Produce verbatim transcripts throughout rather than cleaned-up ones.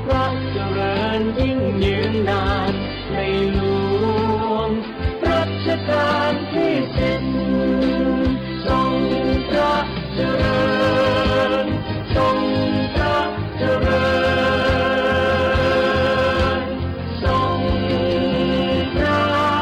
พระเจริญยิ่งยืนนาน ในหลวงรัชกาลที่สิบ ทรงพระเจริญ ทรงพระเจริญ ทรงพระเจริญ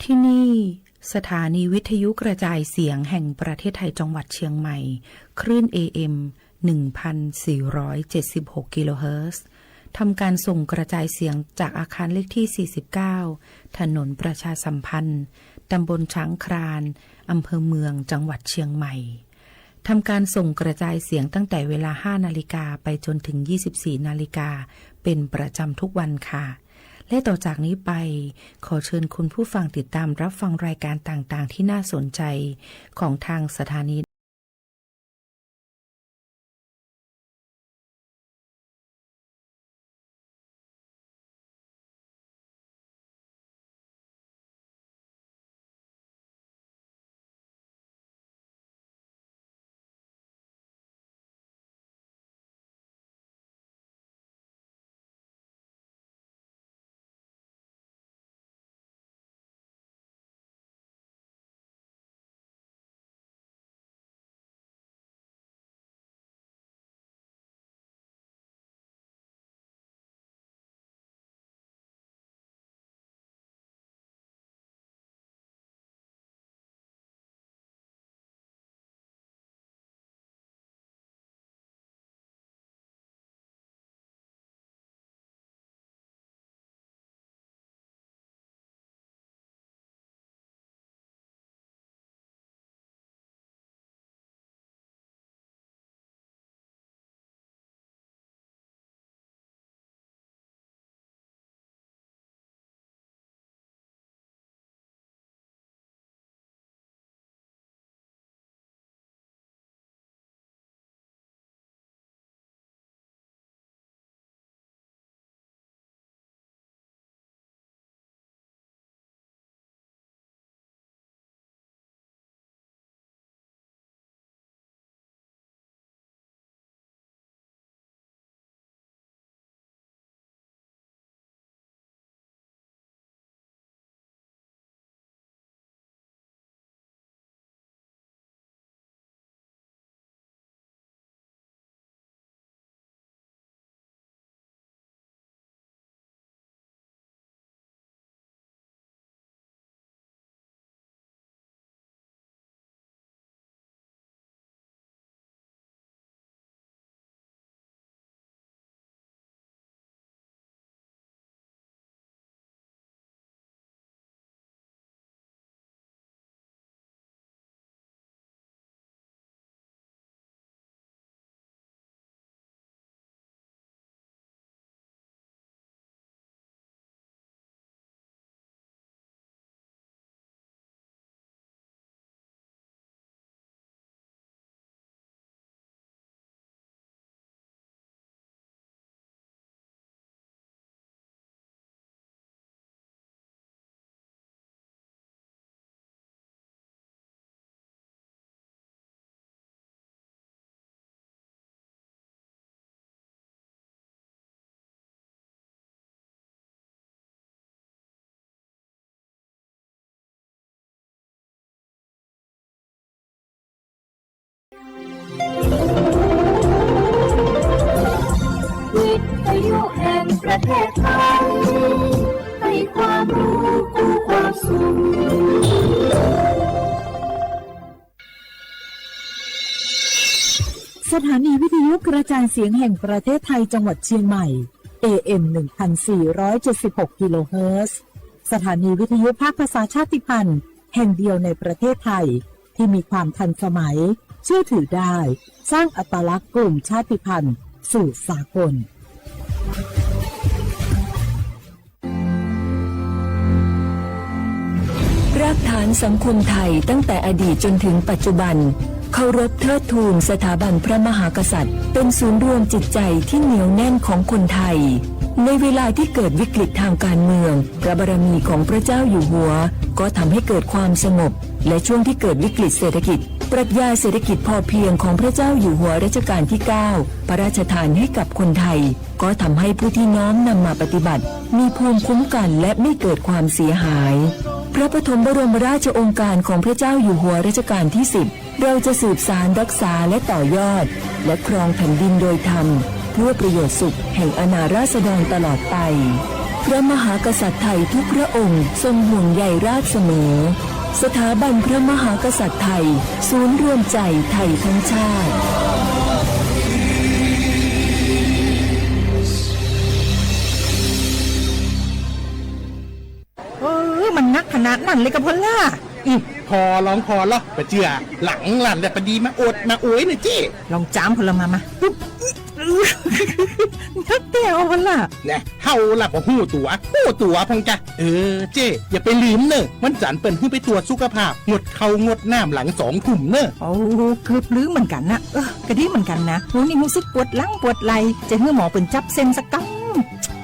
ที่นี่ สถานีวิทยุกระจายเสียงแห่งประเทศไทยจังหวัดเชียงใหม่ คลื่น เอ เอ็ม หนึ่งพันสี่ร้อยเจ็ดสิบหก กิโลเฮิรตซ์ ทำการส่งกระจายเสียงจากอาคารเลขที่ สี่สิบเก้า ถนนประชาสัมพันธ์ ตำบลช้างคลาน อำเภอเมือง จังหวัดเชียงใหม่ ทำการส่งกระจายเสียงตั้งแต่เวลา ห้านาฬิกา ไปจนถึง ยี่สิบสี่นาฬิกา เป็นประจำทุกวันค่ะ และต่อจากนี้ไป ขอเชิญคุณผู้ฟังติดตามรับฟังรายการต่างๆ ที่น่าสนใจของทางสถานี วิทยุแห่งประเทศไทย ให้ความรู้กู้ความสุข สถานีวิทยุกระจายเสียงแห่งประเทศไทยจังหวัดเชียงใหม่ เอ เอ็ม หนึ่งพันสี่ร้อยเจ็ดสิบหก กิโลเฮิรตซ์ สถานีวิทยุภาคภาษาชาติพันธุ์แห่งเดียวในประเทศไทย ที่มีความทันสมัย เชื่อถือได้ สร้างอัตลักษณ์กลุ่มชาติพันธุ์สู่สากล รากฐานสังคมไทยตั้งแต่อดีตจนถึงปัจจุบัน เคารพเทิดทูนสถาบันพระมหากษัตริย์ เป็นศูนย์รวมจิตใจที่เหนียวแน่นของคนไทย ในเวลาที่เกิดวิกฤตทางการเมือง พระบารมีของพระเจ้าอยู่หัว ก็ทำให้เกิดความสงบ และช่วงที่เกิดวิกฤตเศรษฐกิจ ปรัชญาเศรษฐกิจพอเพียงของพระเจ้าอยู่หัวรัชกาลที่เก้า พระราชทานให้กับคนไทย ก็ทำให้ผู้ที่น้อมนำมาปฏิบัติ มีภูมิคุ้มกันและไม่เกิดความเสียหาย พระปฐมบรมราชโองการของพระเจ้าอยู่หัวรัชกาลที่สิบ เราจะสืบสานรักษาและต่อยอด และครองแผ่นดินโดยธรรม เพื่อประโยชน์สุขแห่งอาณาราษฎรตลอดไป พระมหากษัตริย์ไทยทุกพระองค์ทรงห่วงใยราษฎร์เสมอ สถาบันพระมหากษัตริย์ไทย ศูนย์รวมใจไทยทั้งชาติ เออ มันนักขนาดนั้นเลยกาพ่อหล้า อืม ผ่อลองผ่อลอ บ่เจื้อ หลังหลันแหละ ปะดีมาอวดมาอวยน่ะเจ้ ลองจ้ำพ่อหล้ามา มา ปึ๊บ นักแต๊พ่อหล้า แน่ เฮาละบ่ฮู้ตั๋ว ฮู้ตั๋วพ่องกา เออ เจ้ อย่าไปลืมเน่อ วันจันทร์เปิ้นหื้อไปตรวจสุขภาพ งดข้าวงดน้ำหลังสองทุ่มเน่อ โอ้ เกือบลืมเหมือนกั๋นนะ เออ ก็ดีเหมือนกั๋นนะ วันนี้ฮู้สึกปวดหลังปวดไหล่ จะหื้อหมอเปิ้นจับเส้นสักกำ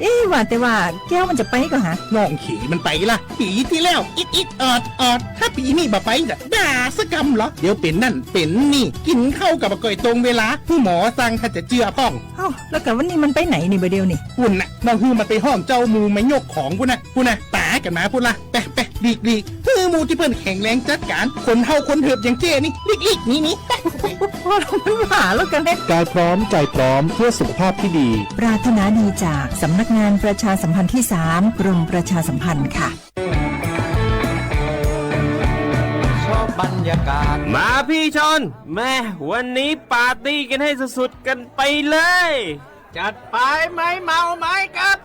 เอ๊ะ ว่าแต่ว่าแก้วมันจะไปก่อหา น้องเขยมันไปละ ปี๋ตี้แล้ว อิดอิดออดออด ถ้าปี๋นี้บ่ไปจะด่าสักกำเหรอ เดี๋ยวเป๋นนั่นเป๋นนี่ กิ๋นข้าวก็บ่ค่อยตรงเวลา หื้อหมอสั่งถ้าจะเจื้อพ่อง เอ้า แล้วกาวันนี้มันไปไหนนี่บ่าเดี่ยวนี่ ปุ้นน่ะ น้องหื้อมันไปฮ้องเจ้าหมู่มายกของปุ้นน่ะ ปุ้นน่ะ ต๋ากั๋นมาปุ้นละ ไป ไป หลีก หลีก หื้อหมู่ตี้เปิ้นแข็งแรงจัดก๋าน คนเฒ่าคนเถิบอย่างเจ้นี่ หลีก หลีก หนี หนี ไป ไป พ่อหล้ามันว่าแล้วกั๋นแน่ กายพร้อมใจพร้อมเพื่อสุขภาพที่ดี ปรารถนาดีจากสำนักงานประชาสัมพันธ์ที่สาม กรมประชาสัมพันธ์ค่ะ ชอบบรรยากาศ มาพี่ชอน แม่ วันนี้ปาร์ตี้กันให้สุดๆ กันไปเลย จัดไป ไม้เมาไม้กลับ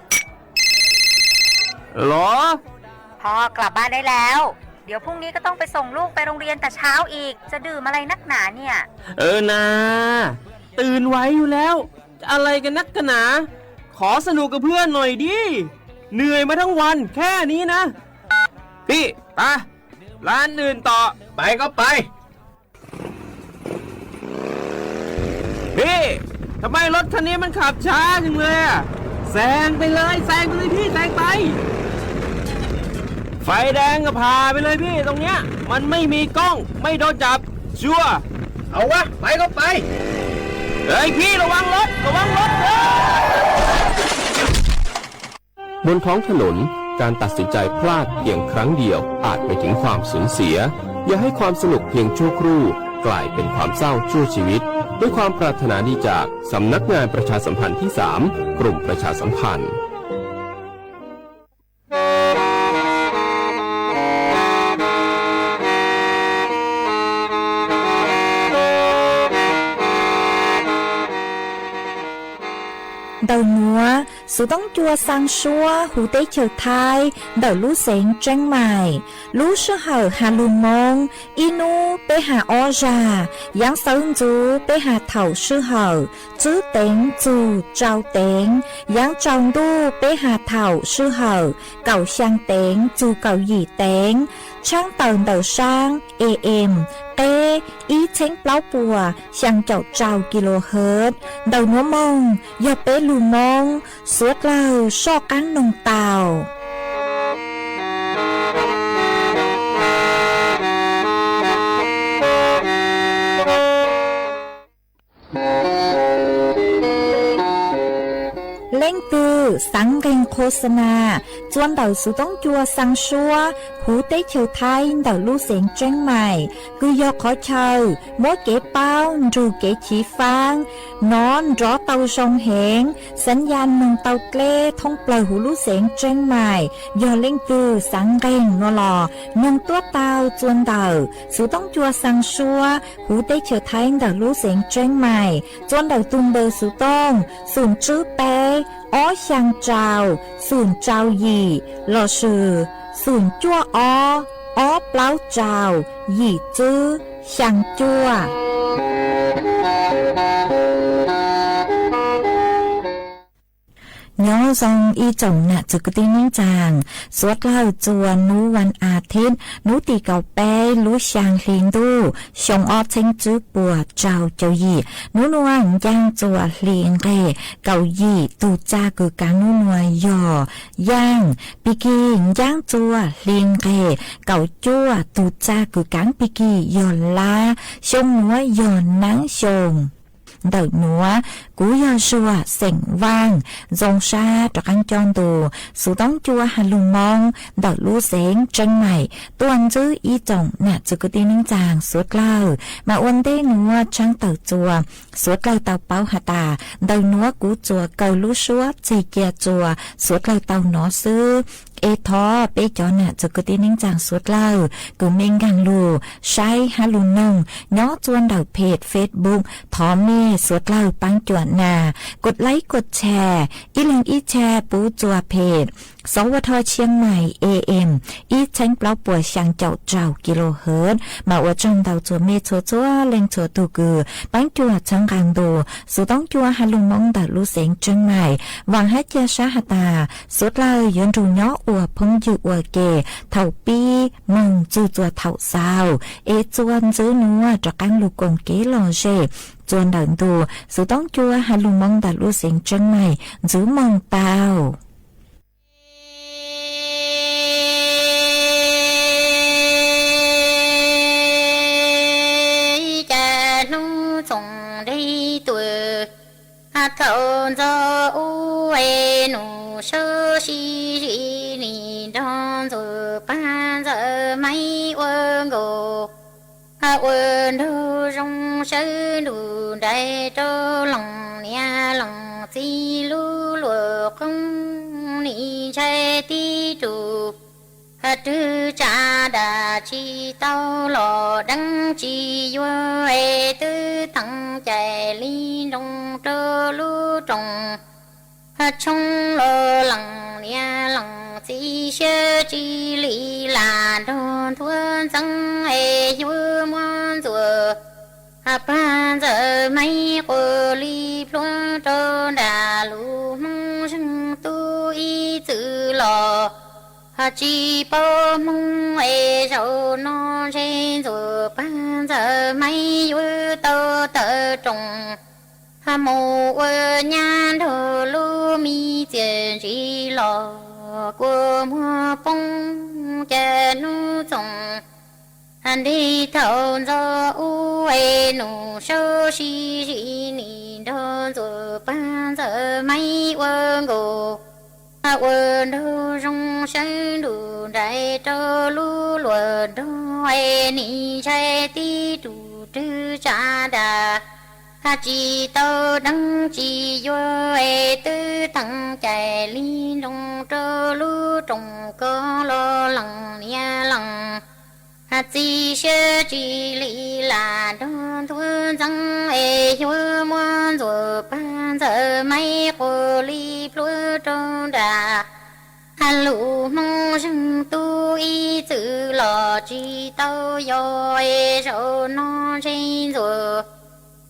หรอ พ่อกลับบ้านได้แล้ว เดี๋ยวพรุ่งนี้ก็ต้องไปส่งลูกไปโรงเรียนแต่เช้าอีก จะดื่มอะไรนักหนาเนี่ย เออนา ตื่นไหวอยู่แล้ว จะอะไรกันนักกันหนา ขอสนุกกับเพื่อนหน่อยดิ เหนื่อยมาทั้งวันแค่นี้นะ พี่ ไป ร้านอื่นต่อ ไปก็ไป พี่ ทำไมรถคันนี้มันขับช้าจังเลยอะ แซงไปเลย แซงไปเลยพี่ แซงไป ไฟแดงก็ผ่าไปเลยพี่ ตรงเนี้ย มันไม่มีกล้อง ไม่โดนจับ ชัวร์ เอาวะ ไปก็ไป เฮ้ยพี่ ระวังรถ ระวังรถ เฮ้ย บนท้องถนน การตัดสินใจพลาดเพียงครั้งเดียวอาจไปถึงความสูญเสีย อย่าให้ความสนุกเพียงชั่วครู่กลายเป็นความเศร้าชั่วชีวิต ด้วยความปรารถนาดีจากสำนักงานประชาสัมพันธ์ที่สาม กรมประชาสัมพันธ์ เต่าหนัว สูต้องจัวซังซัว ฮูเต๊เชิวไท้ เต่าลู่เสงเจียงใหม่ ลู่ซื่อเห่าหาลุงมง อี้หนูเป๊หาอ้อจ่า ยังเซิงจูเป๊หาเฒ่าซื่อเห่า จื้อเต็ง จู เจ้าเต็ง ยังเจ้าดู้เป๊หาเฒ่าซื่อเห่า เก่าเชียงเต็ง จู เก่าหยี่เต็ง ช้างเต่าเต่าช้าง เอเอ็ม เก้ อี้เช้งเปล้าปัว เชียงเจ้าเจ้ากิโลเฮิรตซ์ เต่าหนัวมง ยอดเป๊ลุงมง สัวเกลา ซ่อก้างนงเต่า เล่งกือสังเร็ง โฆษณา จวนเต๋อสูต๋องจัวซังซัว หูเต๊ะเชิงไทยเต๋อลู่เสียงเจียงใหม่ คือ ยอ ขอ เชอ มัวเก๋เป้า หรูเก๋ฉีฟัง หนอน หรอเตาซองเหง สัญญาณเมืองเตาเกล้ ท่องเปล่าหูลู่เสียงเจียงใหม่ ยอดเล่งกือสังเก่งนัวหล่อ เมืองตั้วเตาจวนเต๋อ สูต๋องจัวซังซัว หูเต๊ะเชิงไทยเต๋อลู่เสียงเจียงใหม่ จวนเต๋อตุนเบอร์สูต๋อง ศูนย์จื้อแป๊ อ้อ เชียงเจ้า ศูนย์เจ้าหยี่ หล่อสื่อ ศูนย์จั่วอ้อ อ้อเปล้าเจ้า หยี่จื้อ เชียงจั่ว ย้อซองอี้จ๋งหนา จึกกึ๊ดตี้นิ่งจัง สวดเล่าจ๋วนหนูวันอาทิตย์ หนูตี้เก่าแป๊ ลูกเชียงฮลินตู้ ชงอ้อเช็งจื้อปัวเจ้า เจ้าหยี่ หนูนวล ย่างจั่วฮลินเก เก่าหยี่ ตู่จ้ากือกาง หนูนวล ยอ ย่าง ปีกี ย่างจั่วฮลินเก เก่าจั่ว ตู่จ้ากือกาง ปีกี ยอ ล้า ชงหนัว ยอ นังชง เต๋อหนัว กู ยอ ชัว เสียงว่าง ซงซา ตระกังจอนตู สูต๋องจัวฮาลูมอง เต๋อลู่เสียงเจียงใหม่ ต้วนจื้ออี้จ๋งหนา จึกกึ๊ดตี้นิ่งจัง สวดเล่า มาอวนเต๊ะหนัว จ้างเต๋อจัว สวดเล่าเตาเปาหาต๋า เต๋อหนัว กูจัว เก่าลู่ซัว เจเจียจัว สวดเล่าเตาหนอซื้อ เอทอ เป๊ะจ๋อหนา จึกกึ๊ดตี้นิ่งจัง สวดเล่า กือเม้งกังลู่ ใช้ฮาลูนง ย้อจวนเต๋อเพจเฟซบุ๊ก ทอเม่สวดเล่าปางจ๋วนนา กดไลก์ กดแชร์ อี้เล็งอี้แชร์ ปูจัวเพจ สวท เชียงใหม่ เอเอ็ม อี้เช็งเปล้าปัว เชียงเจ้า เจ้า กิโลเฮิรตซ์ มาอวดจ้องเต๋าจัวเม่จัวจั๊ว เล็งจัวตู้กือ ปางจ๋วนเชิงกังตู สูต๋องจัวฮาลูมอง เต๋อลู่เสียงเจียงใหม่ หวังฮะเจียซาฮาต๋า สวดเล่า ยนต์ดู ย้ออัวพงยืออัวเก เถ่าปี้ เมือง จูจัวเถ่าซาว เอจวนจื้อหนัว ตระกังลู่กงเก๋หล่อเจ้ จวนเต๋อตู สูต๋องจัวฮาลูมอง เต๋อลู่เสียงเจียงใหม่ จื้อเมืองเตา จะหนูจ๋งได้ตั๋ว เถ่าเจ้าอู้เอหนูเซาซี้ซี้นี่ ดอนเจ้าป้าเจ้าไม่อวนโก อวนดูรงเชิงดูได้โตหลังเนี่ยหลังจีลู่หลัวคงนี่ใช่ตี้ตู ฮะ ตื้อจ๋าดาจีเต้าหล่อดังจียัว เอตื้อตั้งใจ๋ลีลงโตลู่ตรง ฮะ ชงหล่อหลังเนี่ยหลังจีเชื่อจีลีหลาดอนทวนจัง เอยัวม่วนจัว ฮะ ป้าเจ้าไม่กัวลีพลัวโตดาลู่มงเชิงตู้อี้จื้อหล่อ ฮะ จีเป้ามุงเอเจ้านอเชนจัวป้าเจ้าไม่อยู่เต้าเต้าตรง ฮะ หมู่เวอร์ญาโดลู่มีเจียนจีหล่อ กัวมัวปงจะหนูจ๋ง อันดีเต้าเจ้าอู้เอหนูเซาซี้ซี้นี่ ดอนจัวป้าเจ้าไม่อวนโก อวนดูรงเชิงดูได้โตลู่หลัวดอยนี่ใช่ตี้ตู ตื้อจ๋าดา ฮะ จีเต้าดังจียัว เอตื้อตั้งใจ๋ลีลงโตลู่ตรง ก็หล่อหลังเนี่ยหลัง ฮะ จีเชื่อจีลีหลาดอนทวนจัง เอยัวม่วนจัวป้าเจ้าไม่กัวลีพลัวโตดา ฮะ ลู่มงเชิงตู้อี้จื้อหล่อ จีเต้ายอ เอเจ้านอเชนจัว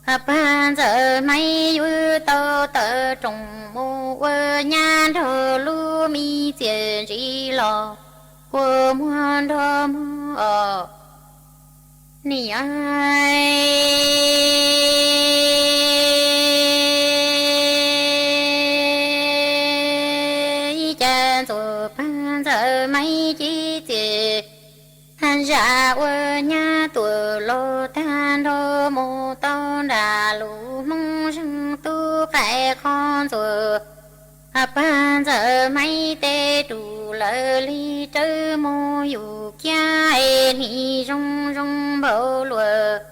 ฮะ ป้าเจ้าไม่อยู่เต้าเต้าตรง หมู่เวอร์ญาโดลู่มีเจียนจีหล่อ กัวม่วนโดม่วน นี่ไอ้ จะจัวป้าเจ้าไม่จีเจีย หันจะอวยญาตั๋วโลตาโดหมู่เต้าดาลู่มงเชิงตู้ไก่คอนจัว Pag Ntxawm Maiv teb ruj lawv li rawv mus yus kiag es nim zoo zoo npaum luag.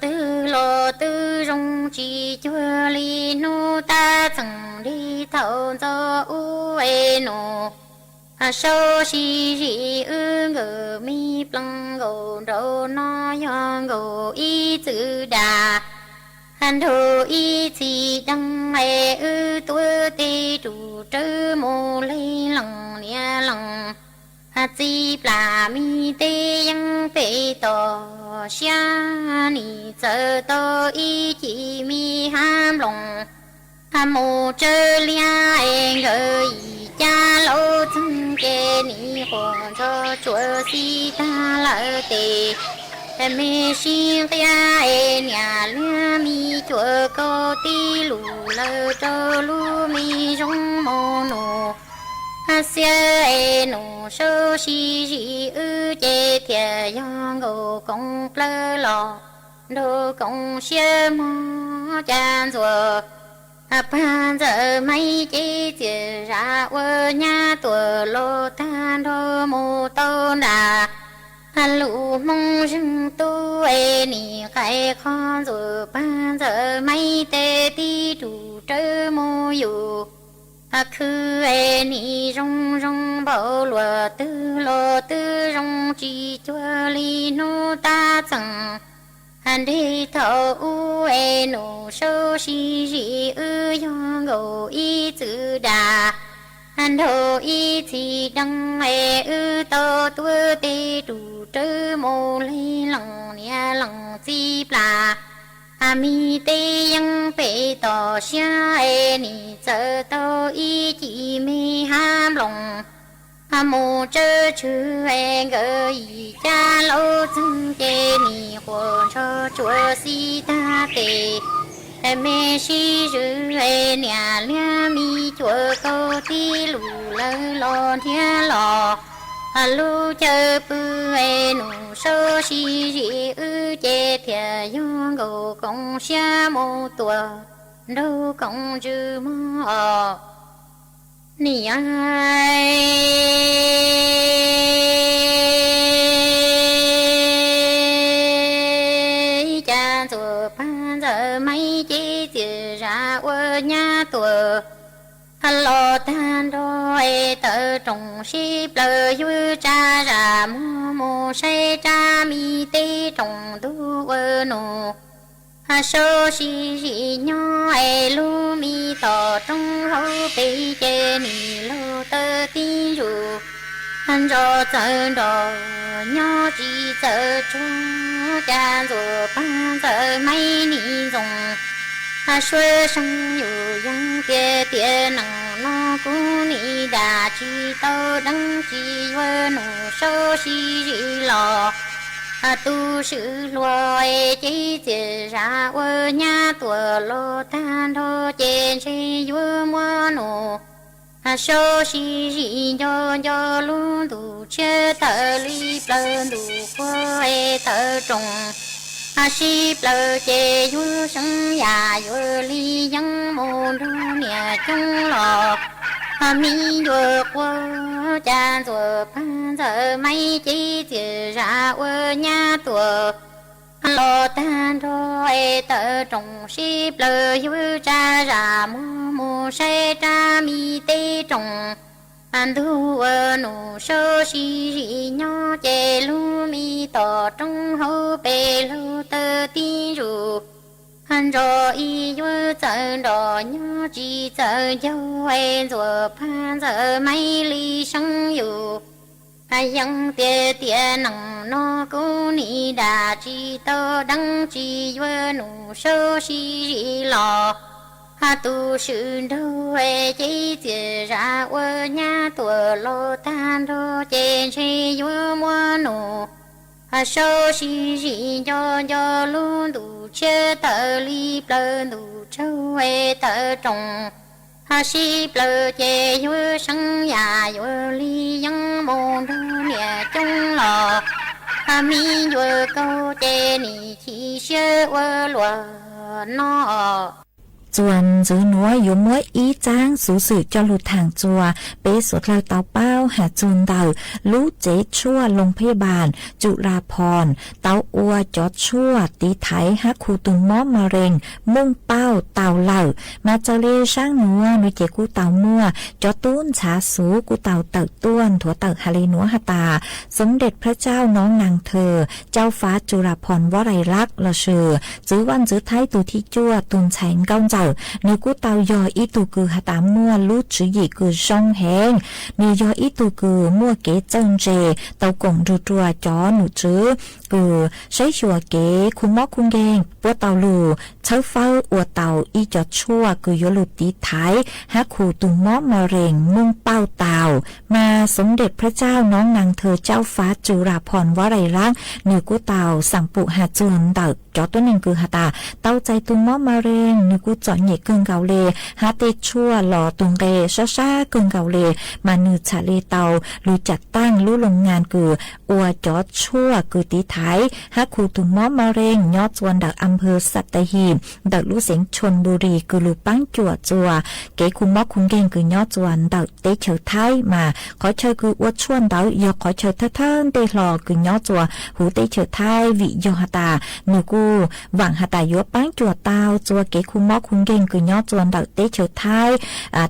Twg los twb zoo tsis cuag li hnub tab txeem nrig thaum ntxov ub es nus. Saub sib zim wb nkaus me plees nkaus nraud no yog nkaus ib txwm dag nraug ib txhis deeg es wb tuav teb ruj rawv mus leej leej niam leej txiv plam me teb yeeb pem toj siab nim txawm tau ib cim me hab nploos mus tsawb liab es nkawd yim cab laub txeeg ces nim quas ntsho tsuas xib tag lawv tes me sib nqia es niam liab me cuam kaus tib lus lawv rau lub me zoo mus nus. Xiab es nus saub sib zim wb ces thiaj yog nkaus koom plawv los nraug koom siab mog. Ca Ntxuam Pag Ntxawm Maiv cev txias zam ua nyab tuam los tag nrho mus tau nram lub Hmoob Zeeg Tub es nim qais qhov Ntxuam Pag Ntxawm Maiv teb teb ruj rawv mus yus khwv es nim zoo zoo npaum luag twg los twb zoo tsis cuag li hnub tab txeem nrig thaum ub es nus saub sib zim wb yog nkaus ib txwm dag nraug ib txhis deeg es wb tau tuav teb ruj rawv mus leej leej niam leej txiv plam me teb yeeb pem toj siab es nim txawm tau ib cim me hab nploos mus tsawb tshwm es nkawd yim cab laub txeeg ces nim quas ntsho tsuas xib tag tes me sib zwm es niam liab me cuam kaus tib lus lawv los nrhiav los lub chaw pw es nus saub sib zim wb ces thiaj yog nkaus koom siab mus tuam nraug koom ntsws mog os. Niam, Ca Ntxuam Pag Ntxawm Maiv cev txias zam ua nyab tuam los tag nrho es tawv roos sib plaws yuav tsa zam muag mus saib rab mi teb roos ntuj ua nus. Saub sib zim nyob es lub mi toj roob hauv pes ces nim lug tawv tib ntsug ntso txawv nrog nyob tsis txawv tsuag. Ca Ntxuam Pag Ntxawm Maiv nim ntxoov suav seej yus yeej tias tias neej no kuv nim dam tsis tau deev tsis yuav nus saub sib zim los. Tu swm hluas es cev txias zam ua nyab tuam los tag nrho ces ntshe yuav muab nus saub sib zim nco nco lub ntuj tshiab tawv li plaws ntuj qhua es tawv roos sib plaws ces yuav seev yam yuav li yeeb mus nrog niam coob los. Mi yuav quaj Ca Ntxuam Pag Ntxawm Maiv cev txias zam ua nyab tuam los tag nrho es tawv roos sib plaws yuav tsa zam muag mus saib rab mi teb roos ntuj ua nus saub sib zim nyob ces lub mi toj roob hauv pes lug tawv tib ntsug ntso ib yuav txawv nrog nyob tsis txawv ncaug es Ntxuam Pag Ntxawm Maiv li seev yus yeej tias tias neej no kuv nim dam tsis tau deev tsis yuav nus saub sib zim los. Tu swm nraug es cev txias zam ua nyab tuam los tag nrho ces ntshe yuav muab nus saub sib zim nco nco lub ntuj tshiab tawv li plaws ntuj tsaug es tawv roos sib plaws ces yuav seev yam yuav li yeeb mus nrog niam coob los. Mi yuav kaug ces nim chim siab ua luaj no os. Txuas ntxwv nuav yuav muab ib zaab xuv xwm coj lug thaam txuas peb suav dlawg tau paub has txug ntawm lub tsev tshuaj โรงพยาบาลจุฬาภรณ์ tau ua cov tshuaj tiv thaiv hab khu tug mob มะเร็ง moob pauj tau lawm. Mas txawm le saab nuav nuav ces kuj tau muaj cov tub ntxhaav xuv kuj tau tawm tuaj nthuav tawm has le nuav has tas สมเด็จพระเจ้าน้องนางเธอ เจ้าฟ้าจุฬาภรณ์วลัยลักษณ์ los sis txwv Vaajtswv Thaib tug thib cuaj tug ntxhais nkauj ntxawm, nwg kuj tau yog ib tug kws has tas muaj lub tswv yim kws zoo heev. Nwg yog ib tug kws muaj kev txawj ntse, tau koom nrug rua cov nom tswv kws saib xyuas kev khu mob khu nkeeg puab tau lug txhawb fawb ua tau ib cov tshuaj kws yuav lug tiv thaiv hab khu tug mob มะเร็ง moob pauj tau. Mas สมเด็จพระเจ้าน้องนางเธอ เจ้าฟ้าจุฬาภรณ์วลัยลักษณ์ nwg kuj tau xaam pum has txug ntawm cov tuab neeg kws has tas tau txais tug mob มะเร็ง, nwg kuj txom nyem kawg nkaus le, hab tej tshuaj los tug nqe sab sab kawg nkaus le, mas nwg txhad le tau lug jav taaj lub โรงงาน kws ua cov tshuaj kws tiv thaiv hab khu tug mob มะเร็ง nyob txuas ntawm อำเภอสัตหีบ ntawm lub xeev ชลบุรี kws lug paab cuam txuas kev khu mob khu nkeeg kws nyob txuas ntawm teb chaws Thaib. Mas qhov chaw kws ua tshuaj ntawd yog qhov chaw thawj thawj ntej hlo kws nyob txuas huv teb chaws Thaib, vim yog has tas nwg kuj vaam has tas yuav paab cuam tau txuas kev khu mob khu nkeeg kws nyob txuas ntawm teb chaws Thaib.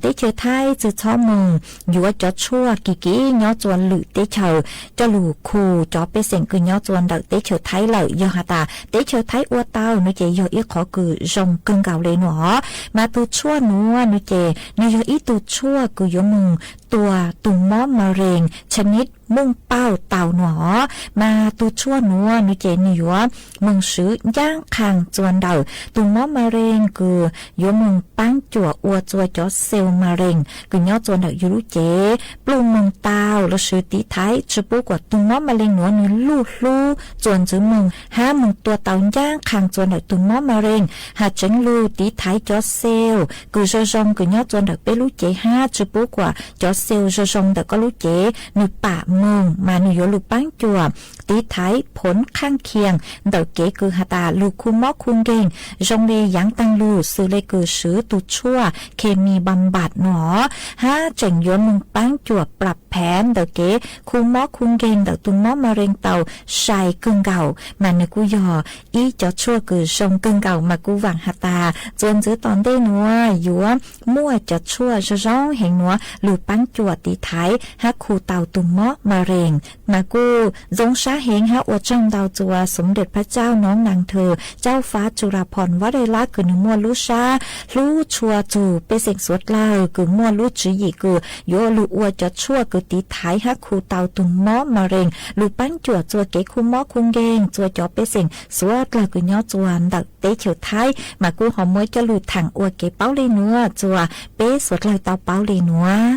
Teb chaws Thaib tsi txhob moog yuav cov tshuaj kim kim nyob txuas lwm teb chaws coj lug khu cov pej xeem kws nyob txuas ntawm teb chaws Thaib lawm. Yog has tas teb chaws Thaib ua tau nuav ces yog ib qhov kws zoo kawg nkaus le nuav. Mas tug tshuaj nuav nuav ces nwg yog ib tug tshuaj kws yuav moog tua tug mob มะเร็ง ชนิด moob pauj tau nuav. Mas tug tshuaj nuav nuav ces nwg yuav moog swv ncaab qhaag txuas ntawm tug mob มะเร็ง kws yuav moog paab cuam ua txuas cov เซลล์มะเร็ง kws nyob txuas ntawm yug lub cev pluj moog tau los sis tiv thaiv tsi pub kuas tug mob มะเร็ง nuav nwg luj hlub txuas ntxwv moog hab moog tua tau ncaab qhaag txuas ntawm tug mob มะเร็ง, has tseev lug tiv thaiv cov เซลล์ kws zoo zoo kws nyob txuas ntawm peb lub cev hab tsi pub kuas cov เซลล์ zoo zoo ntawm koj lub cev nwg pam moog, mas nwg yuav lug paab cuam tiv thaiv ผลข้างเคียง ntawm kev kws has tas lug khu mob khu nkeeg, zoo le yaav taag lug xws le kws swv tug tshuaj เคมีบำบัด nuav, hab tseem yuav moog paab cuam ปรับแผน ntawm kev khu mob khu nkeeg ntawm tug mob มะเร็ง tau sai kawg nkaus. Mas nwg kuj yog ib cov tshuaj kws zoo kawg nkaus, mas kuj vaam has tas txuas ntxwv tom ntej nuav yuav muaj cov tshuaj zoo zoo heev nuav lug paab cuam tiv thaiv hab khu tau tug mob มะเร็ง. Mas kuj zoo sab heev hab ua tsaug ntau txuas สมเด็จพระเจ้าน้องนางเธอ เจ้าฟ้าจุฬาภรณ์วลัยลักษณ์ kws nwg muaj lub sab hlub tshua txug pej xeem suav dlawg, kws muaj lub tswv yim kws yuav lug ua cov tshuaj kws tiv thaiv hab khu tau tug mob มะเร็ง lug paab cuam txuas kev khu mob khu nkeeg txuas cov pej xeem suav dlawg kws nyob txuas ntawm teb chaws Thaib. Mas kuj ho muab coj lug thaam ua kev paub le nuav txuas peb suav dlawg tau paub le nuav.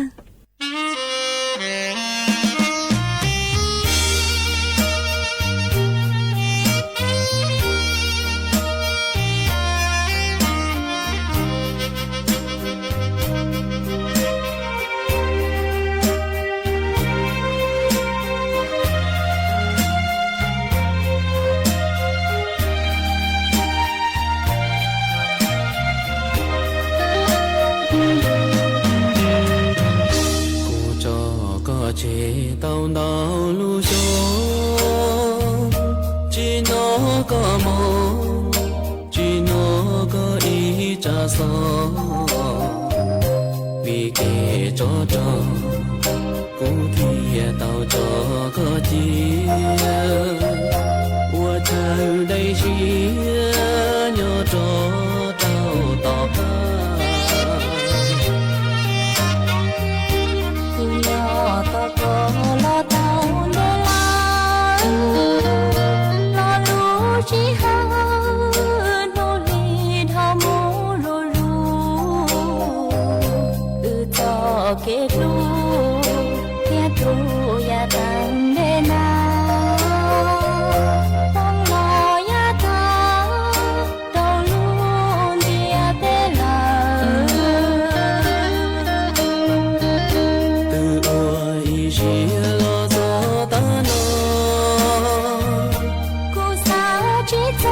Kuv tso koj tseg tau ntau lub xyoo, tsi nov koj moog, tsi nov koj ib tsab xov, vim kev tsov rog kuv thiaj tau tso koj cia ua chaw dai siab nyob rov tau tom qab. Kuv nyob tos koj los tau ntev lawm, los lub sij hawm hnub hli dhau mus lug lug, wb txoj kev hlub thiaj txhum yam taag ntev na. Poob los yam taag rau lub ntiaj teb lawm. Twb ua ib sim los txog taag no, kuv xav tsis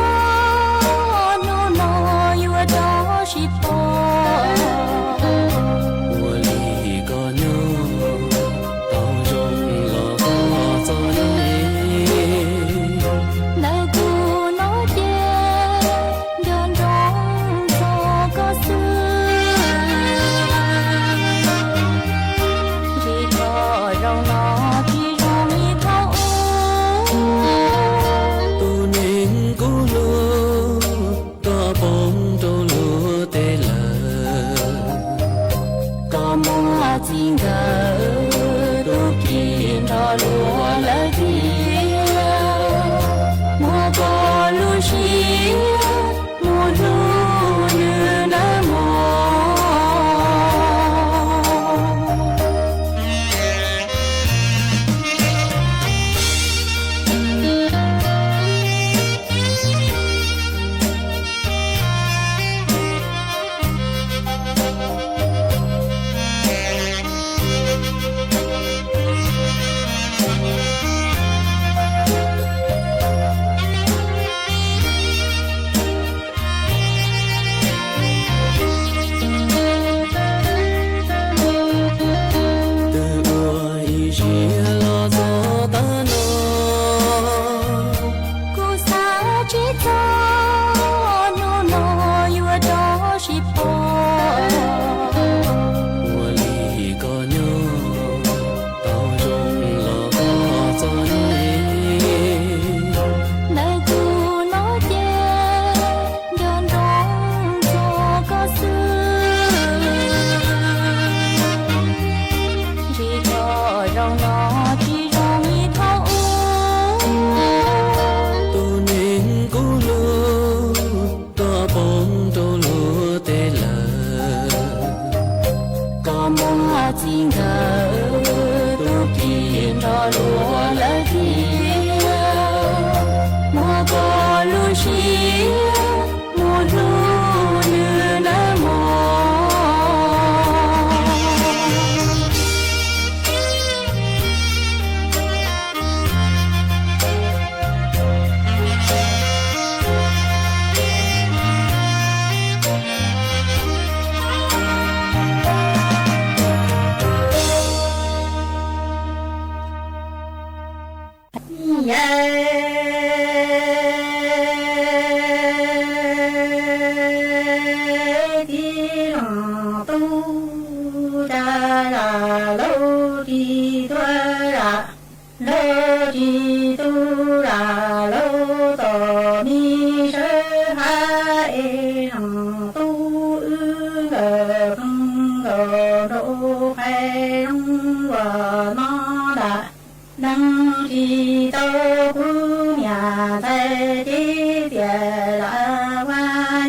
ntxhai cheb tias la'wa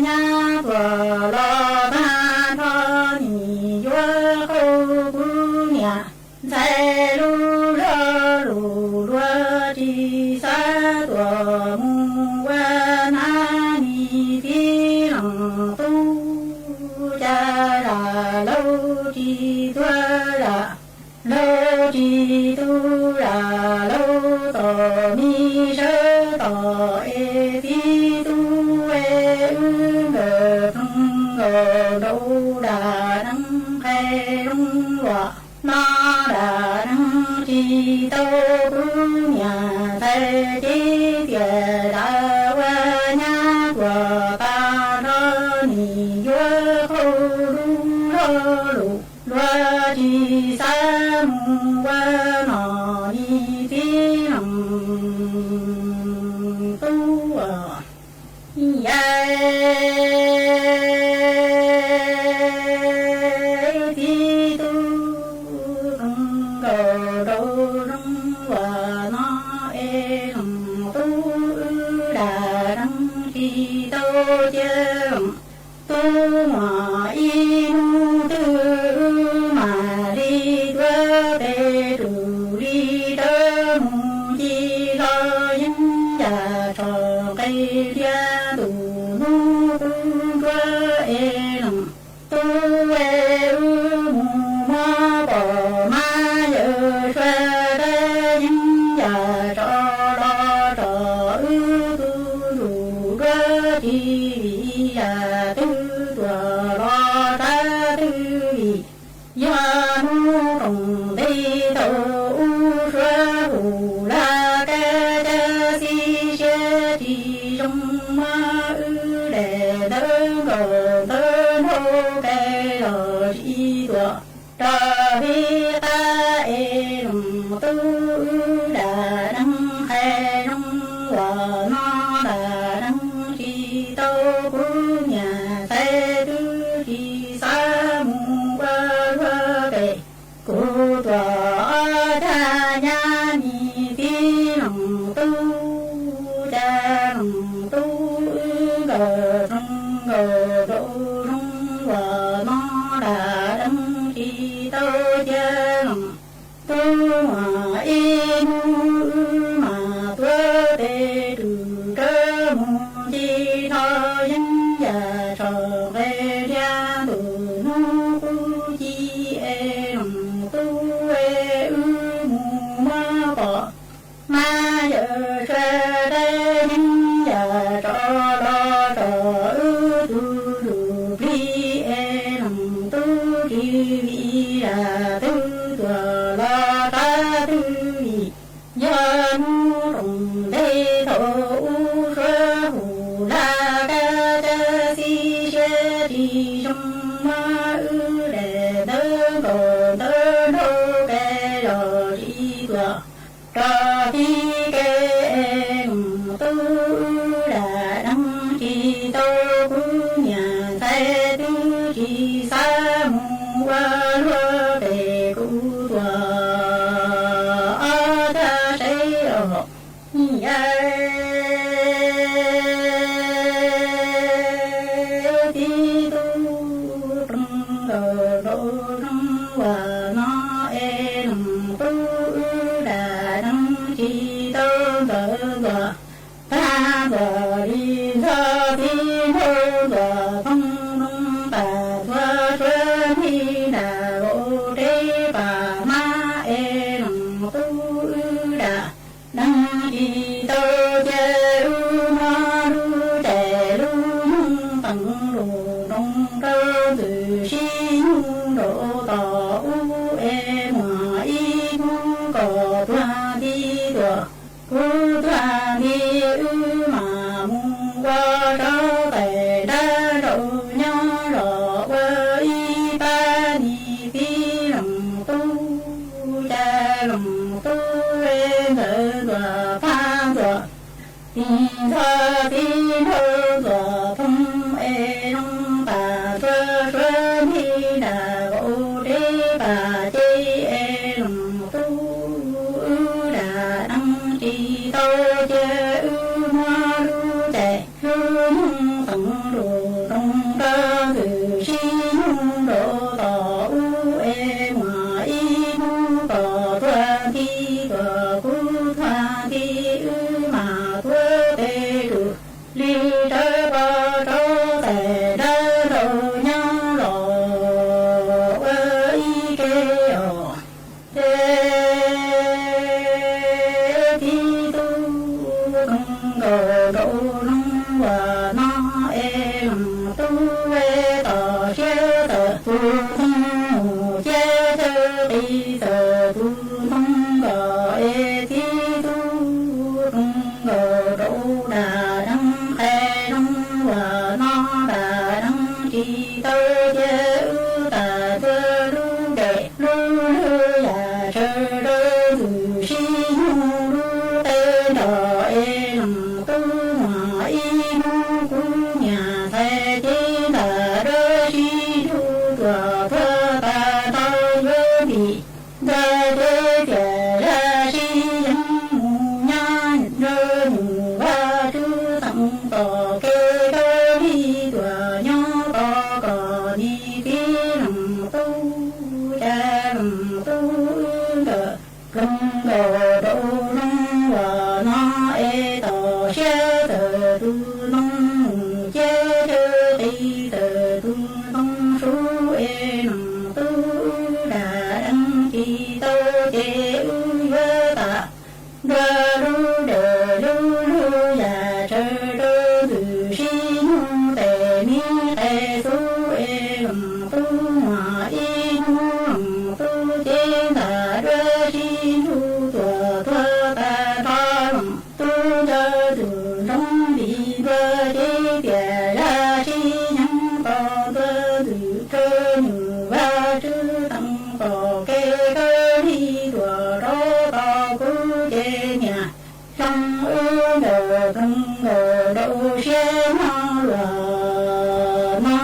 nyab tuam los tag nrho nì yuav khaub kuv niam ntxhais lub zog lus luag tsis xav tuam mus ua nab nì txiv leej tub ca zam laug tsis tuag zam laug tsis tu zam laug tos mi sawv tos es txiv tub es wb nkawd pheej nkaus nraud dam neeb qhe zoo luam no dam neeb tsis tau kuv niam ntxhais cheb tias la'wa nyab tuam tag nrho nì yuav khaub lub zog lus luag tsis xav mus ua nom nì txiv leej tub. Yai txiv tub pheej nkaus nraud zoo luam no es leej tub wb dam neeb tsis tau cia leej tub muaj ib hnub twg wb mam li tuav tes rub li rawv mus ci hlo yeeb yam tso nqe lia ntu hnub qub ntsuab es leej tub es wb mus muab pom mas yawm sua dab yeeb yam tso los tso wb tu ntsuj duab ci vim yam twg tuam los sab twg vim yog hnub roos ntev thaum ub suav hum laj kab cab xib siab tsis zoo muab wb daim ntawv nkaus ntawv nraug kais los tsis tuam rov pib qab es leej tub wb dam neeb qhais zoo los no dam neeb tsis tau kuv niam ntxhais twb tsis xav mus ua luag pem kuv tuam ob cag nyab nyi txiv leej tub ca leej tub wb nkawd zoo nkawd nraug zoo los no dam neeb tsis tau cia leej tub muaj ib hnub wb mam tuav tes rwm rawv mus ci hlo yeeb yam tso nqe lia ntu hnub qub ci es leej tub es wb mus muab pom mas yawm sua dab yeeb yam tso los tso wb tu ntsuj plig es leej tub tsis vim yam twg tuam los sab twg vim yog hnub roos ntev thaum ub suav hum laj kab cab xib siab tsis zoo muab wb daim ntawv nkaus ntawv nraug kais los tsis tuam rov pib kais es leej tub wb dam neeb tsis tau kuv niam ntxhais twb tsis xav mus ua luag pem kuv tuam ob cag saib os. Yai txiv tub pheej nkaus nraug zoo los no es leej tub wb dam neeb tsis tau ntxawm ntxuav tag ntxuav li ntxhov txiv nraug ntxuav thoob nroog tas ntxhua suav nti nram vauv reb pas mab es leej tub wb dam neeb tsis tau cia wb muab lub caij lub nyoog teev lus nroo rau ntxwg sib nyug nraud tos ub es muaj ib hnub kom tuag nti tuam kuv tuag nti wb mam mus ua rau tais nrab nraud nyob los ua ib pab ni txiv leej tub ca leej tub es ntxawm ntxuav phaj ntxuav tis ntxhov txiv nraug ntxuav thoob es zoo tas ntxhua suav nti nram vauv reb pas ceg es leej tub wb dam neeb tsis tau cia wb li tov pov tov tè nrov rau nyob los ua ib ke os. Ces Tib Tub kawg nkaus rau lub ntuj uas no es Leej Tub es txoj sia txawm tu ntoo mus ciaj chaw qis txawm tu ntoo kom es Tib Tub kawg nkaus rau dab deev qhia zoo uas no dab deev tsis tau cia wb tag tuaj lub dej lub lwg yam tsawv rau ntxwg sib nug lub qe nrog es Leej Tub mas ib hnub kuv niam ntxhais cev ntag dua sib nrug tuaj tuag tag nrho yuav ntim ntua cev tias zaj sib yeej mus nyob nrog nyuam Vajtswb teem txoj kev kawg li tuaj nyob tos koj niam txiv Leej Tub. Cas Leej Tub wb nkawd kawg nkaus rau zoo uas no es txoj sia txawm tu ntoo mus ciaj chaw qis txawm tu ntoo sub es Leej Tub wb dab deev tsis tau ces wb yuav tag nrog lub dej lub lwg yam tsawv rau ntxwg sib nug tes mi qe xub es Leej Tub mas ib hnub Leej Tub cev ntag dua sib nrug tuaj tuag tag nrho Leej Tub nco ntxwg ntsoov ntim ntua cev tias zaj sib yeej tos ntua ntxwg rau nyuam Vajtswb teem txoj kev kawg li tuaj rau tos kuv ces niam zoo wb nkawd kawg nkaus rau siab nyob luag no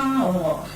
os.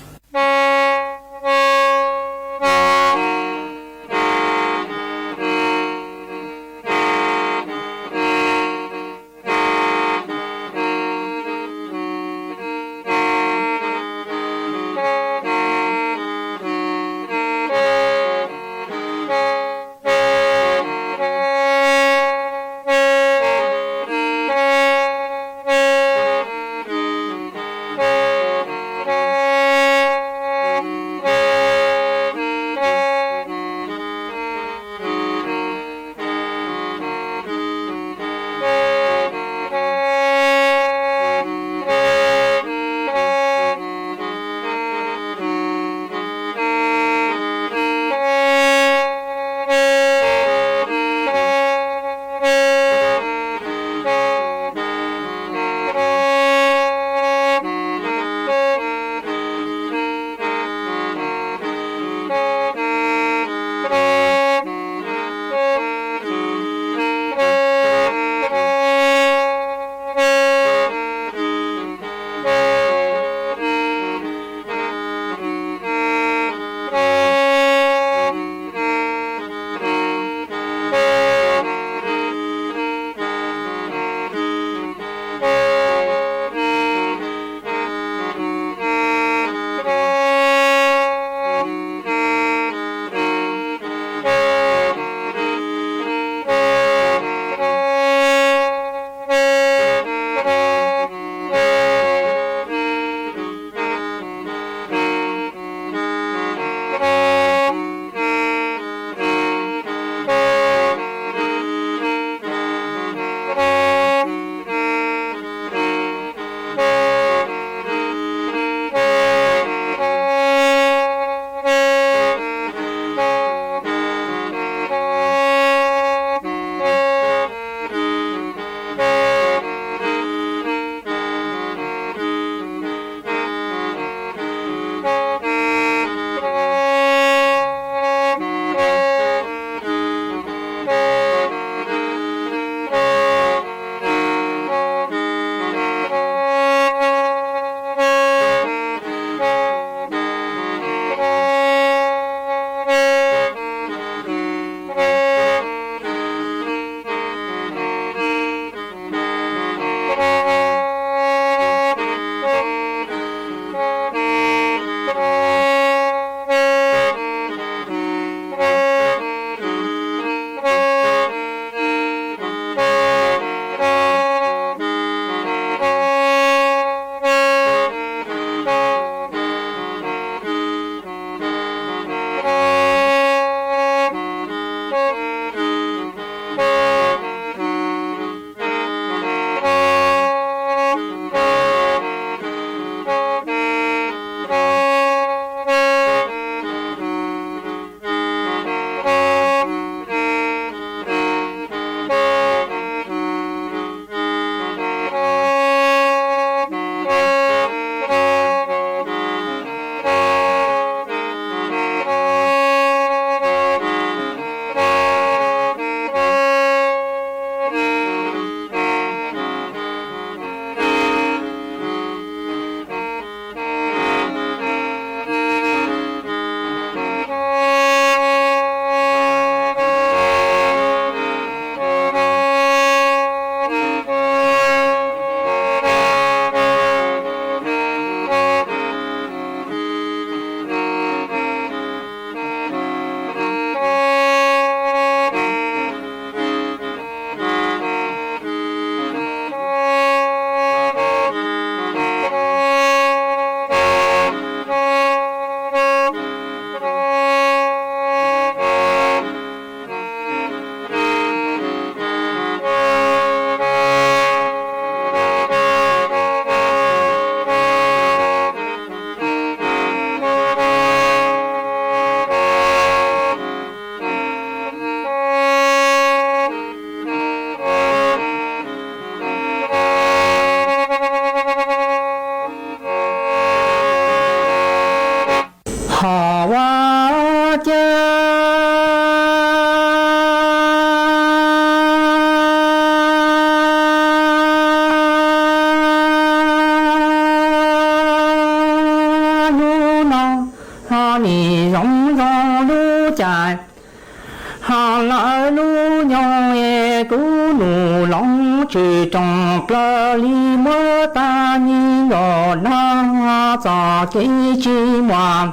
Plei li muab tag ni nkaus nov, txoj kev tsis muaj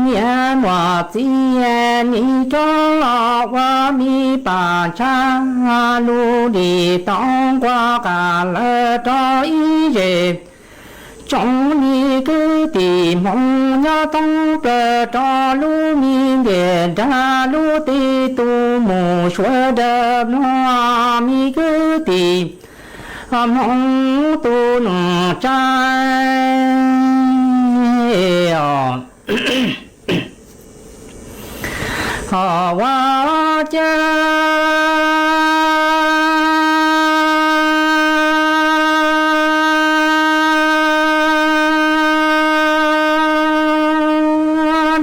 niam muaj txiv ni rov los ua mi pam ntsha, lub dim tau nqua qas lawm rau ib zej tsoom mi kwv tij Hmoob nyob thoob plaws rau lub me ntiaj nrag lub teb tus mus suav dawb mloog mi kwv tij Hmoob tus nus tsaib. Ua cas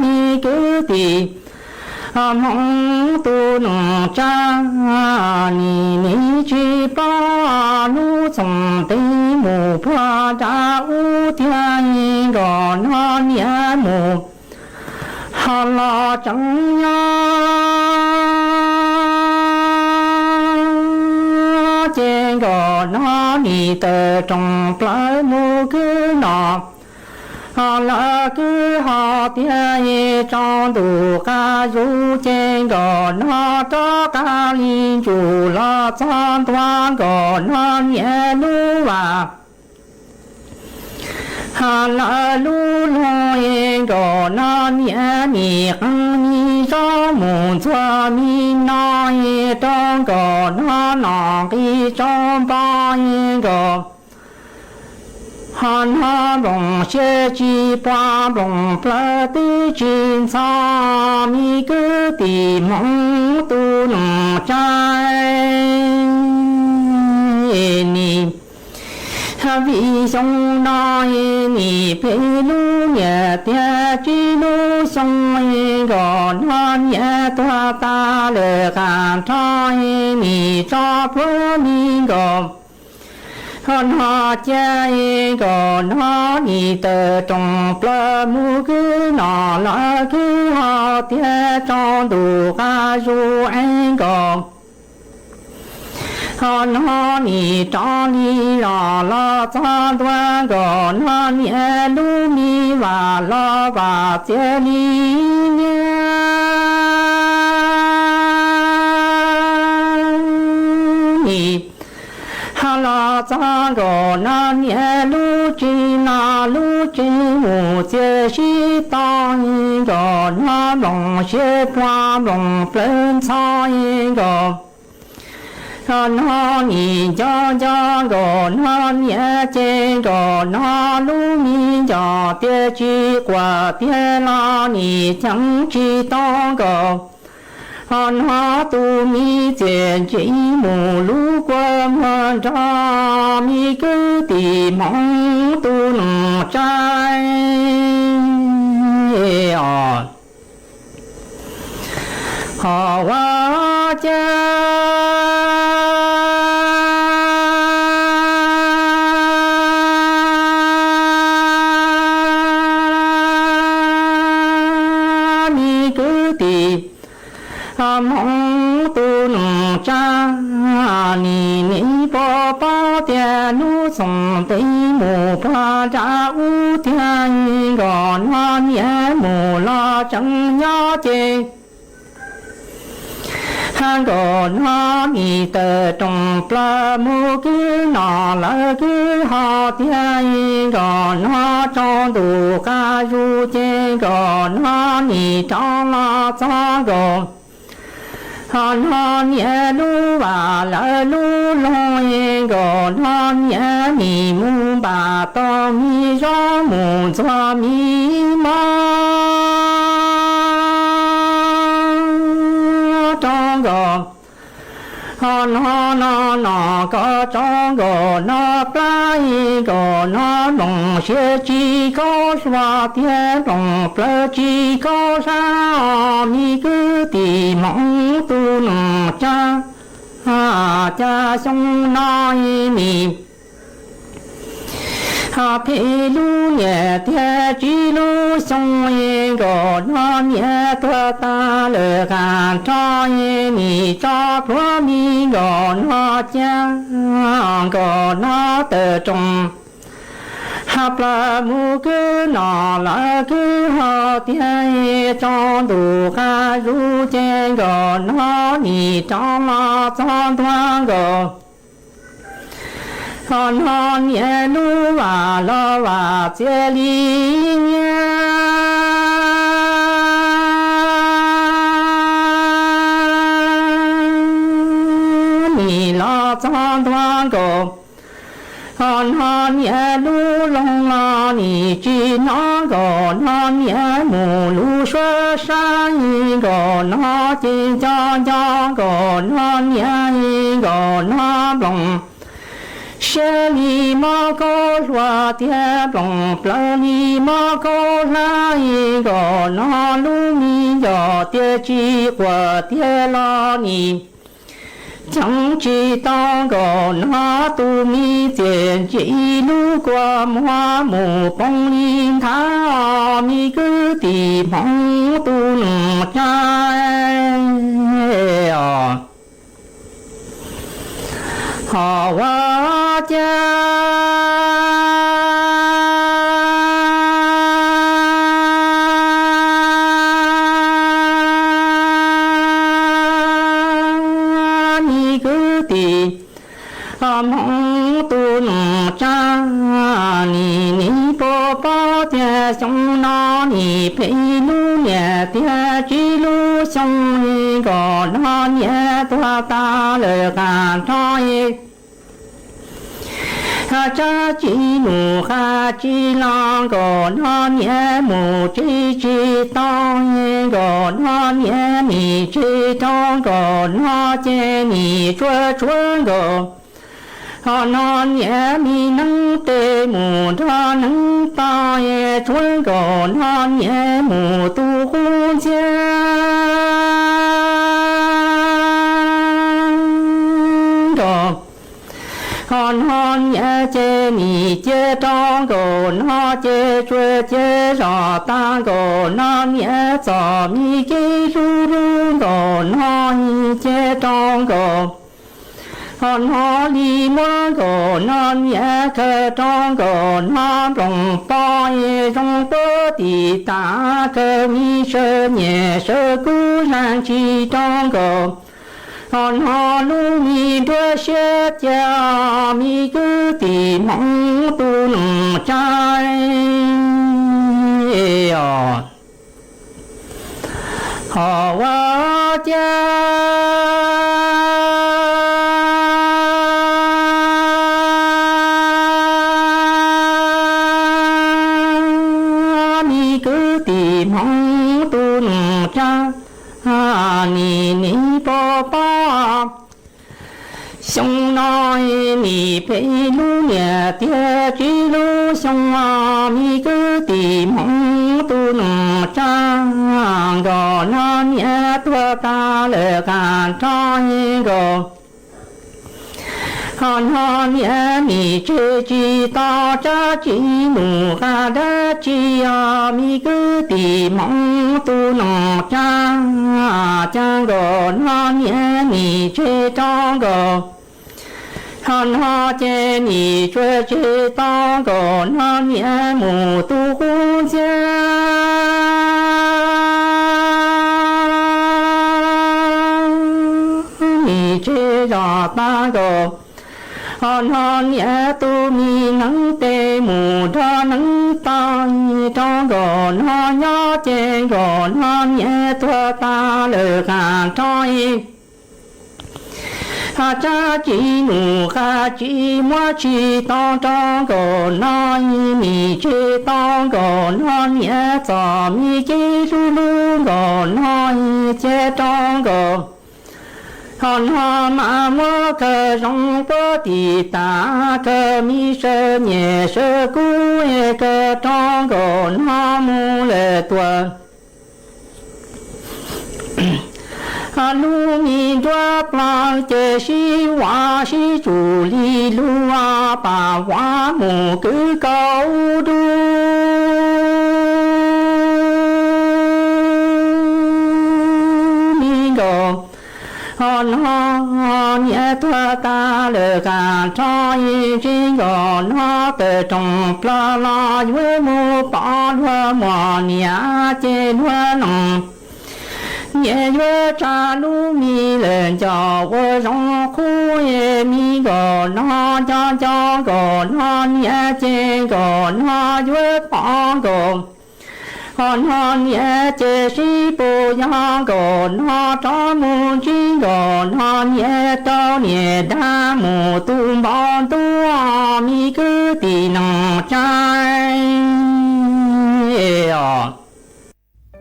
mi kwv tij Hmoob tus nus tsaib, nim nim tsis paub lub xyoo teb mus puag nram ub tiag, nkaus nov niam mus ho los tseem nyob. Ces nkaus nov nim tawm rooj plaws mus kwv noj, lawv kwv ho tiag tsaus ntuj qab zuj, ces nkaus nov rov qab li ntsuj los txog ntua, nkaus nov niam lub vaj lawv lub loog, nkaus nov niam nim qee mi zaub mus ntxuag mi no, rau nkaus nov nom nqi tsaus npo, nkaus ho nov nplooj siab tsis pom nplooj plawv twb tsis ntxhov mi kwv tij Hmoob tus nus tsaib. Nim vij xyoo no nim peb lub niam tiag tsib lub xyoo, nkaus nov niam tuag tas lawm qas nrho, nim tso pluav mi nkaus ho nov cia, nkaus nov nim tawm rooj plaws mus kwv noj, lawv kwv ho tiag tsaus ntuj qab zuj, nkaus ho nov nim rov li los los txog ntua, nkaus nov niam lub me vaj los vaj txias li niag nim ho los txog nkaus nov niam lub tsev no lub tsev mus txias sib tog, nkaus nov nplooj siab pom nplooj plawv ntxhov, nkaus ho nov nim nco nco, nkaus nov niam ces nkaus nov lub me nco tias tsis quaj tiag los nim ceev tsis tau, nkaus ho nov tus me txias ntsim mus lub kua muag nrog mi kwv tij Hmoob tus nus tsaib. Os, ho ua cas mi kwv tij Hmoob tus nus tsaib, nim nim puas paub tias lub xyoo teb mus puag nram ub tiag, nkaus nov niam mus los tseem nyob ces nkaus nov nim tawm rooj plaws mus kwv noj, lawv kwv ho tiag, nkaus nov tsaus ntuj qab zuj ces nkaus nov nim rov los txog, nkaus ho nov niam lub vaj lawv lub loog, nkaus nov niam nim mus npaj tau mi zaub mus ntxuag mi mob rau, nkaus ho nov noj noj kom tsaus, nkaus nov plab, nkaus nov nplooj siab tsis khaub sua tiag, nplooj plawv tsis khaub sab, os mi kwv tij Hmoob tus nus tsaib. Cas xyoo no nim Phe lub niam tiag tsib lub xyoo, nkauj no niam tuag tas lawm qas nrho, mi tso pluav mi nkauj no ca, nkauj no tawm roos ha plaws mus kwv noj lawv kwv haus tiag, tsaus ntuj qas zuj ces nkauj no nim rov los txog ntua nkauj no niam lub vaj los vaj txias li nyiaj. Nim los txog ntua nkauj no niam lub loog los nim tsis hnov, nkauj no niam mus lub suab sab, nkauj no ces nco nco, nkauj no niam, nkauj no nploos siab li mob khaub hluas tiag, nploos plawv li mob khaub hlab, nkauj no lub me nyuam tiag tsis quas tiag los nim cheev tsis tau, nkauj no tus me txias ntsim lub kua muag mus poob li nthav, mi kwv tij Hmoob tus neeg tsa os. Ho ua cas mi kwv tij Hmoob tus neeg tsa, nim nim puas paub tias xyoo no nim phem lub niam tiag tsib lub xyoo, nkauj no niam tuag tas lawm qas nrho, tsab tsis mus qas tsis los, nkauj no niam mus tsev tsis tau, nkauj no niam nim tsev rau, nkauj no ces nim tsuag tsuag nkauj no niam mi neeb tes mus nrog neeb tog, tsuag nkauj no niam mus tu qub ntxiab nkauj no niam ces nim cia rau, nkauj no ces tsuas cia zom tas, nkauj no niam txom mi kev hlub hlub, nkauj no cia rau nkauj no li muab, nkauj no niam khaws rau, nkauj no nploos pom zoo puab tim tas, khaws mi sawv nyem sawv kub zag tsis rau, nkauj no lub me nruab siab cia, mi kwv tij Hmoob tus neeg tsa os. Ho ua cas mi kwv tij Hmoob tus neeg tsa, nim nim puas paub xyoo no nim phem lub niam tiag tsib lub xyoo, mi kwv tij Hmoob tus neeg tsa, nkauj no niam tuag tas lawm qas nrho, nkauj no niam nim tsev tsis tau, tsab tsis mus qas dab tsi, mi kwv tij Hmoob tus neeg tsa, cas nkauj no niam nim tsev rau, nkauj no ces nim tsuas tsev tau, nkauj no niam mus tu qub ntxiab, nim tsev zom tas, nkauj no niam tus me neeb tes mus nrog neeb tog, rau nkauj no nyob ces nkauj no niam tuag tas lawm qas nrho, tsab tsis mus qas tsis muab tsis tau, rau nkauj no nim tsev tau, nkauj no niam txom mi kev hlub hlub, nkauj no cia rau nkauj no mas muab khaws zoo puab tim tas, khaws mi sawv nyem sawv kub, khaws rau nkauj no mus lawm tuaj လူမံၤဒွဲပျီ စဲးစံဝါ စံတူၢ်လံလူ ပာ်ဝါမူး ကုၢ်ကီၢ်ဒူ မံၤကီၢ် အီၣ်နီၢ် မံၤအဲၣ် တွဲတၢ်လၢ ကၣ်ထီၣ်အံၤ စံကီၢ်နီၢ် တၢ်ထူၣ်ပျီလီၤ ယွဲမူးပီၣ် လွဲမွၢ်နံၤ စဲးလွဲနီၢ် မံၤအဲၣ် ယွဲတၢ်လူမံၤလၢ ကၠီဝဲ စီၤခူ မံၤကီၢ်နီၢ် ကၠီကၠီကီၢ်နီၢ် မံၤအဲၣ် စဲးကီၢ်နီၢ် ယွဲပီၣ်ကီၢ် အီၣ်နီၢ် မံၤအဲၣ် စဲးစံ ပီၣ်ယီၤကီၢ်နီၢ် ထီၣ်မူး စံကီၢ်နီၢ် မံၤအဲၣ် တီၢ်န့ၢ်ဒါမူး တူၢ်ဘီတူၢ်အီၣ် မံၤကုတံၢ်နီၢ်ကၠၢ အီၣ်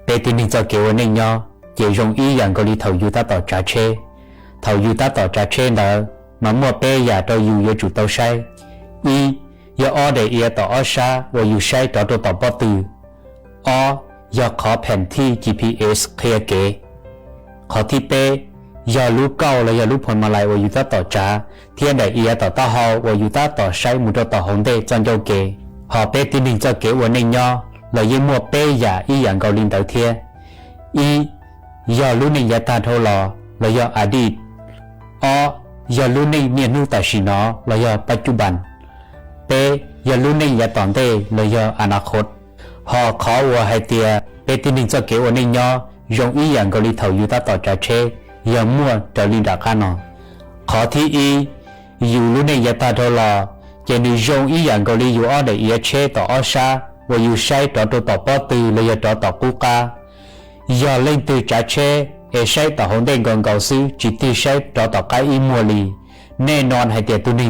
ပ့တံၤနံၤ စီၤက့ဝဲန့ၣ်ညီ စဲး ယိၤအံၤယၣ်ကီးလံ ထီၣ်ယူၤတၢ်တီၣ်စးဆၢ ထီᣣ်ယူၤတၢ်တီၣ်စးဆၢလၢ မၤမီၢ်ပ့ယၣ် တီၢ်ယူၤ ယွၤစူးတီၢ်ဆှဲ အံၤ ယီၤအီဒၣ်အံၤ တီၣ်အီၣ်ဆှး ဝဲယူၤဆှဲ တီၣ်တိၣ်တီၣ်ပီၣ်တုာ် အီ ယီၤခီဖဲၣ်ထံၣ် GPS ဃ့က့ၤ ခီၣ်ထံၣ်ပ့ ယီၤလူကီၢ် လၢယီၤလူဖိမၤလၤ ဝဲယူၤတၢ်တီၣ်စး ထံၣ်ဒၣ်အံၤ တီၣ်တၢ်ဟီၣ် ဝဲယူၤတၢ်တီၣ်ဆှဲ မူးတီၣ်တီၣ်ဟီၣ်ဒ့ၣ် စီၣ်ကၠိက့ၤ ဟီၣ် ပ့တံၤနံၤ စီၤက့ဝဲန့ၣ်ညီ လီၤယဲၢ်မီၢ်ပ့ယၣ် အံၤယၣ်ကီးလံ ဒၢးထံၣ် အံၤ ယီၤလူန့ၣ် ယၤတၢ်ထီလီၤ လၢယီၤ အဒံၣ် အီ ယီၤလူန့ၣ် န့ၣ်နူတၢ်စံၣ်နီၤ လၢယီၤ ပၢၣ်စူၣ်ဘၣ်ၣ် ပ့ ယီၤလူန့ၣ် ယၤတီၣ်ဒ့ၣ် လၢယီၤ အနၢ်ခိၣ် ဟီၣ် ခီဝဲဟဲတဲ ပ့တံၤနံၤ စီၤက့ဝဲန့ၣ်ညီ ယိၤအံၤယၣ်ကီးလံ ထီၣ်ယူၤတၢ်တီၣ်စးဆၢ ယီၤမီၢ်တၢ်လံဒၣ်ခါနီၤ ခီၣ်ထံၣ်အံၤ ယူၤလူန့ၣ် ယၤတၢ်ထီလီၤ စဲး နုၤ ယိၤအံၤယၣ်ကီးလံ ယူၤအီဒၣ်အံၤ ဆှဲတီၣ်အီၣ်ဆှး ဝဲယူၤဆှဲ တီၣ်တိၣ်တီၣ်ပီၣ်တုာ် လၢယီၤ တီၣ်တီၣ်ကူကါ ယီၤလ့ၣ်တုၤစးဆၢ အဲၣ်ဆှဲတီၣ်ဟီၣ်ဒ့ၣ် ကီၢ်ကီၢ်စု စံၣ်တံၢ်ဆှဲ တီၣ်တီၣ်ကါအံၤမီၢ်လံ နဲၣ်နီၣ်ဟဲတဲ တူၢ်နံၤဒၢး စးဆၢ စံၣ်ပီၣ်ဖး ဝံၤဟဲ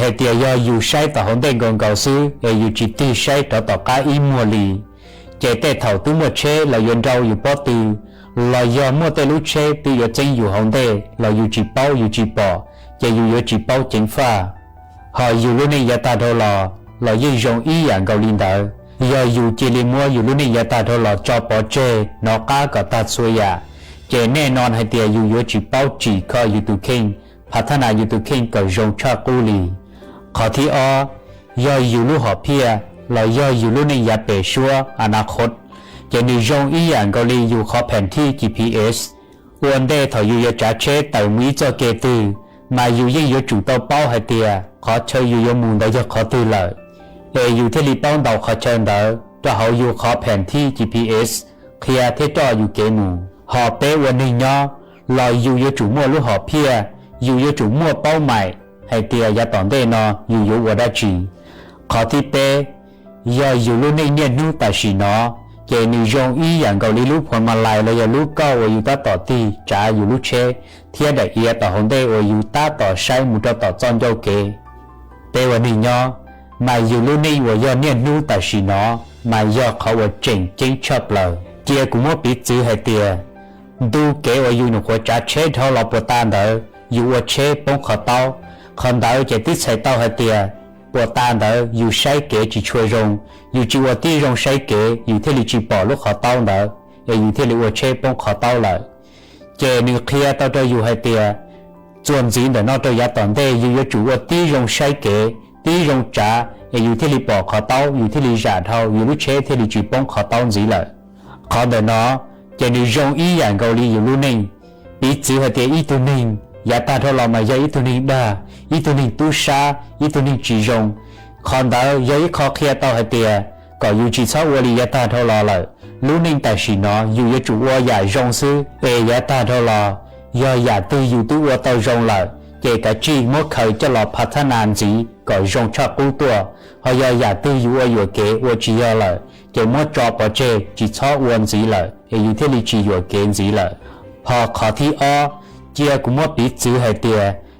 တဲ ယီၤယူၤဆှဲတီၣ်ဟီၣ်ဒ့ၣ် ကီၢ်ကီၢ်စု အဲၣ် ယူၤစံၣ်တံၢ်ဆှဲ တီၣ်တီၣ်ကါအံၤမီၢ်လံ စဲး တဲထီၣ် တုၤမီၢ်ဆှဲ လီၤယွၤဒိယူၤပီၣ်တုာ် လီၤယီၤမီၢ်တ့ၢ်လူဆှဲ တုၤယွၤစ့ၣ်ယူၤဟီၣ်ဒ့ၣ် လီၤယူၤစံၣ်ပီၣ် ယူၤစံၣ်ပီၣ် စဲး ယူၤယွၤစံၣ်ပီၣ် စ့ၣ်ဖး ဟီၣ် ယူၤလူန့ၣ် ယၤတၢ်ထီလီၤ လီၤယဲၢ် ယိၤအံၤယၣ်ကီးလံ ဒၢး ယီၤယူၤစံၣ်လံ မီၢ် ယူၤလူန့ၣ် ယၤတၢ်ထီလီၤ ကၠီၣ်ပီၣ်စဲၣ် နီၣ်ကါ ကီၢ်တၢ်ဆိယၣ် စဲး နဲၣ်နီၣ်ဟဲတဲ ယူၤယွၤစံၣ်ပီၣ် စံၣ်ခီ ယူၤတူၢ်ခ့ၣ် ဖးထနၢ် ယူၤတူၢ်ခ့ၣ် ကီၢ်ယိၤဆၣ်ကူလံ ခီၣ်ထံၣ်အီၤ ယီၤယူၤလူဟီၣ်ဖံး လီၤယီၤယူၤလူန့ၣ် ယၤပဲာ်ဆှီ အနၢ်ခိၣ် စဲး နုၤ ယိၤအံၤယၣ်ကီးလံ ယူၤခီဖဲၣ်ထံၣ် GPS အိၣ်ဒ့ၣ် ထီၣ်ယူၤယၤစးဆၢ တၢ်မှံ စီၤက့တုၤ မၤ ယူၤယဲၢ် ယွၤစူးတီၣ်ပီၣ်ဟဲတဲ ခီဆၢ ယူၤယွၤမူးဒၢး ယီၤခီတုၤလၢာ် အဲၣ် ယူၤထံၣ်လံ ပီၣ်ဒီး ခီဆၢဒၢး တၢ်ဟီၣ် ယူၤခီဖဲၣ်ထံၣ် GPS ဃ့ထံၣ်တီၣ်ယူၤက့ၤမူး ဟီၣ် ပ့ဝဲန့ၣ်ညီ လီၤယူၤယွၤစူးမီၢ်လူဟီၣ်ဖံး ယူၤယွၤစူးမီၢ်ပီၣ်မး ဟဲတဲ ယၤတီၣ်ဒ့ၣ်နီၣ် ယူၤယွၤအိၣ်ဝဲဒၣ်စံၣ် ခီၣ်ထံၣ်ပ့ ယီၤယူၤလူန့ၣ် န့ၣ်နူတၢ်စံၣ်နီၤ စဲး နုၤ ယိၤအံၤယၣ်ကီးလံ လူဖိမၤလၤ လီၤယီၤလူကီၢ် ဝဲယူၤတၢ်တီၣ်တံၢ်စး ယူၤလူဆှဲ ထံၣ်ဒၣ်အံၤ တီၣ်ဟီၣ်ဒ့ၣ် ဝဲယူၤတၢ်တီၣ်ဆှဲ မူးတီၣ်တီၣ် စီၣ်ကၠိက့ၤ ပ့ဝဲန့ၣ်ညီ မၤ ယူၤလူန့ၣ် ဝဲယီၤ န့ၣ်နူတၢ်စံၣ်နီၤ မၤ ယီၤခီဝဲစ့ၣ်ကၠ့ဆၢၣ်ပျၢၤ စဲး ကူမီၢ်ပံၤစုဟဲတဲ ဒူက့ၤဝဲ ယူၤနုာ်ဃီစးဆၢထီၣ်လီၤ ပှၤတၢ်ဒၢး ယူၤအိၣ်ဆၢ ပူၤခီတီ ခီၣ်ဒၢး စဲး တံၢ်ဆဲးတီၢ်ဟဲတဲ ပှၤတၢ်ဒၢး ယူၤဆှဲက့ၤ စံၣ်ဆိၣ်ယိၤ ယူၤစံၣ်အိၣ်တံၢ်ယိၤဆှဲက့ၤ ယူၤထံၣ်လံစံၣ်ပီၣ်လူခီတီဒၢး အဲၣ် ယူၤထံၣ်လံအိၣ်ဆၢ ပူၤခီတီလၢာ် စဲး နုၤဃ့တီၣ်တီၢ်ယူၤဟဲတဲ ကွၢ်နုၤဒၢးနီၣ်တီၢ်ယၤတီၣ်ဒ့ၣ် ယူၤယွၤစူးအိၣ်တံၢ်ယိၤဆှဲက့ၤ တံၢ်ယိၤစး အဲၣ် ယူၤထံၣ်လံပီၣ်ခီတီ ယူၤထံၣ်လံယၣ်ထီၣ် ယူၤလူဆှဲထံၣ်လံစံၣ် ပူၤခီတီနုၤလၢာ် ခီၣ်ဒၢးနီၤ စဲး နုၤ ယိၤအံၤယၣ်ကီးလံ ယူၤလူန့ၣ် ပံၤစုဟဲတဲ အံၤတူၢ်နံၤ ယၤတၢ်ထီၣ်လီၤ မၤ ယီၤအံၤတူၢ်နံၤဒၣ် အံၤတူၢ်နံၤတူၢ်ဆါ အံၤတူၢ်နံၤစံၣ်ယိၤ ခီၣ်ဒၢး ယီၤအံၤခီဃ့တီၢ်ဟဲတဲ ကီၢ်ယူၤစံၣ်ဆီအိၣ်လံ ယၤတၢ်ထီၣ်လီၤလၢာ် လူန့ၣ်တၢ်စံၣ်နီၤ ယူၤယွၤစူးအိၣ်ယၣ်ယိၤစု အဲၣ် ယၤတၢ်ထီၣ်လီၤ ယီၤယၣ်တုၤယူၤတူၢ်အိၣ်တီၢ်ယိၤလၢာ် စဲး ကးစံၣ် မီၢ်ခၢၣ်ကၠီၣ်လီၤ ဖးထနၢ်နစံၣ် ကီၢ်ယိၤဆၣ်ကူတိၢ် ဟီၣ် ယီၤယၣ်တုၤယူၤအိၣ်ယွၤက့ၤ အိၣ်စံၣ်ယီၤလၢာ် စဲး မီၢ်ကၠီၣ်ပီၣ်စဲၣ် စံၣ်ဆီအိၣ်နစံၣ်လၢာ် အဲၣ် ယူၤထံၣ်လံစံၣ်ယွၤက့ၤနစံၣ်လၢာ် ဟီၣ် ခီၣ်ထံၣ်အီၤ စဲး ကူမီၢ်ပံၤစုဟဲတဲ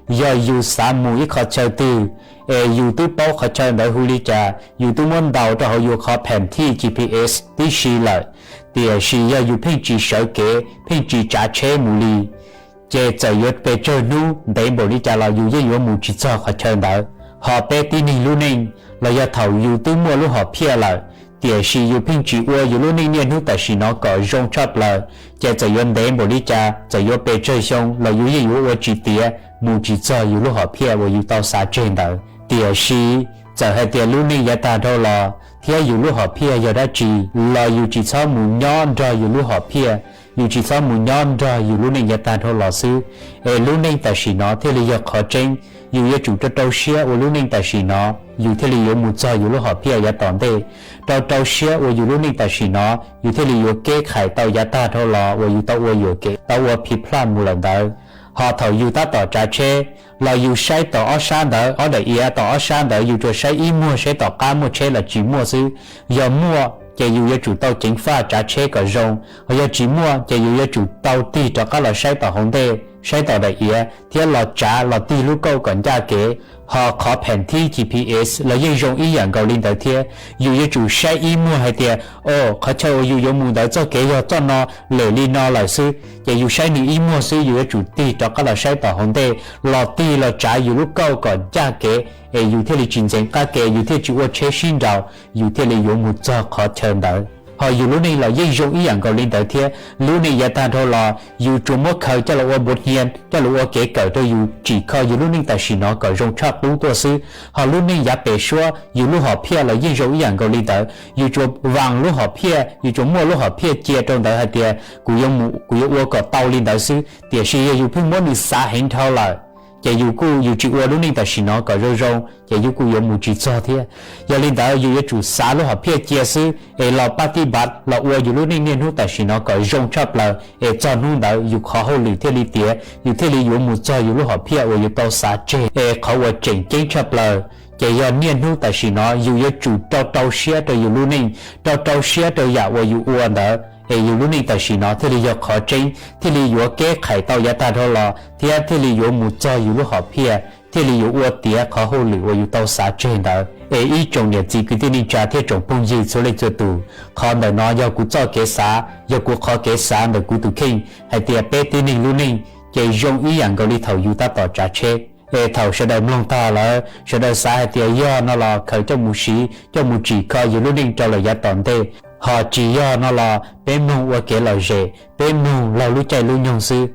ယီၤယူၤသးမူးအံၤခီၣ်ဆၢတုၤ အဲၣ် ယူၤတူၢ်ပီၣ်ခီၣ်ဆၢဒၢးဟူလံကၠၢ် ယူၤတူၢ်မီၢ်ဒိးတီၢ်ဟီၣ်ယူၤခီဖဲၣ်ထံၣ် GPS တံၢ်ဆံလၢာ် တံၢ်ဆံ ယီၤယူၤဖဲၣ်စံၣ်ဆၢက့ၤ ဖဲၣ်စံၣ်စးဆၢမူးလံ စဲး စၢၣ်ယွၤပဲာ်စၢၢ်နူ ဒဲးဘိၣ်လံကၠၢ်လီၤ ယူၤယဲၢ်ယွၤမူးစံၣ်ဆီၣ်ခီၣ်ဆၢဒၢး ဟီၣ် ပဲတံၢ်နံၤလူန့ၣ် လီၤယီၤထီၣ်ယူၤတူၢ်မီၢ်လူဟီၣ်ဖံးလၢာ် Tiam sis yus pheej tsis ua yus lub neej niaj hnub tam sim no kom zoo tshaj plaws, ces txawm yuav ntev npaum li cas, txawm yuav pes tsawg xyoo los yus yeej yuav ua tsis tiav, mus tsis txog yus lub hom phiaj uas yus tau xav tseg ntawd. Tiam sis txawm hais tias lub neej yav tag dhau los thiab yus lub hom phiaj yog dab tsi, los yus tsis txhob mus nyob nrog yus lub hom phiaj, yus tsis txhob mus nyob nrog yus lub neej yav tag dhau los xwb, es lub neej tam sim no thiaj li yog qhov tseeb. Yus yuav tsum rau rau siab ua lub neej tam sim no, yus thiaj li yuav mus txog yus lub hom phiaj yav tom ntej. Rau rau siab ua yus lub neej tam sim no, yus thiaj li yuav keb khais tau yav tag dhau los uas yus tau ua yuam kev, tau ua phiv plaj mus lawm ntawd. Ho thaum yus tab tom tsav tsheb, los yus saib tom ob sab ntawd, ob daim iav tom ob sab ntawd, yus tsuas saib ib muag seb tom qab muaj tsheb los tsis muaj xwb. Yog muaj, ces yus yuav tsum tau ceev faj tsav tsheb kom zoo. Ho yog tsis muaj, ces yus yuav tsum tau tig rov qab los saib tom hauv ntej, saib tom daim iav, thiab los tsav los tig lub kauj kom ncaj kev. Ho qhov pheem thib G P S los yeej zoo ib yam nkaus li ntawd thiab. Yus yuav tsum saib ib muag hais tias, o, qhov chaw uas yus yuav mus ntawd txoj kev yog txoj no, lem li no lawm xwb, ces yus saib nws ib muag xwb, yus yuav tsum tig rov qab los saib tom hauv ntej, los tig los tsav yus lub kauj kom ncaj kev, es yus thiaj li tsis ntxeev qab ke, yus thiaj tsis ua tsheb sib nraus, yus thiaj li yuav mus txog qhov chaw ntawd. Ho yus lub neej los yeej zoo ib yam nkaus li ntawd thiab. Lub neej yav tag dhau los, yus tsuas muab khaws coj los ua npus hnia, coj los ua kev kawm rau yus, tsim kho yus lub neej tam sim no kom zoo tshaj qub tuaj xwb. Ho lub neej yav pem suab, yus lub hom phiaj los yeej zoo ib yam nkaus li ntawd. Yus tsuas vas lub hom phiaj, yus tsuas muaj lub hom phiaj cia rau ntawd hais tias kuv yuav mus, kuv yuav ua kom tau li ntawd xwb. Tiam sis yog yus pheej muab nws xav heev dhau lawm, ces yus kuj, yus tsis ua lub neej tam sim no kom zoo zoo, ces yus kuj yuav mus tsis txog thiab. Yog li ntawd yus yuav tsum xav lub hom phiaj cia xwb, es los pab tib npav los ua yus lub neej niaj hnub tam sim no kom zoo tshaj plaws, es txog hnub ntawd yus qhov hauj lwm thiaj li tiav, yus thiaj li yuav mus txog yus lub hom phiaj uas yus tau xav tseg. Es qhov uas tseem ceeb tshaj plaws, ces yog niaj hnub tam sim no yus yuav tsum rau rau siab rau yus lub neej, rau rau siab rau yam uas yus ua ntawd, es yus lub neej tam sim no thiaj li yog qhov tseeb, thiaj li yuav keb khais tau yav tag dhau los, thiab thiaj li yuav mus txog yus lub hom phiaj, thiaj li yuav ua tiav qhov hauj lwm uas yus tau xav tseg ntawd. Es ib tsoom niam txiv kwv tij neej tsa thiab tsoom phooj ywg txhua leej txhua tus, qhov ntawm no yog kuv txoj kev xav, yog kuv qhov kev xav ntawm kuv tus kheej hais tias peb tib neeg lub neej ces zoo ib yam nkaus li thaum yus tab tom tsav tsheb. Es thaum sawv daws mloog tag lawm, sawv daws xav hais tias yog no los khaws coj mus siv, coj mus tsim kho yus lub neej rau lawm yav tom ntej. Ho tsis yog no los peb mloog ua kev lom zem, peb mloog laug lub caij lub nyoog xwb.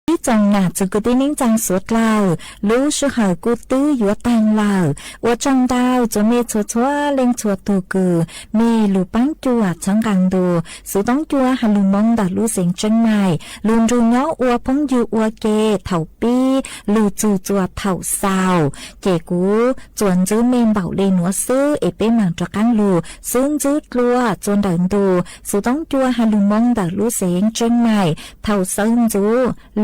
อี๋ จ้องนา จุกุตี้เม้งจังสัวเกลา ลูกซื้อเหาะกู้ตื้อหยัวตังเหล่า อัวจ้องเต้า จัวเมย์ชัวชัวเล็งชัวตู๋กือ เมย์หลู่ปังจั่ว เถิงกังดู สูต้องจั่ว หันหลู่มอง เต่าลู่เสียงเจียงใหม่ หลู่ดูย้ออัวพงอยู่อัวเก เถ่าปี้ หลู่จู๋จั่วเถ่าเซา เจ๋กู จั่วจื้อเมย์เบาเลหนัวซื้อ เอเป้หมั่งตระกังหลู่ ซื้อจื้อตลัว จั่วเดินดู สูต้องจั่ว หันหลู่มอง เต่าลู่เสียงเจียงใหม่ เถ่าเซิงจู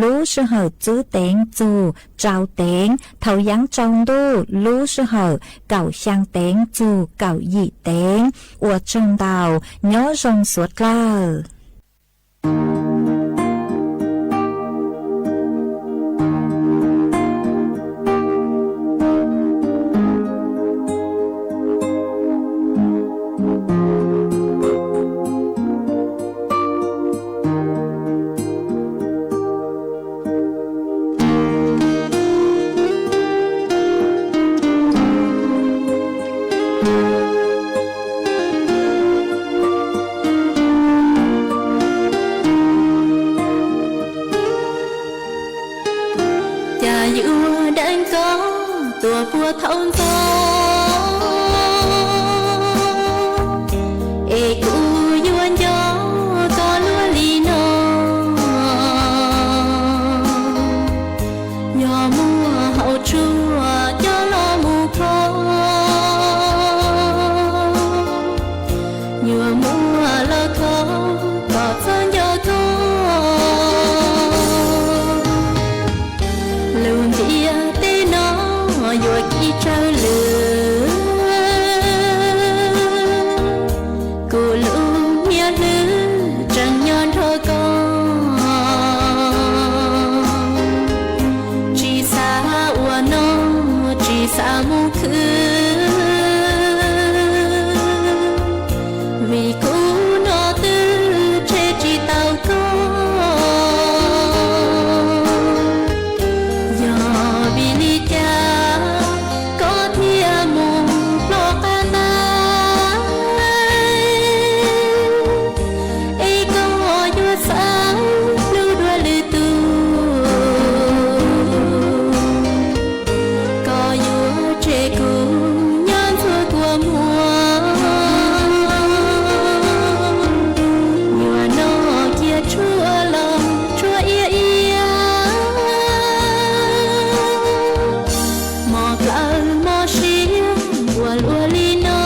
ลูกซื้อเหาะจื้อเต็ง จู๋ เจ้าเต็ง เถ่ายังเจ้าตู้ ลูกซื้อเหาะ เก่าชังเต็ง จู๋ เก่าหยี่เต็ง อัวจ้องเต้า ย้อซองสัวเกลา จาอยู่ดังก็ ตั๋วปัวเฒ่าโต เอกูยวนยอ ก็ลัวลีนอ ยอมัวเฮาชั่ว จอลอหมู่คอ ยัวมัวลอคอ ก็ซ้อนยอคอ ลูกเดียวเต้นอ ยัวกี้เจ้าเหลือ กูลูกเมียเหลือ จังย้อนทอกอ จีสาอัวนอ จีสาหมู่คือ วีกูนอตื้อ เชจีเต้าก็ ยอวีลีจา ก็เทียมหมู่ปลอกกาตาย เอก็ยัวสาย ลูกดัวลือตู ก็ยัวเจกู ย้อนชั่วกั๋วมัว ยัวนอเกียชั่วลอ ชั่วเอียเอีย หมอเกลาหมอเสีย อัวลัวลีนอ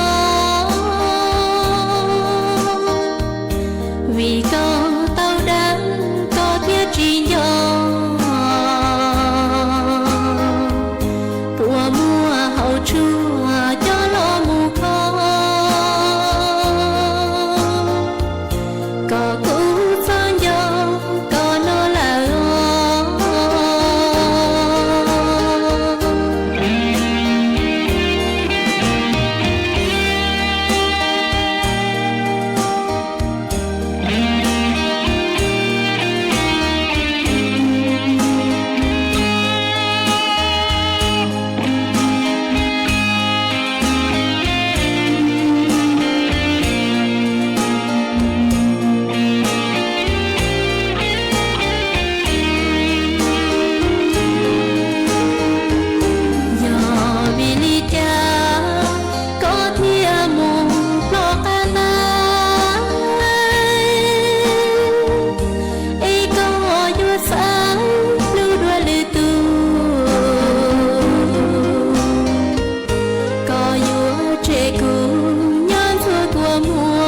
วีก็เต้าดัง ก็เทียจียอ ปัวมัวเฮาชั่ว จอลอหมู่คอ ก็กูซ้อนยอ ก็นอลาออ ยอวีลีจา ก็เทียมหมู่ปลอกกาตาย เอก็ยัวสาย ลูกดัวลือตู ก็ยัวเจกู ย้อนชั่วกั๋วมัว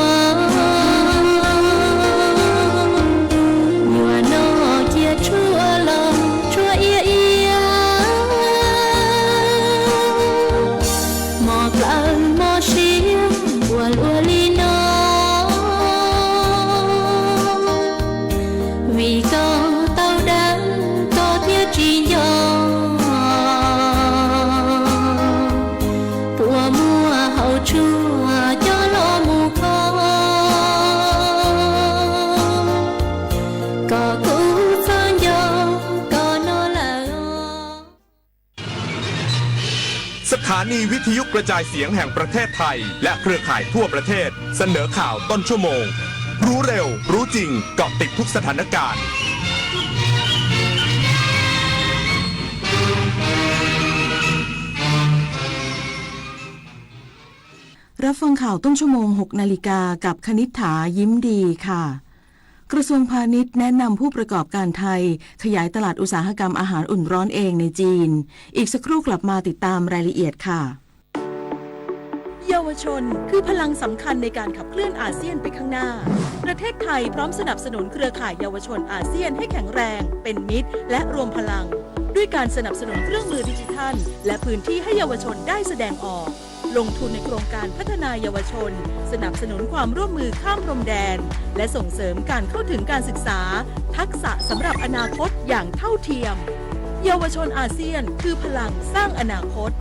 ยัวนอเกียชั่วลอ ชั่วเอียเอีย หมอเกลาหมอเสีย อัวลัวลีนอ วีก็เต้าดัง ก็เทียจียอ ปัวมัวเฮาชั่ว จอลอหมู่คอ ก็กูซ้อนยอ ก็นอลาออ สถานีวิทยุกระจายเสียงแห่งประเทศไทย และเครือข่ายทั่วประเทศ เสนอข่าวต้นชั่วโมง รู้เร็ว รู้จริง เกาะติดทุกสถานการณ์ รับฟังข่าวต้นชั่วโมง หกนาฬิกา กับคณิษฐา ยิ้มดีค่ะ กระทรวงพาณิชย์แนะนำผู้ประกอบการไทย ขยายตลาดอุตสาหกรรมอาหารอุ่นร้อนเองในจีน อีกสักครู่กลับมาติดตามรายละเอียดค่ะ เยาวชนคือพลังสำคัญในการขับเคลื่อนอาเซียนไปข้างหน้า ประเทศไทยพร้อมสนับสนุนเครือข่ายเยาวชนอาเซียนให้แข็งแรง เป็นมิตร และรวมพลัง ด้วยการสนับสนุนเครื่องมือดิจิทัล และพื้นที่ให้เยาวชนได้แสดงออก ลงทุนในโครงการพัฒนาเยาวชน สนับสนุนความร่วมมือข้ามพรมแดน และส่งเสริมการเข้าถึงการศึกษา ทักษะสำหรับอนาคตอย่างเท่าเทียม เยาวชนอาเซียนคือพลังสร้างอนาคต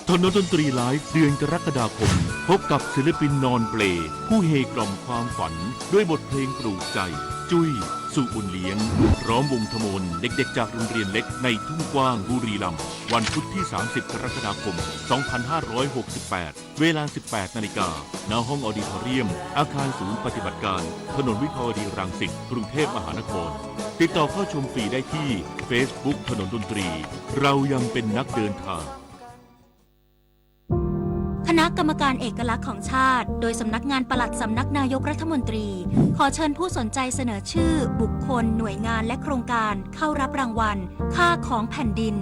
ถนนดนตรีไลฟ์ เดือนกรกฎาคม พบกับศิลปินนอนเปล ผู้เฮกล่อมความฝัน ด้วยบทเพลงปลุกใจ จุ้ย สุบุญเลี้ยง พร้อมวงทมน เด็กๆ จากโรงเรียนเล็กในทุ่งกว้าง บุรีรัมย์ วันพุธที่ สามสิบ กรกฎาคม สองพันห้าร้อยหกสิบแปด เวลา สิบแปดนาฬิกา ณ ห้องออดิทอเรียม อาคารศูนย์ปฏิบัติการ ถนนวิภาวดีรังสิต กรุงเทพมหานคร ติดต่อเข้าชมฟรีได้ที่เฟซบุ๊กถนนดนตรี เรายังเป็นนักเดินทาง คณะกรรมการเอกลักษณ์ของชาติ โดยสำนักงานปลัดสำนักนายกรัฐมนตรี ขอเชิญผู้สนใจเสนอชื่อ บุคคล หน่วยงาน และโครงการ เข้ารับรางวัล ค่าของแผ่นดิน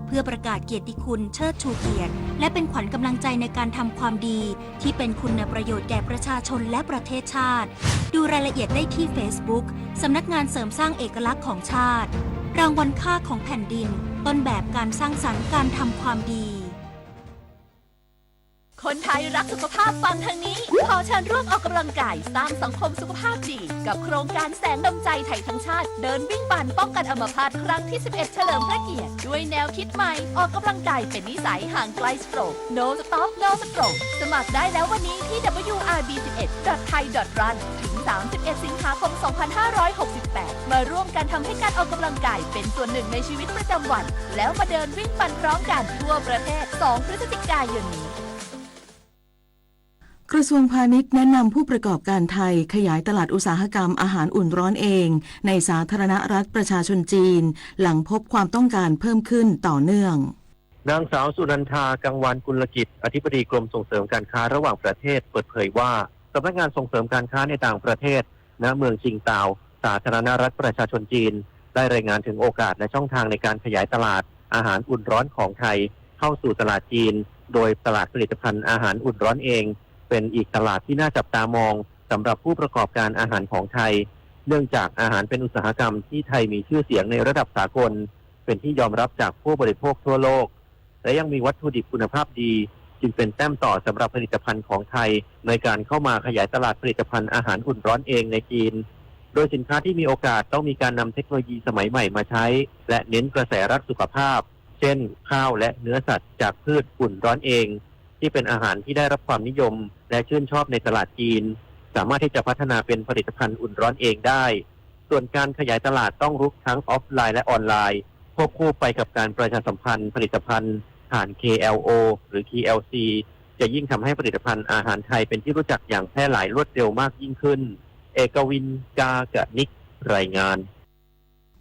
เพื่อประกาศเกียรติคุณเชิดชูเกียรติ และเป็นขวัญกำลังใจในการทำความดี ที่เป็นคุณประโยชน์แก่ประชาชนและประเทศชาติ ดูรายละเอียดได้ที่เฟซบุ๊ก สำนักงานเสริมสร้างเอกลักษณ์ของชาติ รางวัลค่าของแผ่นดิน ต้นแบบการสร้างสรรค์การทำความดี คนไทยรักสุขภาพฟังทางนี้ ขอเชิญร่วมออกกำลังกายสร้างสังคมสุขภาพดี กับโครงการแสงดวงใจไทยทั้งชาติ เดินวิ่งปั่นป้องกันอัมพาตครั้งที่ สิบเอ็ด เฉลิมพระเกียรติ ด้วยแนวคิดใหม่ ออกกำลังกายเป็นนิสัย ห่างไกลสโตรก No Stop No Stroke สมัครได้แล้ววันนี้ที่ ดับเบิลยู อาร์ บี สิบเอ็ด ดอท ไทย ดอท รัน ถึง สามสิบเอ็ด สิงหาคม สองพันห้าร้อยหกสิบแปด มาร่วมกันทำให้การออกกำลังกายเป็นส่วนหนึ่งในชีวิตประจำวัน แล้วมาเดินวิ่งปั่นพร้อมกันทั่วประเทศ สอง พฤศจิกายนนี้ กระทรวงพาณิชย์แนะนำผู้ประกอบการไทยขยายตลาดอุตสาหกรรมอาหารอุ่นร้อนเอง ในสาธารณรัฐประชาชนจีน หลังพบความต้องการเพิ่มขึ้นต่อเนื่อง นางสาวสุนันทา กังวานกุลกิจ อธิบดีกรมส่งเสริมการค้าระหว่างประเทศ เปิดเผยว่า สำนักงานส่งเสริมการค้าในต่างประเทศ ณ เมืองชิงตาว สาธารณรัฐประชาชนจีน ได้รายงานถึงโอกาสและช่องทางในการขยายตลาดอาหารอุ่นร้อนของไทย เข้าสู่ตลาดจีน โดยตลาดผลิตภัณฑ์อาหารอุ่นร้อนเอง เป็นอีกตลาดที่น่าจับตามองสำหรับผู้ประกอบการอาหารของไทย เนื่องจากอาหารเป็นอุตสาหกรรมที่ไทยมีชื่อเสียงในระดับสากล เป็นที่ยอมรับจากผู้บริโภคทั่วโลก และยังมีวัตถุดิบคุณภาพดี จึงเป็นแต้มต่อสำหรับผลิตภัณฑ์ของไทย ในการเข้ามาขยายตลาดผลิตภัณฑ์อาหารอุ่นร้อนเองในจีน โดยสินค้าที่มีโอกาสต้องมีการนำเทคโนโลยีสมัยใหม่มาใช้ และเน้นกระแสรักสุขภาพ เช่น ข้าวและเนื้อสัตว์จากพืชอุ่นร้อนเอง ที่เป็นอาหารที่ได้รับความนิยม และชื่นชอบในตลาดจีน สามารถที่จะพัฒนาเป็นผลิตภัณฑ์อุ่นร้อนเองได้ ส่วนการขยายตลาดต้องรุกทั้งออฟไลน์และออนไลน์ ควบคู่ไปกับการประชาสัมพันธ์ผลิตภัณฑ์ผ่าน เค แอล โอ หรือ เค แอล ซี จะยิ่งทำให้ผลิตภัณฑ์อาหารไทยเป็นที่รู้จักอย่างแพร่หลายรวดเร็วมากยิ่งขึ้น เอกวิน กากนิก รายงาน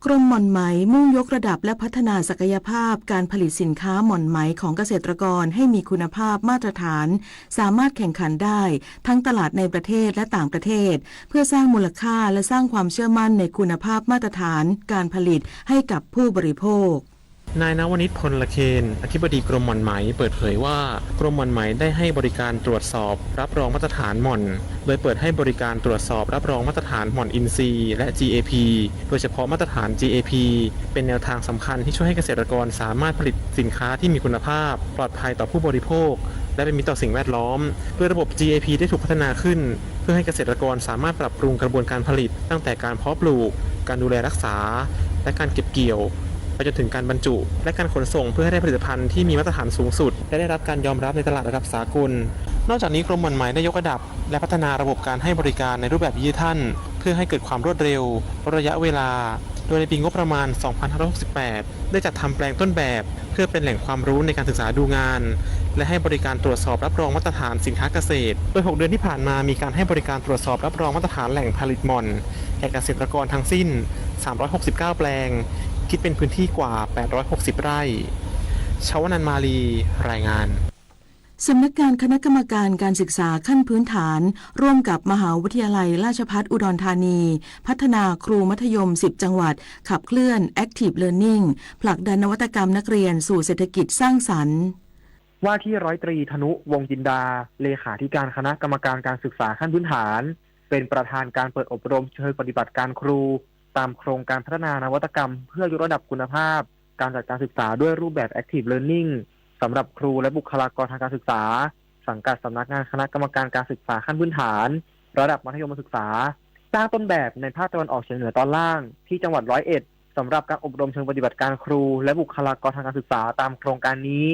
กรมหม่อนไหมมุ่งยกระดับและพัฒนาศักยภาพการผลิตสินค้าหม่อนไหมของเกษตรกรให้มีคุณภาพมาตรฐาน สามารถแข่งขันได้ทั้งตลาดในประเทศและต่างประเทศ เพื่อสร้างมูลค่าและสร้างความเชื่อมั่นในคุณภาพมาตรฐานการผลิตให้กับผู้บริโภค นายนวนิช พลเคน อธิบดีกรมหม่อนไหม เปิดเผยว่า กรมหม่อนไหมได้ให้บริการตรวจสอบรับรองมาตรฐานหม่อน โดยเปิดให้บริการตรวจสอบรับรองมาตรฐานหม่อนอินทรีย์ และ จี เอ พี โดยเฉพาะมาตรฐาน จี เอ พี เป็นแนวทางสำคัญที่ช่วยให้เกษตรกรสามารถผลิตสินค้าที่มีคุณภาพ ปลอดภัยต่อผู้บริโภค และเป็นมิตรต่อสิ่งแวดล้อม โดยระบบ จี เอ พี ได้ถูกพัฒนาขึ้น เพื่อให้เกษตรกรสามารถปรับปรุงกระบวนการผลิต ตั้งแต่การเพาะปลูก การดูแลรักษา และการเก็บเกี่ยว ไปจนถึงการบรรจุ และการขนส่ง เพื่อให้ได้ผลิตภัณฑ์ที่มีมาตรฐานสูงสุด และได้รับการยอมรับในตลาดระดับสากล นอกจากนี้กรมหม่อนไหมได้ยกระดับ และพัฒนาระบบการให้บริการในรูปแบบดิจิทัล เพื่อให้เกิดความรวดเร็ว ลดระยะเวลา โดยในปีงบประมาณ สองพันห้าร้อยหกสิบแปด ได้จัดทำแปลงต้นแบบ เพื่อเป็นแหล่งความรู้ในการศึกษาดูงาน และให้บริการตรวจสอบรับรองมาตรฐานสินค้าเกษตร โดย หก เดือนที่ผ่านมามีการให้บริการตรวจสอบรับรองมาตรฐานแหล่งผลิตหม่อน แก่เกษตรกรทั้งสิ้น สามร้อยหกสิบเก้า แปลง คิดเป็นพื้นที่กว่า แปดร้อยหกสิบ ไร่ ชวนันท์ มาลี รายงาน สำนักงานคณะกรรมการการศึกษาขั้นพื้นฐาน ร่วมกับมหาวิทยาลัยราชภัฏอุดรธานี พัฒนาครูมัธยมสิบจังหวัด ขับเคลื่อน Active Learning ผลักดันนวัตกรรมนักเรียนสู่เศรษฐกิจสร้างสรรค์ ว่าที่ร้อยตรีธนุ วงศ์จินดา เลขาธิการคณะกรรมการการศึกษาขั้นพื้นฐาน เป็นประธานการเปิดอบรมเชิงปฏิบัติการครู ตามโครงการพัฒนานวัตกรรมเพื่อยกระดับคุณภาพการจัดการศึกษาด้วยรูปแบบ Active Learning สำหรับครูและบุคลากรทางการศึกษา สังกัดสำนักงานคณะกรรมการการศึกษาขั้นพื้นฐาน ระดับมัธยมศึกษา สร้างต้นแบบในภาคตะวันออกเฉียงเหนือตอนล่าง ที่จังหวัดร้อยเอ็ด สำหรับการอบรมเชิงปฏิบัติการครู และบุคลากรทางการศึกษาตามโครงการนี้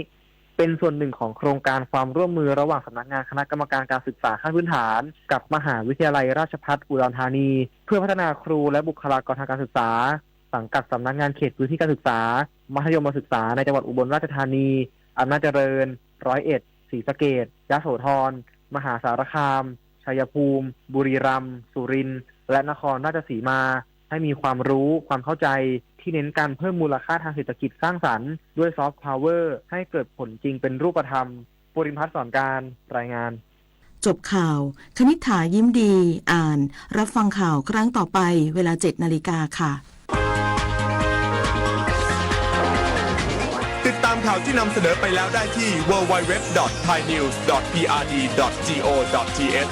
เป็นส่วนหนึ่งของโครงการความร่วมมือระหว่างสำนักงานคณะกรรมการการศึกษาขั้นพื้นฐาน กับมหาวิทยาลัยราชภัฏอุดรธานี เพื่อพัฒนาครูและบุคลากรทางการศึกษา สังกัดสำนักงานเขตพื้นที่การศึกษา มัธยมศึกษาในจังหวัดอุบลราชธานี อำนาจเจริญ ร้อยเอ็ด ศรีสะเกษ ยโสธร มหาสารคาม ชัยภูมิ บุรีรัมย์ สุรินทร์ และนครราชสีมา ให้มีความรู้ ความเข้าใจ ที่เน้นการเพิ่มมูลค่าทางเศรษฐกิจสร้างสรรค์ ด้วย Soft Power ให้เกิดผลจริงเป็นรูปธรรม ภูริพัฒน์ สอนการ รายงาน จบข่าว คณิษฐา ยิ้มดี อ่าน รับฟังข่าวครั้งต่อไป เวลาเจ็ดนาฬิกาค่ะ ติดตามข่าวที่นำเสนอไปแล้วได้ที่ ดับเบิลยู ดับเบิลยู ดับเบิลยู ดอท ไทยนิวส์ ดอท พีอาร์ดี ดอท จีโอ ดอท ทีเอช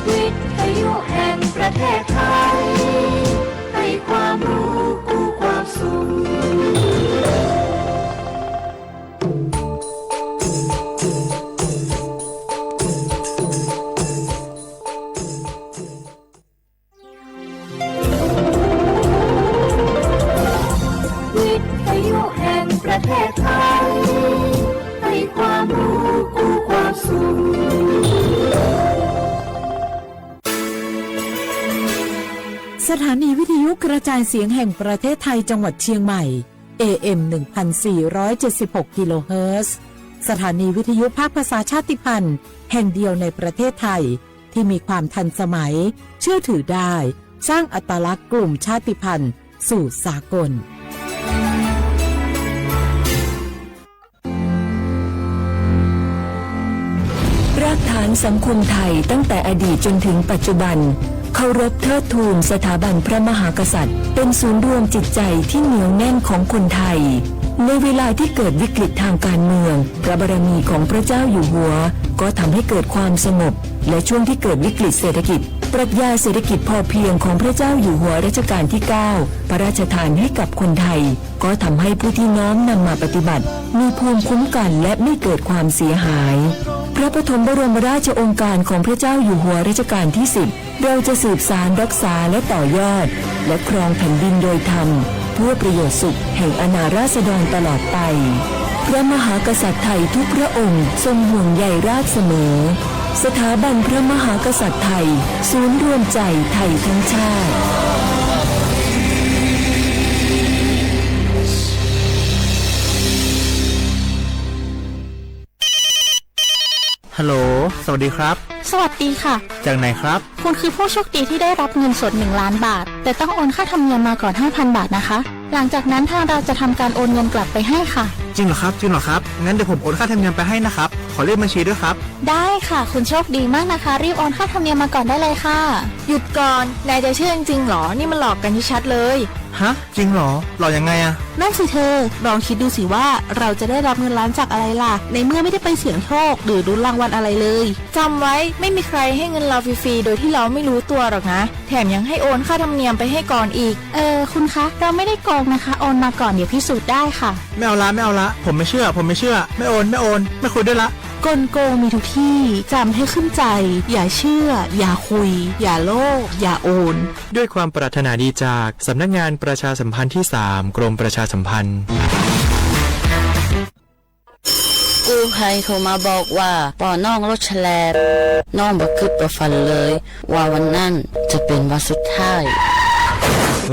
วิทยุแห่งประเทศไทย ให้ความรู้คู่ความสุข วิทยุแห่งประเทศไทย ให้ความรู้คู่ความสุข สถานีวิทยุกระจายเสียงแห่งประเทศไทยจังหวัดเชียงใหม่ เอเอ็ม หนึ่งพันสี่ร้อยเจ็ดสิบหก กิโลเฮิรตซ์ สถานีวิทยุภาคภาษาชาติพันธุ์แห่งเดียวในประเทศไทย ที่มีความทันสมัย เชื่อถือได้ สร้างอัตลักษณ์กลุ่มชาติพันธุ์สู่สากล รากฐานสังคมไทยตั้งแต่อดีตจนถึงปัจจุบัน เคารพเทิดทูนสถาบันพระมหากษัตริย์ เป็นศูนย์รวมจิตใจที่เหนียวแน่นของคนไทย ในเวลาที่เกิดวิกฤตทางการเมือง พระบารมีของพระเจ้าอยู่หัว ก็ทำให้เกิดความสงบ และช่วงที่เกิดวิกฤตเศรษฐกิจ ปรัชญาเศรษฐกิจพอเพียงของพระเจ้าอยู่หัวรัชกาลที่เก้า พระราชทานให้กับคนไทย ก็ทำให้ผู้ที่น้อมนำมาปฏิบัติ มีภูมิคุ้มกันและไม่เกิดความเสียหาย พระปฐมบรมราชโองการของพระเจ้าอยู่หัวรัชกาลที่สิบ เราจะสืบสานรักษาและต่อยอด และครองแผ่นดินโดยธรรม เพื่อประโยชน์สุขแห่งอาณาราษฎรตลอดไป พระมหากษัตริย์ไทยทุกพระองค์ทรงห่วงใยราษฎรเสมอ สถาบันพระมหากษัตริย์ไทย ศูนย์รวมใจไทยทั้งชาติ ฮัลโหล สวัสดีครับ สวัสดีค่ะ จากไหนครับ คุณคือผู้โชคดีที่ได้รับเงินสดหนึ่งล้านบาท แต่ต้องโอนค่าธรรมเนียมมาก่อนห้าพันบาทนะคะ หลังจากนั้นทางเราจะทำการโอนเงินกลับไปให้ค่ะ จริงเหรอครับ จริงเหรอครับ งั้นเดี๋ยวผมโอนค่าธรรมเนียมไปให้นะครับ ขอเลขบัญชีด้วยครับ ได้ค่ะ คุณโชคดีมากนะคะ รีบโอนค่าธรรมเนียมมาก่อนได้เลยค่ะ หยุดก่อน นายจะเชื่อจริงๆหรอ นี่มันหลอกกันชัดๆเลย ฮะ จริงเหรอ หลอกยังไงอะ นั่นสิเธอ ลองคิดดูสิว่าเราจะได้รับเงินล้านจากอะไรล่ะ ในเมื่อไม่ได้ไปเสี่ยงโชคหรือลุ้นรางวัลอะไรเลย จำไว้ ไม่มีใครให้เงินเราฟรีๆ โดยที่เราไม่รู้ตัวหรอกนะ แถมยังให้โอนค่าธรรมเนียมไปให้ก่อนอีก เออ คุณคะ เราไม่ได้โกงนะคะ โอนมาก่อน เดี๋ยวพิสูจน์ได้ค่ะ ไม่เอาละ ไม่เอาละ ผมไม่เชื่อ ผมไม่เชื่อ ไม่โอน ไม่โอน ไม่คุยด้วยละ กลโกงมีทุกที่ จำให้ขึ้นใจ อย่าเชื่อ อย่าคุย อย่าโลภ อย่าโอน ด้วยความปรารถนาดีจากสำนักงานประชาสัมพันธ์ที่สาม กรมประชาสัมพันธ์ กู้ภัยโทรมาบอกว่า ป้อน้องรถแฉลบ น้องบ่คิดบ่ฝันเลย ว่าวันนั้นจะเป็นวันสุดท้าย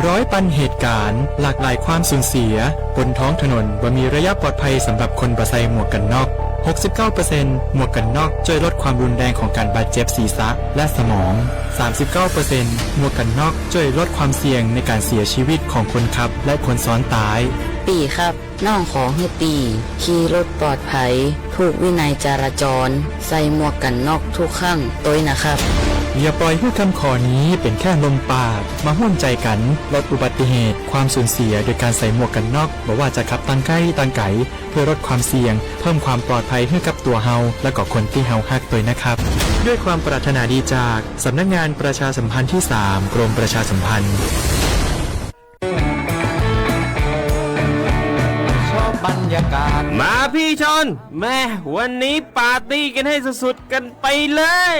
ร้อยปันเหตุการณ์ หลากหลายความสูญเสีย บนท้องถนนบ่มีระยะปลอดภัยสำหรับคนบ่ใส่หมวกกันน็อก หกสิบเก้าเปอร์เซ็นต์ หมวกกั๋นน็อกจ้วยลดความรุนแรงของก๋านบาดเจ็บศีรษะและสมอง สามสิบเก้าเปอร์เซ็นต์ หมวกกั๋นน็อกจ้วยลดความเสี่ยงในก๋านเสียจีวิตของคนขับและคนซ้อนต๊าย ปี้ครับ น้องขอหื้อปี้ขี่รถปลอดภัย ถูกวินัยจราจร ใส่หมวกกั๋นน็อกทุกครั้งตวยนะครับ อย่าปล่อยหื้อกำขอนี้เป๋นแค่ลมปาก มาฮ่วมใจ๋กั๋นลดอุบัติเหตุ ความสูญเสียโดยก๋านใส่หมวกกั๋นน็อก บ่ว่าจะขับตางใก้ตางไก๋ เพื่อลดความเสี่ยง เพิ่มความปลอดภัยหื้อกับตั๋วเฮา และก็คนตี้เฮาฮักตวยนะครับ ด้วยความปรารถนาดีจากสำนักงานประชาสัมพันธ์ที่สาม กรมประชาสัมพันธ์ มาปี้ชน แม่ วันนี้ปาร์ตี้กั๋นหื้อสุดๆ กั๋นไปเลย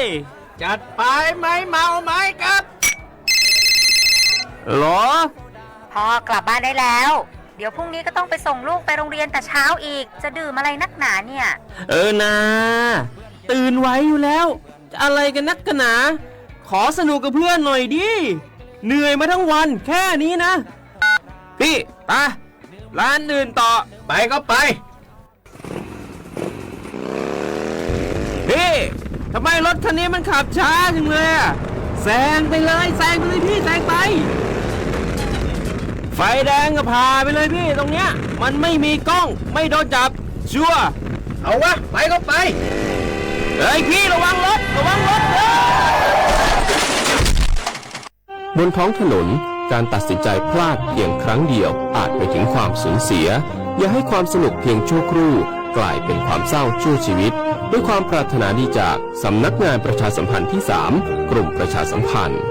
จัดไป ไม้เมาไม้กับ หรอ พ่อกลับบ้านได้แล้ว เดี๋ยวพรุ่งนี้ก็ต้องไปส่งลูกไปโรงเรียนแต่เช้าอีก จะดื่มอะไรนักหนาเนี่ย เออนา ตื่นไวอยู่แล้ว จะอะไรกั๋นนักกั๋นหนา ขอสนุกกับเพื่อนหน่อยดิ เหนื่อยมาทั้งวันแค่นี้นะ ปี้ ไป ร้านอื่นต่อ ไปก็ไป ปี้ ทำไมรถคันนี้มันขับช้าจังเลยอะ แซงไปเลย แซงไปเลยปี้ แซงไป ไฟแดงก็ผ่าไปเลยปี้ ตรงเนี้ย มันไม่มีกล้อง ไม่โดนจับ ชัวร์ เอาวะ ไปก็ไป เฮ้ยปี้ ระวังรถ ระวังรถ เฮ้ย บนท้องถนน ก๋านตัดสินใจ๋พลาดเพียงครั้งเดียวอาจไปถึงความสูญเสีย อย่าให้ความสนุกเพียงชั่วครู่กลายเป๋นความเศร้าชั่วชีวิต ด้วยความปรารถนาดีจากสำนักงานประชาสัมพันธ์ที่สาม กรมประชาสัมพันธ์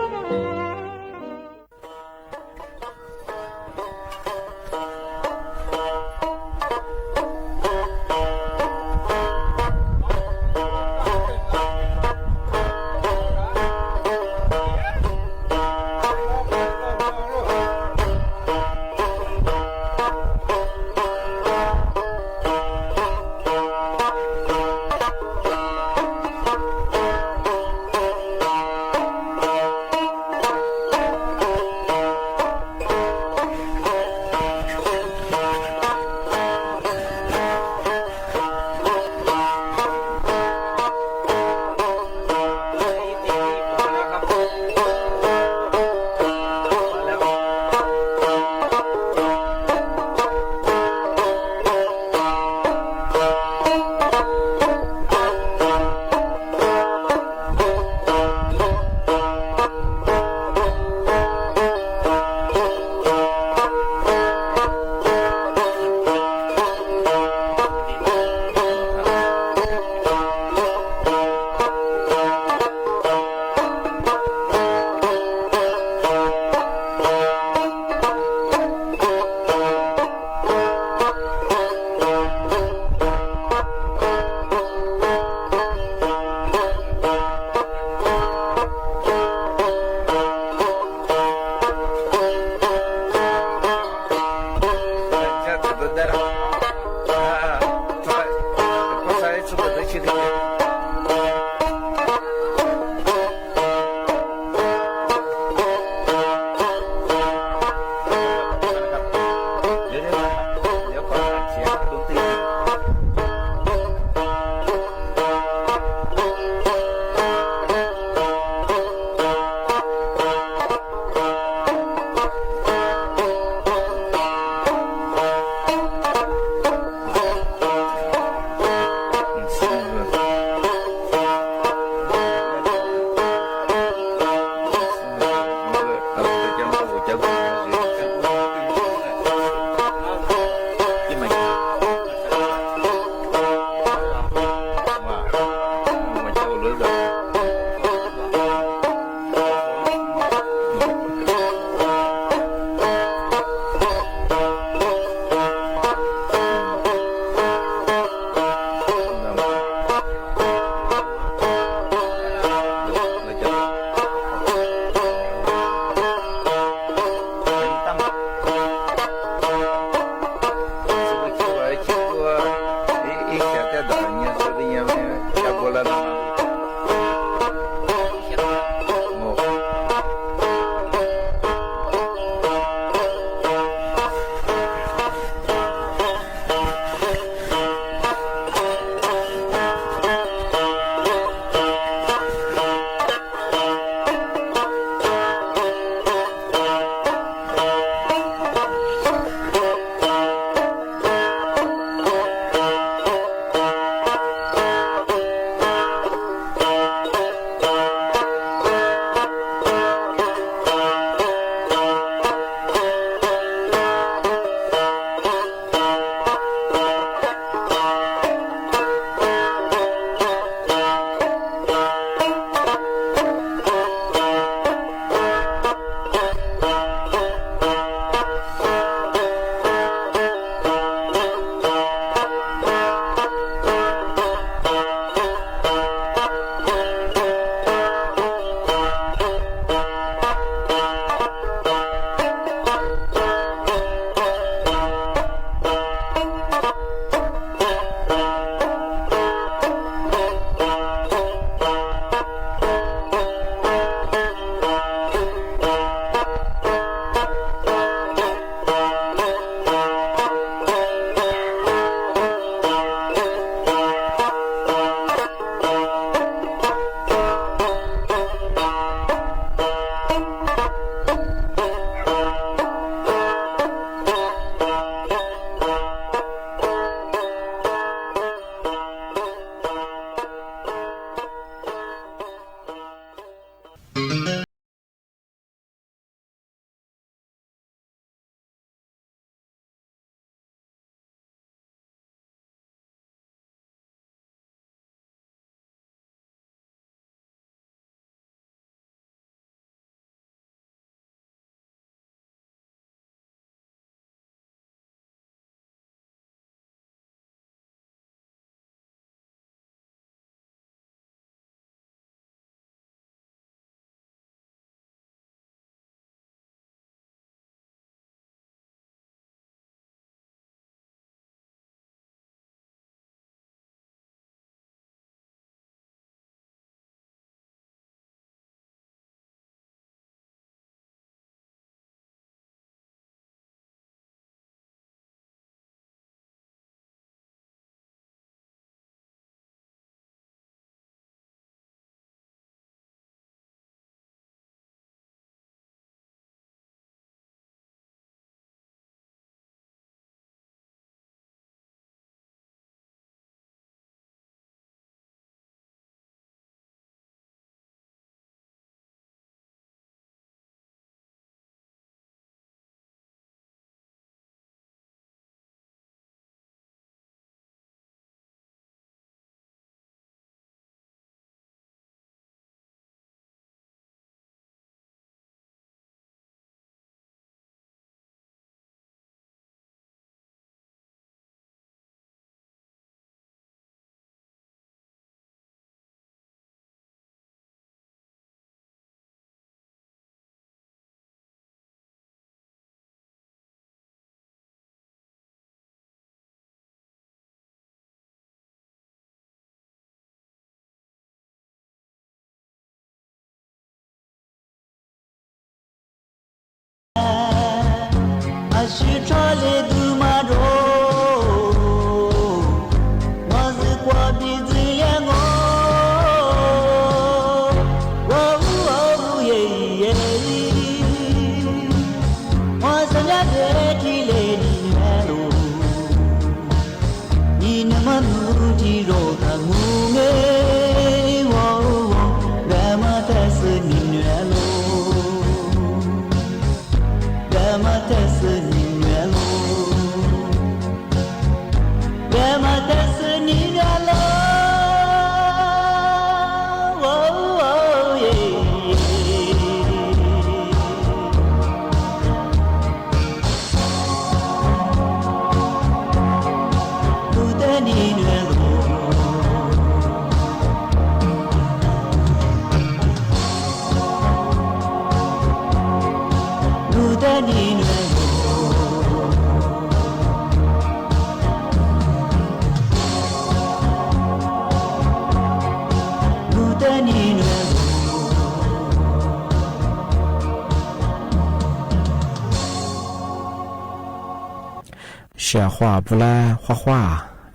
ဆရာ ခွါပူလၢ ခွါခွါ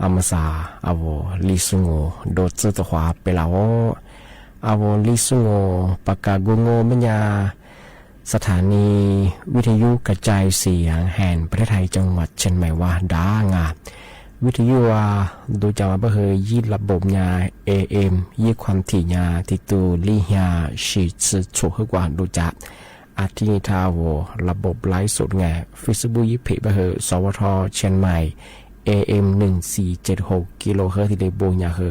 အမစၢ် အဝိၢ်လံာ်စူငိုၣ် ဒိးစုသခွါပၢလီၤဝဲ အဝိၢ်လံာ်စူငိုၣ် ပကးကိးငိုၣ်မဲာ်ညါ สถานีวิทยุกระจายเสียงแห่งแห่งประเทศไทย จังหวัดเชียงใหม่ ဝဲဒၣ်ဧါ วิทยุ ဝဲ ဒိးကမၣ်ဘၣ်ဟု ယံးระบบညါ เอเอ็ม ယံးความถี่ညါ တီႈတူၢ် လေးရာ ဆံဆူၣ် ဟဲကွၢ်ဒိးကမၣ် အထံၣ်န့ၢ်တၢ်အဝိၢ် ระบบไลฟ์สดညါ Facebook ယံးเพจဘၣ်ဟု สวท เชียงใหม่ เอเอ็ม หนึ่งสี่เจ็ดหก กิโลเฮิรตซ์ ထံၣ်လၢဘိညါဟု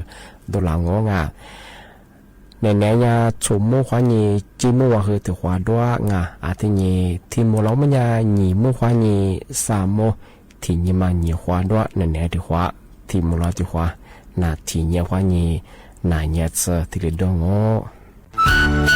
ဒိးလီၤငိုၣ်ဧါ နဲနဲညါ ဆူမိၢ်ခွါညံၤ ကၠံမိၢ်ဝၤဟု တုၤခွါဒွးဧါ အထံၣ်န့ၢ် ထံၣ်မိၢ်လီၤမဲာ်ညါ နံၤမိၢ်ခွါညံၤ သၢမိၢ် ထံၣ်န့ၢ်မး နံၤခွါဒွး နဲနဲတုၤခွါ ထံၣ်မိၢ်လီၤတုၤခွါ နၤထံၣ်န့ၢ်ခွါညံၤ နၤန့ၢ်ဆၢ ထံၣ်လၢဒိၣ်ငိုၣ်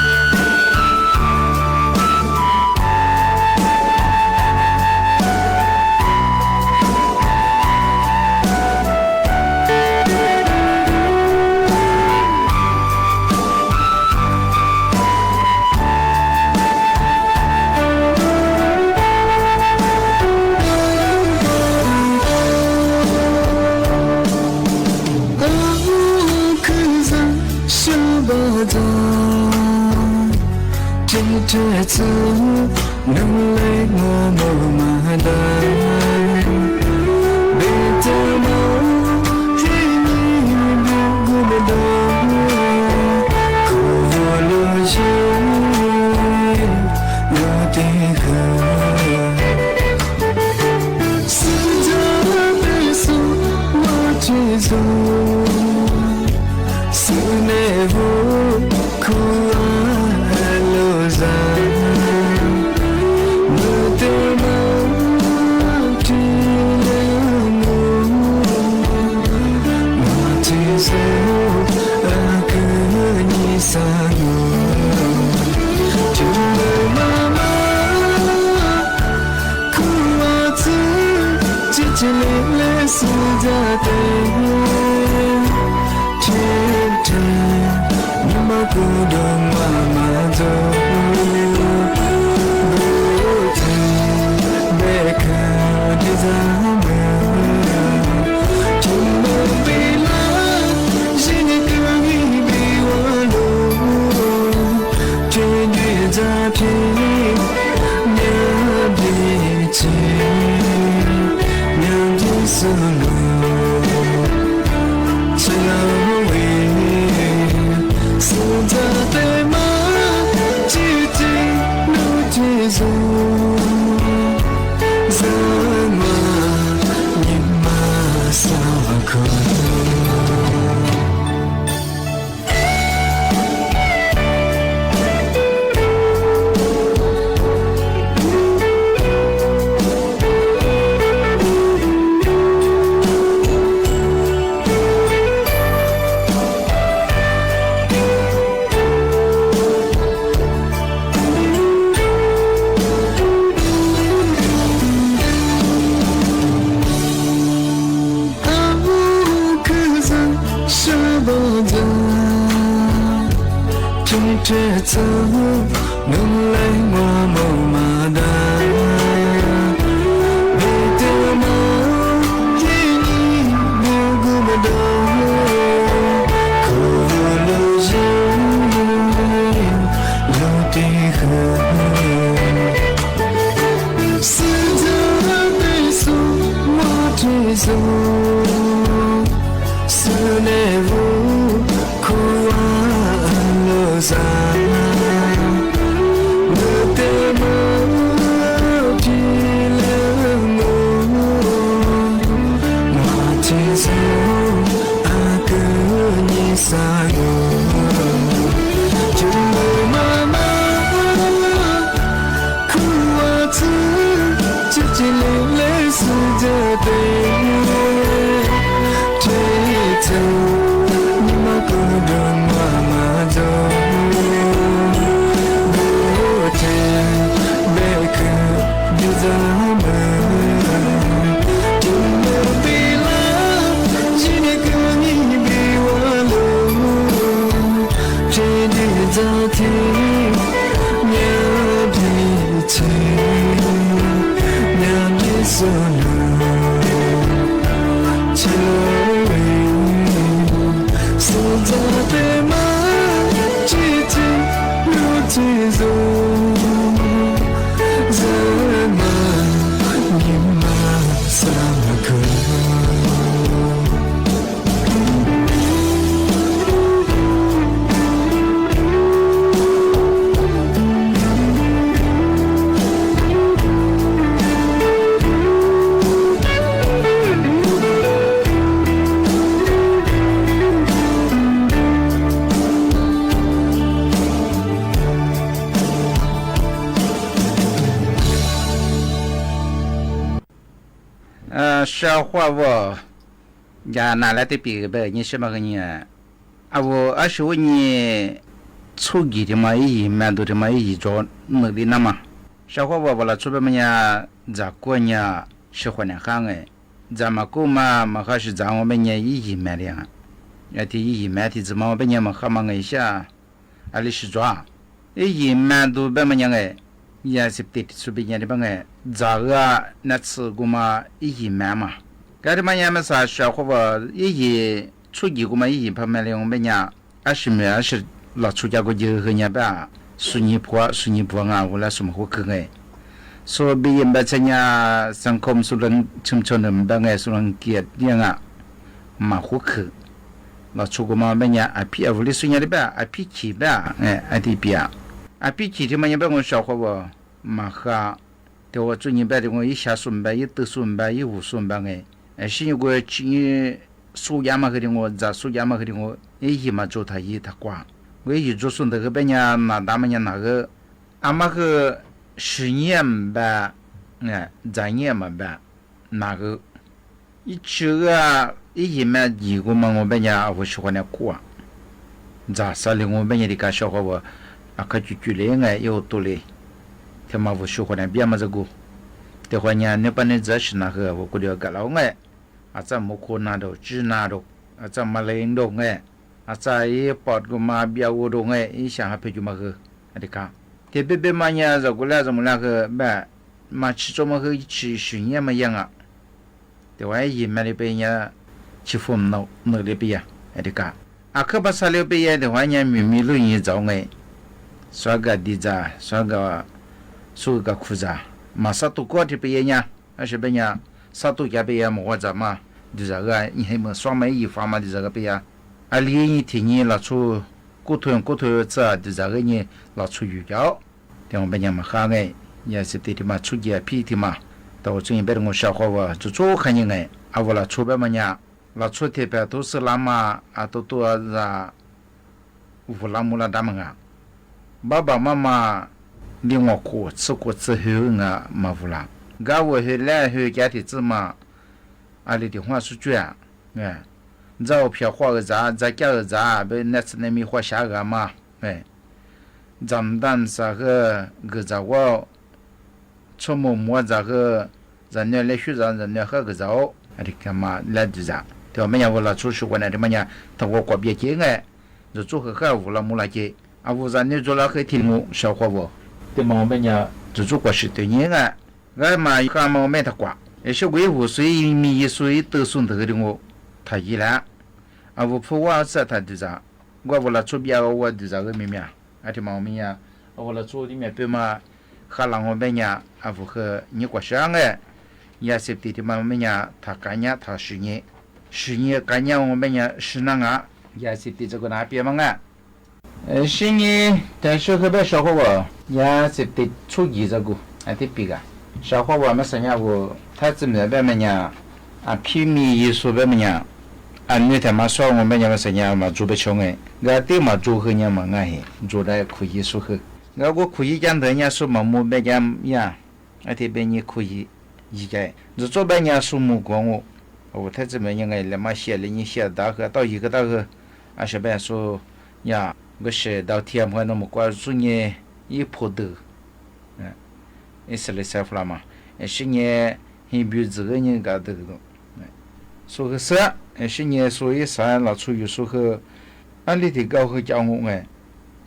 呃，小伙子，呀，拿来对比呗，你是么个人啊？啊，我二十五年初级的嘛，一年满多的嘛，一年做努力那嘛。小伙子，我来出来么呀，在过年，是过年好哎。在么过嘛，么还是在我们年一年满的啊。哎，第一年满的，怎么我们年么好么哎一下。 啊，你是做啊？一年满多不么样哎，也是对得出别人的吧哎，咋个啊，那次过嘛一年满嘛。该的嘛也没啥说话吧，一年初级过嘛一年半满了，我们年二十没二十，老出家过就和人家吧，十年破，十年破啊，我来什么火去哎。所以别人吧，这样上课我们说人，轻松的吧哎，说人给这样啊，蛮火去。 老出过嘛，别人啊，脾，啊，屋里说人家的吧，啊，脾气吧，哎，啊，对不啊？啊，脾气的嘛，也不我说话哦，蛮好。对我做人吧的，我一下说吧，一都说吧，一无说吧，哎，哎，是有个去暑假嘛，和的我，在暑假嘛，和的我，一嘛做他一他管，我一做说那个别人啊，那大么人那个，啊嘛个十年吧，哎，十年嘛吧。 那个，一去啊，一年满一个嘛，我别人啊，我喜欢那苦啊。咋说哩，我别人的个说话哦，啊，可就就来哎，有道理。他嘛，我喜欢那别么这个。的话呢，你把你这是那个，我估计要搞了哎，啊，咱没苦那着，吃那着，啊，咱没累着哎。 啊，在一把个嘛，别个东哎，一想还陪就么个，啊，你看，特别别嘛呀，这个来，这么那个，不，嘛，去做么个，去巡演么样啊？对吧？一年里边呀，去疯闹，闹里边呀，啊，你看，啊，可把啥里边呀，对吧？人家秘密录音找哎，说个地子，说个，说个苦子，嘛，啥都搞这边呀， 啊，是别人，啥都叫别人么，我怎么，就是个，你还没说没一番嘛，就是个别人。啊，连一天你老出，骨头骨头子啊，就是个你老出去叫。对我别人嘛，好哎，也是对的嘛，出去啊，屁的嘛，到我这一边我说话哦，就做看人哎，啊，我老出别么呀，老出特别都是那么，啊，都都啊， 屋里屋里大么啊，爸爸妈妈领我过，吃过之后啊，没屋里。俺屋后来后家的子嘛，啊，里的话说句啊，哎，咱屋偏花儿子，咱家儿子，被那次那米花下个嘛，哎，咱们当时个儿子我 出门么，这个，人家来学着，人家好个着，啊，你看嘛，来的着。对吧？没有，我老出去过来的嘛呀，他我个别见哎，就做个好，屋里屋里见。啊，屋里你做了还听我说话哦。对嘛，我们呀，就做个是对人哎，俺嘛，看嘛，我没他管。也是为无所以，米一所以都送得的我，他一来，啊，我不话是他的着，我屋里出别个，我的着个明明。 啊，对嘛，我们呀，啊，屋里做的面包嘛，还让我们呀，啊，屋后你过生日，也是对的嘛，我们呀，他干呀，他十年，十年干呀，我们呀，十年啊，也是对这个那边嘛啊。အဲ ရှင်းနေတယ်။ ရှောက်ခွေပဲ ရှောက်ခွေပဲ ယၤစံးတ့ၢ် ဆူၣ်ယံၤစ့ၢ်ကီး အထံပံၤက ရှောက်ခွေပဲ မ့ၢ်သ့ၣ်ညါဝဲ ထါစံးမုၢ်ဘဲမ့ၢ်ညါ အဖံမံၤယ့ၢ်ဆူဘဲမ့ၢ်ညါ အနွံထဲမး ဆူငိုဘဲညါ မ့ၢ်သ့ၣ်ညါ မၤဒိဘဲဆိၣ်ဂ့ၤ ဂၤတ့ၢ်မၤဒိဃုာ်ညါ မၤငါဟ့ၣ် ဒိဒၣ်ခွုးယံၤဆူဃုာ် ဂၤကွၢ်ခွုးယံၤကၢ်ဒၢးညါ ဆူမၤမူဘဲကၢ် ယၤ အထံဘဲညါ ခွုးယံၤ ယံၤကၢ် ဒ်သိးဘဲညါ ဆူမူကီၢ်အိၣ် အဝဲထါစံးမုၢ်ညါ ဂၤလဲၤမၤရှဲလဲၤညါ ရှဲဒၣ်ဃုာ် အတၢ်ယံၤကတၢၢ်ဃုာ် အရှဲဘဲဆူ ယၤ ကရှဲဒၣ်ထံအမုၢ် နီၢ်မုၢ်ကွၢ် ဆူညါ ယံၤဖိဒု အံၣ်စရ့လး ဆဲးဖျါမး အရှင်းညါ ဟံးဘျုးစ့ၢ်ကီး ယံၤကဒု ဆူဃုာ်စ့ၢ် အရှင်းညါ ဆူယံၤစၢ်လီၤဆူယိၤဆူဃုာ် အလံာ်ထံးကီၢ်ဃုာ်ကၠီငိုငဲ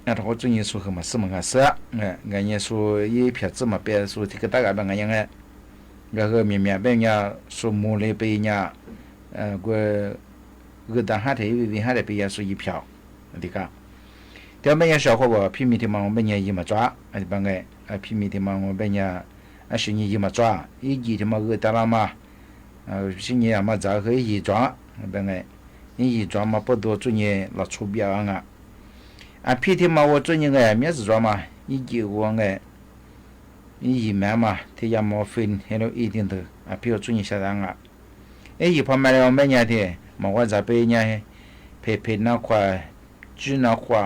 အတၢ်ဃိးဆူညါ ဆူဃုာ်မၤစ့ၢ်မၤဂၤစ့ၢ် ဂၤညါ ဆူယံၤဖျဲးစ့ၢ်မၤပဲ ဆူထံကတၢၢ်ဂၤဘဲ ဂၤညါ ဂၤဃုာ်မံၤမံၤဘဲညါ ဆူမူလ့ပယီၤညါ ကွဲ ဂုာ်တၢ်ဟးထဲ ဝံၤဝံၤဟးထဲ ပယီၤဆူယံၤဖျဲး အတံကါ တဲဘဲညါ ရှောက်ခွေပဲ အဖံမံၤထံမး ဘဲညါ ယံၤမၤကၠီ အတံဘၣ်ဂ့ၤ အဖံမံၤထံမး ဘဲညါ အရှင်းညါ ယံၤမၤကၠီ ယံၤထံမး ဂုာ်တၢ်လၢမး ရှင်းညါ မၤစၢၤဃုာ် ယံၤကၠီ ဘဲဂ့ၤ ယံၤကၠီမး ပဒိၣ်ဆူညါ လီၤဆိဘၣ်အါဂၤ အဖံထံမး ဝဲဆူညါဂ့ၤ မ့ၢ်စၢၤမး ယံၤကၠီဝဲဂ့ၤ ယံၤမးမး ထံယၤ morphine heroin တံၤဒု အဖံအိၣ်ဆူညါ ရှဲဒၣ်ဂၤ အံၤယံၤဖီမဲာ်လီၤ ဘဲညါထံ မၤဝဲစၢၤပယီၤညါ ဖဲးဖဲးနါခွါ ကုနါခွါ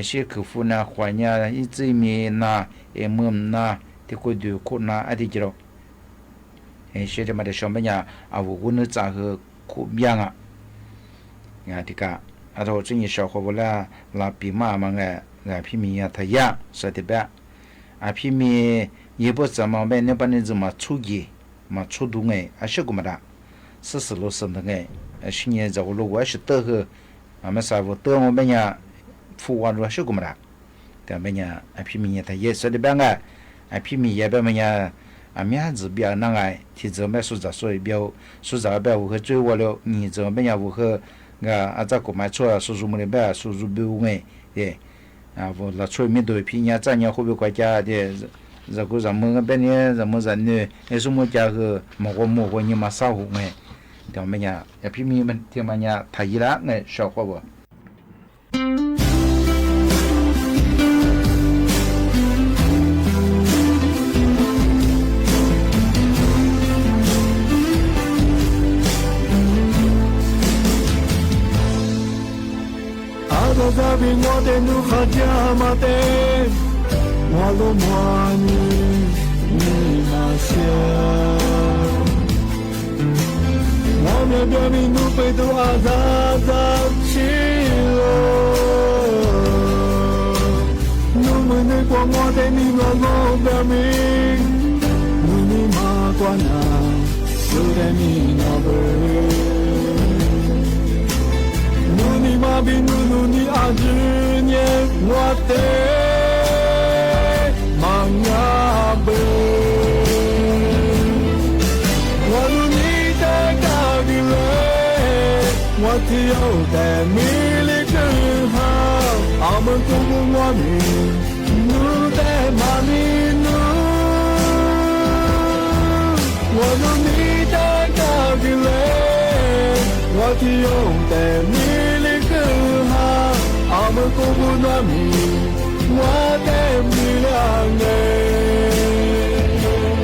ရှ့ခုးဖူနါခွါညါ ယံၤစံမံၤနါ အဲမုၢ်နါ ထံခိၣ်ဒုးခိၣ်နါ အတံကီး ရှ့တမၤတၢ်ဆီဘဲညါ အဝဲဂုာ်နုာ်စၢ်ဃုာ် ခိၣ်ဘျါဂၤ တံကါ အတၢ်အိၣ်ဆူညါ ရှောက်ခွေပဲလၢ လၢပံၤမးမးဂ့ၤ ဂ့ၤ ဖံမံၤယၤထယဲ စဲးတဘဲ အဖံမံၤ ယံၤဖိစၢ်မး ဘဲန့ၣ်ပှၤန့ၣ် စၢၤမၤဆူယံၤ မၤဆူဒူဂ့ၤ အဆၢကိးမးဒၣ် စံးစၢၤလိာ်စၢၤဂ့ၤ အရှင်းညါ စၢၤလိာ်ဝဲ အဆၢတၢ်ဃုာ် အမ့ၢ်စၢၤဝဲတၢ်မး ဘဲညါ ဖူဝါလိာ် အဆၢကိးမးဒၣ် တဲဘဲညါ အဖံမံၤယဲထယဲ စဲးတဘဲဂ့ၤ အဖံမံၤယဲဘဲမ့ၢ်ညါ အမ့ၢ်စၢၤဘၣ်နၤဂ့ၤ ထံစၢၤဘဲ စူၤစၢၤဆိၣ်ဘၣ် စူၤစၢၤဘဲ ဝဲဃုာ်ကွၢ်ဝဲလၢ နံၤစၢၤဘဲညါ ဝဲဃုာ် ဂ့ၤ အတၢ်ကိးမးဆိၣ် စူၤစူၤမုၢ်ဘဲ စူၤစူၤဘုဂ့ၤ တဲ အဝဲလီၤဆိမ့ၢ်ဒိၣ်ဖံညါ စၢ်ညါဃိဘုကွၢ်ကါ တဲ စၢၤကူစၢၤမုၢ်ဘဲန့ၣ် စၢၤမုၢ်စၢၤနုၤ အဲ ဆိမိၣ်ကါဃုာ် မၤဂီၤမူဝဲညါ မၤစၢ်ဟူးဂ့ၤ တဲဘဲညါ အဖံမံၤထံမးညါ ထယဲလၢ ဂ့ၤ ရှောက်ခွေပဲ အသးသးဘံၣ် မ့ၢ်တဲနုၣ်ဃာ်ကမၤတဲ မ့ၢ်လိမၤနုၣ် မ့ၢ်မၤစၢၤ မ့ၢ်မ့ၢ်ဘၣ်မံၤနုၣ်ပှဲၤဒိၣ်အသးသးဆံးလီၤ နုၣ်မုၢ်နုၣ်ပှၢ် မ့ၢ်တဲနံၤလီၤလီၤဘၣ်မံၤ နုၣ်နံၤမၤကွၢ်နၤ ဆိၣ်ဂ့ၤမံၤနီၤဘၣ် နုၣ်နံၤမၤဘံၣ်နုၣ် နုၣ်နံၤအဒုးညါ ဝဲတဲ မၤငါဘၣ် ဝဲနုၣ်နံၤတဲကါဒ်လဲၣ် ဝဲထံၣ်ယိာ်တဲမံၤလံကဟါ အမုၢ်ကူပူၤဝဲမံၤ နုၣ်တဲမၤမံၤနုၣ် ဝဲနုၣ်နံၤတဲကါဒ်လဲၣ် ဝဲထံၣ်ယိာ်တဲမံၤလံကဟါ အမုၢ်ကူပူၤနွံမံၤ ဝဲတဲမံၤလၢအန့ၣ်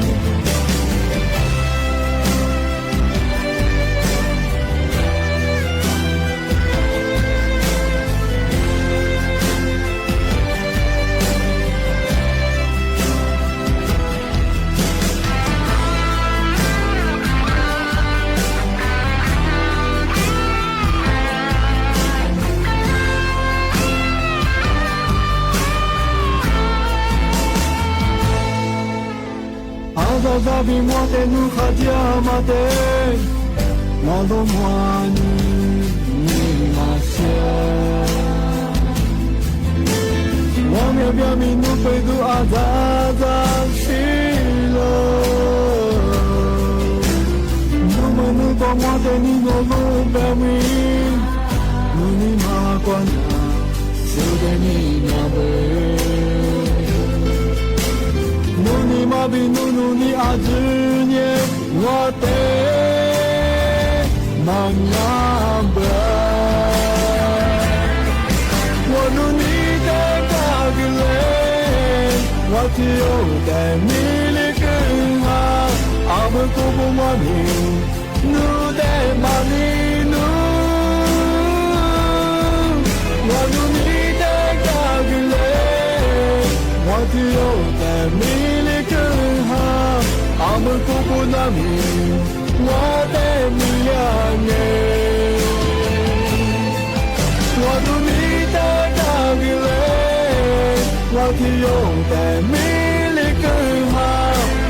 အသးသးဘံၣ် မ့ၢ်တဲနုၣ်ဃာ်ကမၤတဲ မ့ၢ်လိမၤနုၣ် မ့ၢ်မၤစၢၤ မ့ၢ်မ့ၢ်ဘၣ်မံၤနုၣ်ပှဲၤဒိၣ်အသးသးဆံးလီၤ နုၣ်မုၢ်နုၣ်ပှၢ် မ့ၢ်တဲနံၤလီၤလီၤဘၣ်မံၤ နုၣ်နံၤမၤကွၢ်နၤ ဆိၣ်ဂ့ၤမံၤနီၤဘၣ် နုၣ်နံၤမၤဘံၣ်နုၣ် နုၣ်နံၤအဒုးညါ ဝဲတဲ မၤငါဘၣ် ဝဲနုၣ်နံၤ เตียวแต๊มีลิกึงหา อาเมินกู้บุญว่ามี หนูแต๊มานี่หนู ว่าหนูมีแต่กากิเลส ว่าเตียวแต๊มีลิกึงหา อาเมินกู้บุญว่ามี ว่าแต๊มีอย่างเงย ว่าหนูมีแต่กากิเลส ว่าเตียวแต๊มีลิกึงหา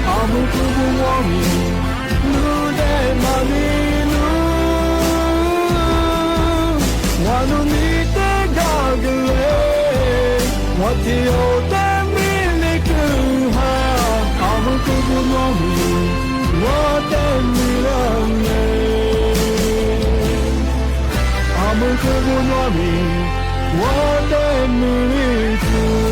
อาเมินกู้บุญว่ามี หนูแต๊มานี่หนู ว่าหนูมีแต่กากิเลส ว่าเตียวแต๊มีลิกึงหา อาเมินกู้บุญว่ามี ว่าแต๊มีอย่างเงย อาเมินกู้บุญว่ามี ว่าแต๊มีลิกึง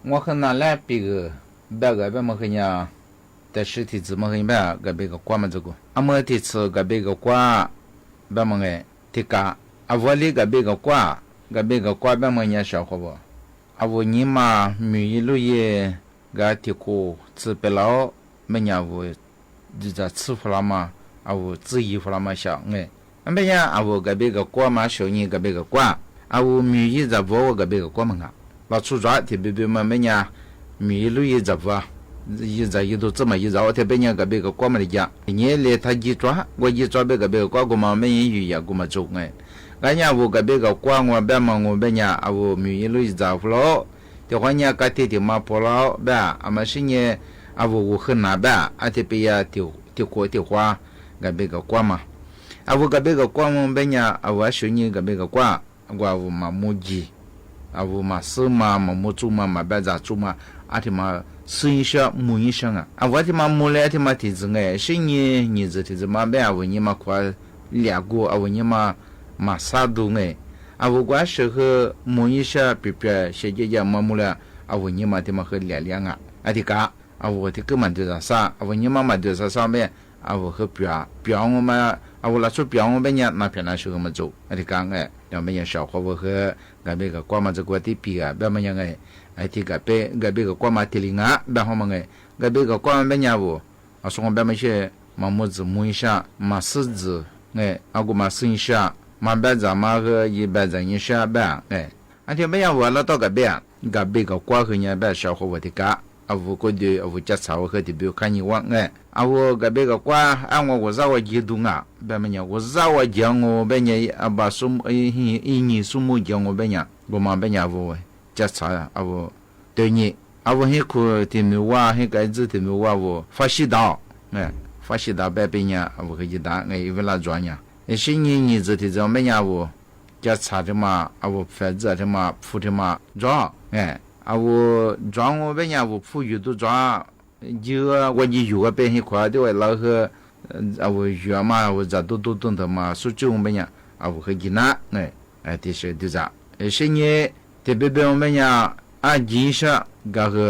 ငွေးဃုနၢ်လၢပျိၵ်ႈ ဘၣ်ဂ့ၤဘၣ်မၢ်ဃုညါ တၢ်စံးထီၣ်တၢ်မၢ်ဃုညါဘၣ် ကဘျီကကွၢ်မၤစ့ၢ်ကီး အမၢၢ်ထီၣ်တၢ် ကဘျီကကွၢ် ဘၣ်မၢ်ဂ့ၤ တကး အဝဲလၢကဘျီကကွၢ် ကဘျီကကွၢ်ဘၣ်မၢ်ညါ စှၤဃီဝဲ အဝဲညံမၤ မုၢ်ယ့လုၢ်ယ့ ဂၤထံၣ်ခိၣ် တၢ်ပျဲလီၤ မ့ၢ်ညါအဝဲ ဒုးတၢ်ထံၣ်ဖျါမး အဝဲတၢ်ယံၤဖျါမး စှၤဂ့ၤ အမ့ၢ်ညါ အဝဲကဘျီကကွၢ်မၤ စှၤညါကဘျီကကွၢ် အဝဲမုၢ်ယ့ၢ်တၢ်ဘီဝဲ ကဘျီကကွၢ်မၤငါ လီၤဆီဒၣ် တဘျီဘျီမၢ် မ့ၢ်ညါ မုၢ်ယ့လုၢ်ယ့ တၢ်ဘီ ယ့တၢ်ယ့ဒိၣ် တၢ်မၤယ့တၢ် အိၣ်ထဲဘျီညါ ကဘျီကကွၢ်မၤတကး တနံၤလၢထါယ့ၢ်ကၠွါ ကွၢ်ယ့ၢ်ကၠွါဘၣ် ကဘျီကကွၢ် ဂီၤမးမ့ၢ်ညါ ယူၢ်ယၤ ဂီၤမးကၠိ ဂ့ၤ ဂၤညါ အဝဲကဘျီကကွၢ် ငွေးဘၣ်မၢ် ငွေးဘျီညါ အဝဲမုၢ်ယ့လုၢ်ယ့တၢ်ဖျိ တၢ်ဃီညါ ကးတံာ်တံာ်မၤဖီလီၤဘၣ် အမၤစံၣ်ညီၣ် အဝဲဂီၤဃုနၢ်ဘၣ် အထံၣ်ပယီၤ တၢ်ခိၣ်တၢ်ဃီ ကဘျီကကွၢ်မၤ အဝဲကဘျီကကွၢ်မၢ် ဘျီညါ အဝဲစှၤညါကဘျီကကွၢ် အကွၢ်အဝဲမၤမူကံ အဝဲမၤစၢၤမၤ မၤမူကၠိမၤ မၤဘၣ်တၢ်ကၠိမၤ အထံၣ်မၤ စံၣ်ညီၣ်စှၤ မူစံၣ်ညီၣ်စှၤဂ့ၤ အဝဲထံၣ်မၤမူလၢ အထံၣ်မၤထံၣ်တၢ်ဂ့ၤ စံၣ်ညီၣ် နံၤတၢ်ထံၣ်တၢ်မၤဘၣ် အဝဲညံမၤခွါ လၢအဂီၢ် အဝဲညံမၤ မၤဆါဒူဂ့ၤ အဝဲကွၢ်စၢဃု မူစံၣ်ညီၣ်စှၤ ပျီၣ်ပျီၣ် စဲးကဲးကဲး မၤမူလၢ အဝဲညံမၤထံၣ်မၤဃုလၢလၢဂ့ၤ အတကး အဝဲထံၣ်က့ၤမၤဒုးတၢ်ဆါ အဝဲညံမၤမၤဒုးတၢ်ဆါဘၣ် အဝဲဃုပျီၣ် ပျီၣ်အီၤမး အဝဲလၢဆူပျီၣ်အီၤဘျီညါ နၢ်ဖျၢၣ်နၢ်ဆှုဂ့ၤမးကၠိ အတကးဂ့ၤ ဒီးဘျီညါ စှၤဃီဝဲဃု ကဘျီကကွၢ်မၤစ့ၢ်ကီး တပျီၵ်ႈဂ့ၤ ဘၣ်မၢ်ညါဂ့ၤ အထံၣ်ကဘျီ ကဘျီကကွၢ်မၤတ့ၢ်လံဂ့ၤ ဘၣ်ဟီမၢ်ဂ့ၤ ကဘျီကကွၢ်မၤဘျီညါအဝဲ အဆိကမိၣ်ဘၣ်မၢ်စ့ၢ် မၤမူကၠိ မူစံၣ်ညီၣ်စှၤ မၤစၢၤတၢ်ဂ့ၤ အဂီၢ်မးစံၣ်ညီၣ်စှၤ မၤဘၣ်တၢ်မၤဃု ယံၤဘၣ်တၢ်ယံၤစှၤဘၣ်ဂ့ၤ အထံၣ်ဘျီညါအဝဲလၢတၢ်ကဘျီ ကဘျီကကွၢ်ဃုညါဘၣ် စှၤဃီဝဲတကး အဝဲကဒုး အဝဲကၠၢ်ဆၣ်ဝဲဃုတဘျီ ခါညံဝါဂ့ၤ အဝဲကဘျီကကွၢ် အငွေးဂီၤစၢ်ဝဲက့ၤဒူဂ့ၤ ဘၣ်မၢ်ညါ ဂီၤစၢ်ဝဲက့ၤအငိၢ်ဘျီညါ အဘၣ်ဆူ အံၤနံၤဆူမိၢ်က့ၤအငိၢ်ဘျီညါ ဂီၤမးဘျီညါအဝဲ ကၠၢ်ဆၣ် အဝဲ တနံၤ အဝဲဟ့ၣ်ခိၣ်တမုၢ်ဝါ ဟ့ၣ်ကၠၢ်တမုၢ်ဝါအဝဲ ဖးရှံဒၣ် ဖးရှံဒၣ်ဘၣ်ဘျီညါ အဝဲဟ့ၣ်ယံၤဒၣ်ဂ့ၤ အဝဲလၢကၠီညါ အစံၣ်ညီၣ် နံၤတၢ်ထံၣ်တၢ်မၢ်ညါ အဝဲ ကၠၢ်ဆၣ်တမၤ အဝဲဖဲးတၢ်တမၤ ဖုတမၤ ကၠီ အဝဲ ကၠီအီၤဘျီညါ အဝဲဖုယူၤဒိၣ်ကၠီ ယုၢ်ဝဲယုၢ်ဝဲ ပဟ့ၣ်ခိၣ် တဝဲလၢဃု အဝဲယုၢ်မး အဝဲတၢ်ဒိၣ်ဒိၣ်ဒိၣ်တမၤ ဆူကၠိအီၤဘျီညါ အဝဲဃုက့ၤနၤ အတံၢ်ဆှၢဒုးတၢ် အစံၣ်ညီၣ် တဘျီဘျီအီၤဘျီညါ အက့ၤစှၤ ဂၤဃု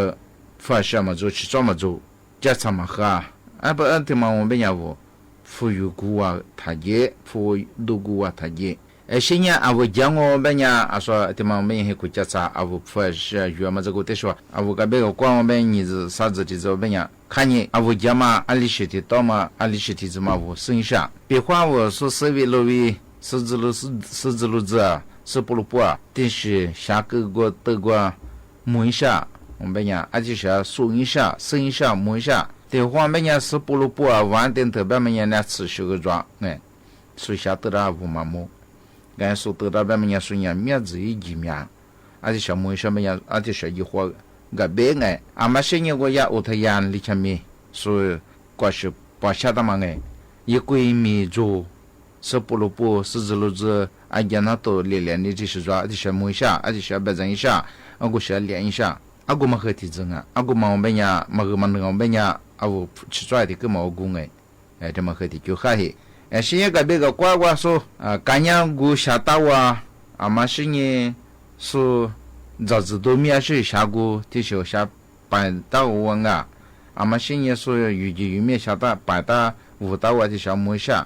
ဖးရှံမၤကၠိ ဆံၣ်ကၠီမၤကၠိ ကၠၢ်ဆၣ်မၤဃု အပှၤတမၤအီၤဘျီညါအဝဲ ဖုယူၤကူဝဲထးက့ ဖုဒိၣ်ကူဝဲထးက့ အစံၣ်ညီၣ် အဝဲကၠၢ်အီၤဘျီညါ အစီၤတမၤအီၤဘျီညါ ဟ့ၣ်ခိၣ်ကၠၢ်ဆၣ် အဝဲဖးရှံယုၢ်မၤစ့ၢ်ကီးတံၢ်ဆှၢ အဝဲကဘျီကကွၢ်အီၤဘျီညါ နံၤတၢ်ထံၣ်တၢ်မၢ်ညါ ခါညံ အဝဲကၠၢ်မး အလံၣ်ဆံၣ်ထံၣ်တီမး အလံၣ်ဆံၣ်ထံၣ်တၢ်မၤအဝဲ စံၣ်ညီၣ်စှၤ ပျီၣ်ခွါအဝဲ ဆူစ့ဝံလိဝံ ဆူစ့လူၢ်စ့ ဆူစ့လူၢ်စ့ တံၢ်ဆှၢ စှၤကုဂီၤတၢ်ဂီၤ မူစံၣ်ညီၣ်စှၤ အီၤဘျီညါ အတံၢ်ဆှၢ စံၣ်ညီၣ်စှၤ စံၣ်ညီၣ်စှၤ မူစံၣ်ညီၣ်စှၤ တၢ်ဃီအီၤဘျီညါ ဆူပလူပူအဝဲ တၢ်တၢ်ဘၣ်မၢ်ညါ နံၤတၢ်ထံၣ်ဆှၢကၠီ ဂ့ၤ ဆူစှၤတၢ်ဒၣ်အဝဲမၤမူ ဂ့ၤ ဆူတၢ်ဒၣ်ဘၣ်မၢ်ညါ ဆူညါမၠၢ်တံၢ်ယံၤမၠၢ် အတံၢ်ဆှၢမူစံၣ်ညီၣ်စှၤဘျီညါ အတံၢ်ဆှၢယံၤဃီ ကဘျီဂ့ၤ အမၤစံၣ်ညီၣ်ကွၢ်ယၤ အိၣ်ထယၢၣ်လံခမံ ဆူ ကွၢ်ရှၢၣ်ပှၤဆါတၢ်မၤဂ့ၤ ယကွံာ်မံၤကၠိ ဆူပလူပူ ဆူစ့လူၢ်စ့ အကၠၢ်နၢ်တိၢ်လံလံ နံၤတၢ်ထံၣ်ဆှၢကၠီ အတံၢ်ဆှၢမူစံၣ်ညီၣ်စှၤ အတံၢ်ဆှၢဘၣ်တၢ်ယံၤစှၤ အဂီၢ်ဆှၢလံယံၤစှၤ အဂီၢ်မၤဃုတံၢ်တၢ်ဂ့ၤ အဂီၢ်မၤအီၤဘျီညါ မၤဃုမၤနၢၤအီၤဘျီညါ အဝဲဆံၣ်ညီၣ်စှၤတံၢ်ကမၤအီၤဂီၢ်ဂ့ၤ တၢ်မၤဃုတံၢ်ကၠိဃၣ်ဟ့ၣ် အစံၣ်ညီၣ် ကဘျီကကွၢ်ကွၢ်ဆူ ကၠၢ်ညါဂီၤစှၤတၢ်ဝဲ အမၤစံၣ်ညီၣ် ဆူ တၢ်စံၣ်ဒိၣ်မံအစ့ၢ် စှၤဂီၤ တံၢ်ဆှၢစှၤ ပာ်တၢ်ဝဲဂ့ၤ အမၤစံၣ်ညီၣ်ဆူ ယုၢ်ကံယုၢ်မံစှၤတၢ် ပာ်တၢ်ဝဲတၢ်ဝဲ တံၢ်ဆှၢမူစံၣ်ညီၣ်စှၤ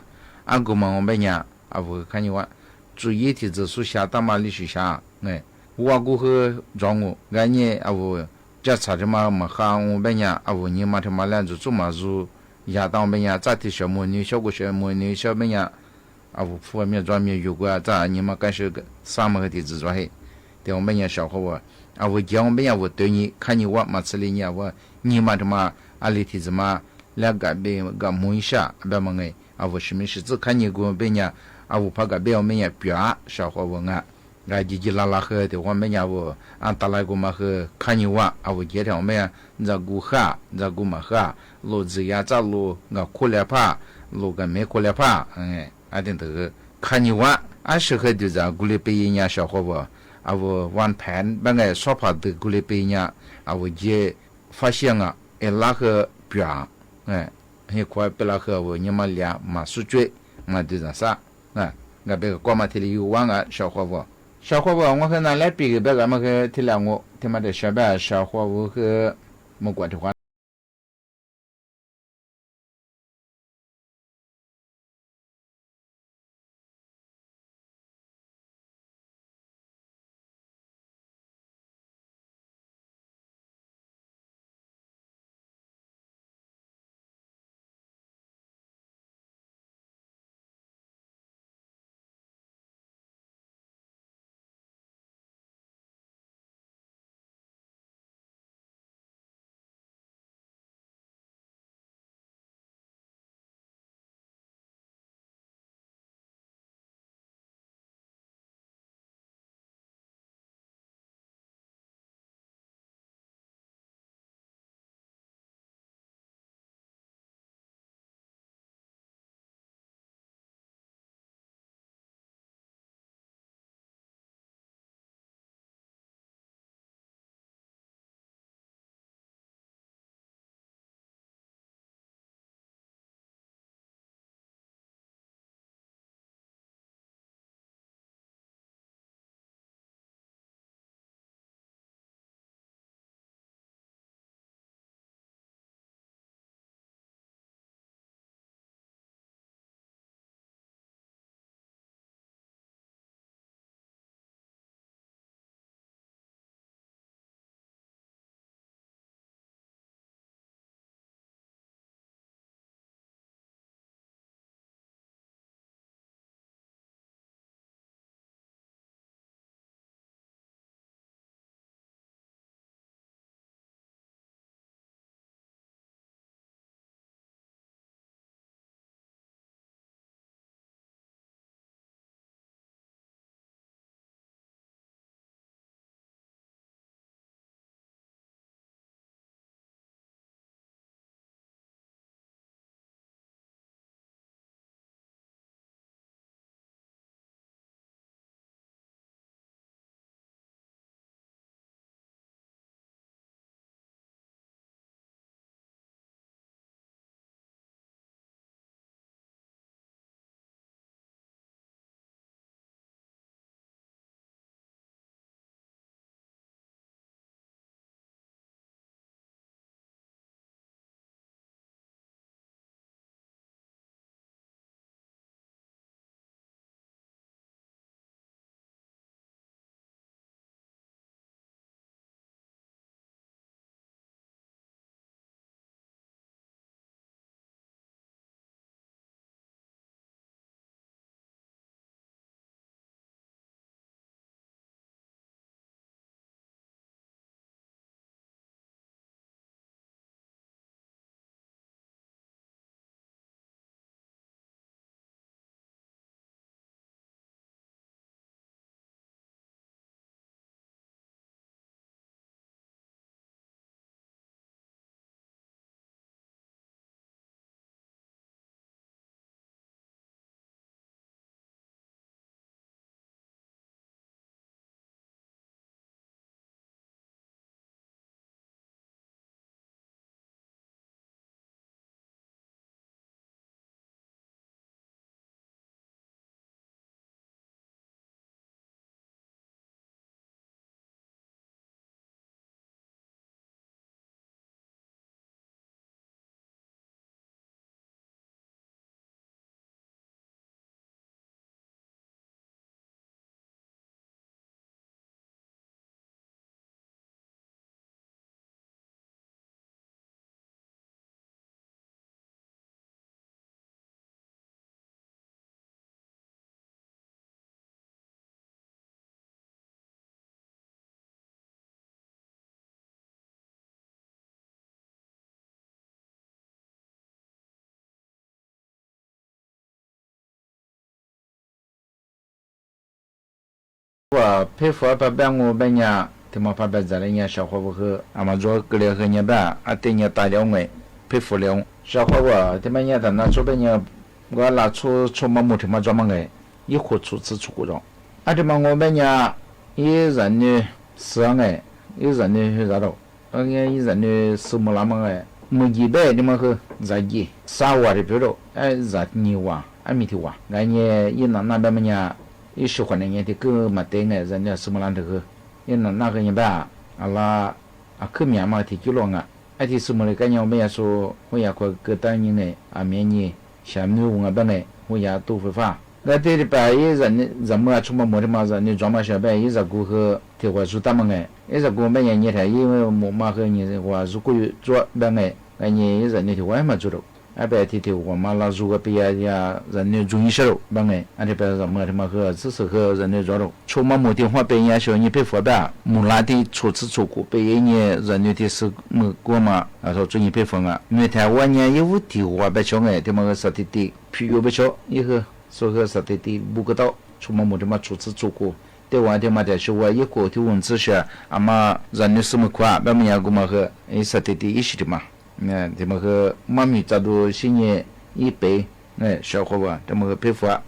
အဂီၢ်မၤအီၤဘျီညါ အဝဲခါညံဝါ ကၠိယံၤထံၣ်တၢ်ဆူစှၤတၢ်မၤလံစှၤစှၤ ဂ့ၤ ဝဲကူဃု ကၠီငိၣ် ဂၤညါအဝဲ ကၠၢ်ဆၣ်တၢ်မၤမၤဃုအီၤဘျီညါ အဝဲညံမၤတၢ်မၤလၢအီၤကၠိမၤစူၤ ယၤတၢ်အီၤဘျီညါ တၢ်တံၢ်ဆှၢမူနံၤဆှၢ ဂီၤဆှၢမူနံၤဆှၢဘျီညါ အဝဲဖုမ့ၢ်ကၠီမ့ၢ်ယုၢ်ကွၢ် တၢ်ညံမၤကၢ်ဆှၢ စၢ်မၤဃုတံၢ်တၢ်ဂ့ၤဟ့ၣ် တၢ်အီၤဘျီညါ စှၤဃီဝဲ အဝဲကၠၢ်အီၤဘျီညါ အဝဲတနံၤ ခါညံဝါ မၤဆံးလံညါ အဝဲညံမၤတၢ်မၤ အလံထံၣ်တၢ်မၤ လၢကဘျီကမူစံၣ်ညီၣ်စှၤ ဘၣ်မၢ်ဂ့ၤ အဝဲဆံးမံဆံးတၢ် ခါညံဂီၤဘျီညါ အဝဲဖးကဘျီအီၤဘျီညါ ပျီၣ် စှၤဃီဝဲဂ့ၤ ဂၤယံၤယံၤလၢ်လၢ်ဃု တၢ်အီၤဘျီညါ အဝဲ အတၢ်လၢဂီၤမၤဃု ခါညံဝါ အဝဲကၠၢ်တၢ်အီၤဘျီညါ တၢ်ကူဃု တၢ်ကူမၤဃု လိာ်တံၢ်ယၤတၢ်လိာ် ဂၤခိၣ်လၢဖး လိာ်ဂၤမ့ၢ်ခိၣ်လၢဖး အတၢ်တဂ့ၤ ခါညံဝါ အစၢဃုဒုးတၢ် ဂူလံပယံညါ စှၤဃီဝဲ အဝဲ ဝၢၣ်ဖဲၣ် ဘၣ်ဂ့ၤ ဆီဖးဒုး ဂူလံပယံညါ အဝဲကၠၢ် ဖးရှံအီၤ အ့လၢဃု ပျီၣ် ဟ့ၣ်ခွါပျီၣ်လၢဃု အဝဲညံမၤလၢ မၤဆူၣ်ကွံာ် မၤဒုးတၢ်စၢ် ကဘျီကကွၢ်မၤထဲလံယဝါဂ့ၤ စှၤဃီဝဲ စှၤၡါၡွၵ်ႉဝၢၣ် ငဝ်းဃၢၣ်နၢ်လၢပျံၤ ကဘၣ်ဂ့ၤမး ဃုထံလၢငို ထံမးတၢ်ဆှၢဘၣ် စှၤၡါၡွၵ်ႉဝၢၣ် ဃုမုၢ်ကွၢ်ထံၣ်ဃာ် ဝၢ် ဖဲၣ်ၾူၣ်အပၢ်ဘၣ်ငိုဘၣ်ညၣ် တမ့ၢ်ပၢ်ဘၣ်စၢ်လၢညါ စှၤၡွၵ်ႉဝၢၣ်ဃု အမၤဒွဲၣ်ကလဲၤဃုညါဘၣ် အတ့ၢ်ညါတၢ်လၢအီၤငွေ့ ဖဲၣ်ၾူၣ်လၢအီၤ စှၤၡွၵ်ႉဝၢၣ် တမ့ၢ်ညါတၢ်နါဆိဘၣ်ညါ ဂီၤလၢ်ဆိဆိမၤမုၢ်ထံၣ်မၤဒွဲၣ်မးငဲၢ် ယခိၣ်ဆူၣ်ဆူၣ်ကိၣ်ဒီး အတမၤငိုဘၣ်ညါ ယဲစၢ်နုၢ်စၢ်ငဲၢ် ယဲစၢ်နုၢ်ဟဲစၢ်ဒီး အယဲစၢ်နုၢ်စၢ်မုၢ်လၢ်မးငဲၢ် မုၢ်ယံၤဘဲဒ်မးဃု စၢ်ယံၤ စၢ်ဝၢ်တဖျၢၣ်ဒီး အစၢ်နံၤဝၢ် အမံၤထံၣ်ဝၢ် ဂၤညါယနၢ်နၢ်ဘၣ်မးညါ一息火呢，伲的哥姆丁哎，人家是木兰的个，一那那个人吧，阿拉阿哥们嘛提起来啊，哎，提是木兰个，伲没有说，我也快个当年哎，阿面呢，像女翁啊，本来，我也都会发。那对的吧，一人，人们啊，出门没得嘛，人呢，专门小白，一只狗和铁火树打么哎，一只狗没人捏它，因为木马和人火树过于做白哎，哎，你一人呢，铁火还没做到。 阿伯提提我嘛，拉住个别呀，人呢，中意些咯，办哎，俺这边人么，他妈和，只是和人呢，着咯。出门没地方，别人小人佩服吧，木兰的初次出国，别人呢，人呢，的是没过嘛，啊，说中意佩服啊。因为台湾人一无地方，别穷哎，他妈和啥地地，皮又别穷，一个，说和啥地地，不知道，出门没地方，初次出国，台湾的嘛，在说话，一个地方之下，阿妈人呢，是没过，别没有过嘛和，哎，啥地地，一起的嘛。 那，他妈和妈咪找到新年一杯，哎，小伙伴，他妈和佩服啊。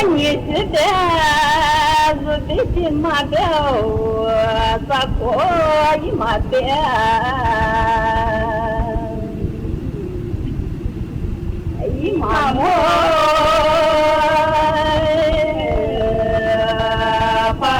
Нисибе, зубиди ма бе, сакой ма бе. Имамо па.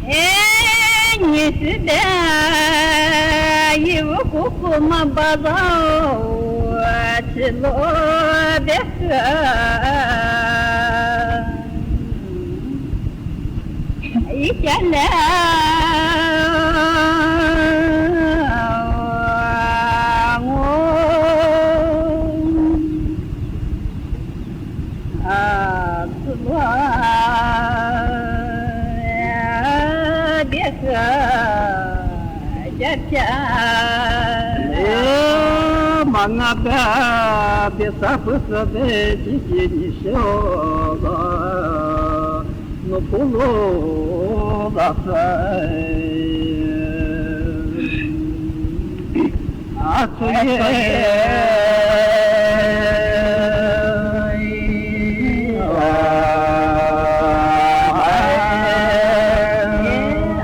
Е, нисибе, йи вукуку ма база, чило беха. Икеле. Асла беха чапча. Э, мана да беса пыса бе чичи нишола. Ну, пулу да сай. Асуе. Э,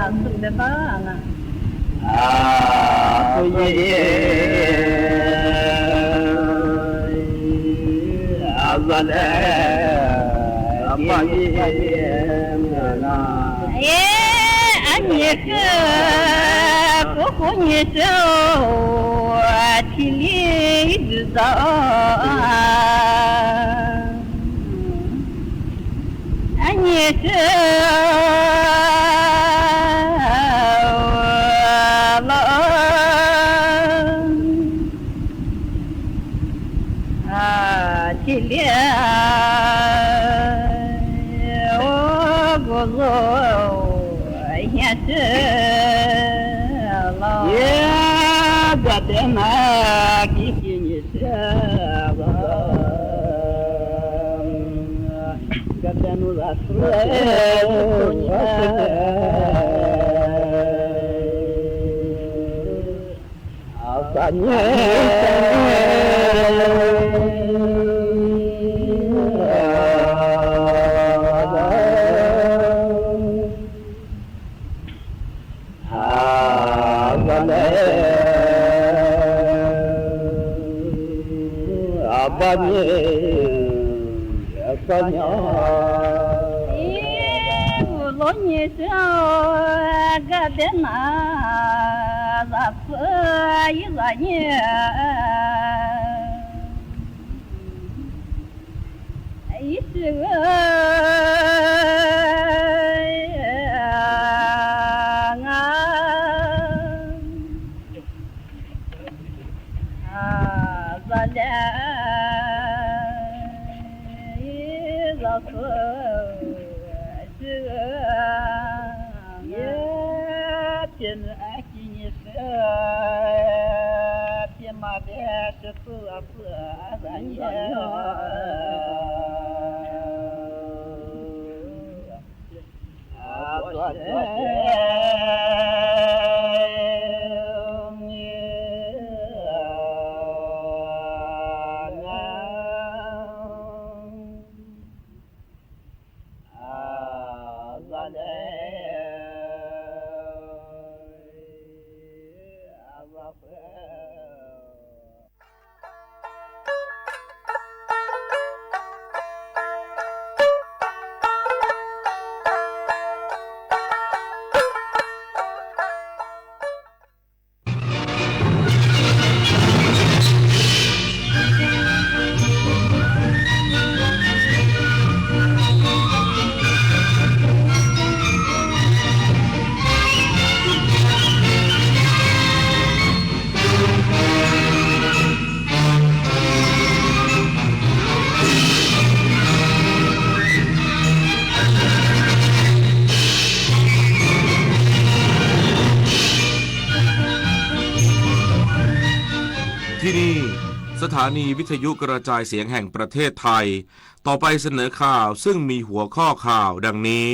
асуе бана. Асуе. Азале. Э, аннеха, кукунеха, чили дуза. Аннеха, ла. А, чили, о, гозо, я чили. Э, гадена, кикинисе, ла. Гадену ласре, Э, улонеха, гадена, за сыи ланья. Ишыга ага. Азале изасу. Э, пен акинеха, пен ма бе, шеку ласу, азале. สถานีวิทยุกระจายเสียงแห่งประเทศไทย ต่อไปเสนอข่าวซึ่งมีหัวข้อข่าวดังนี้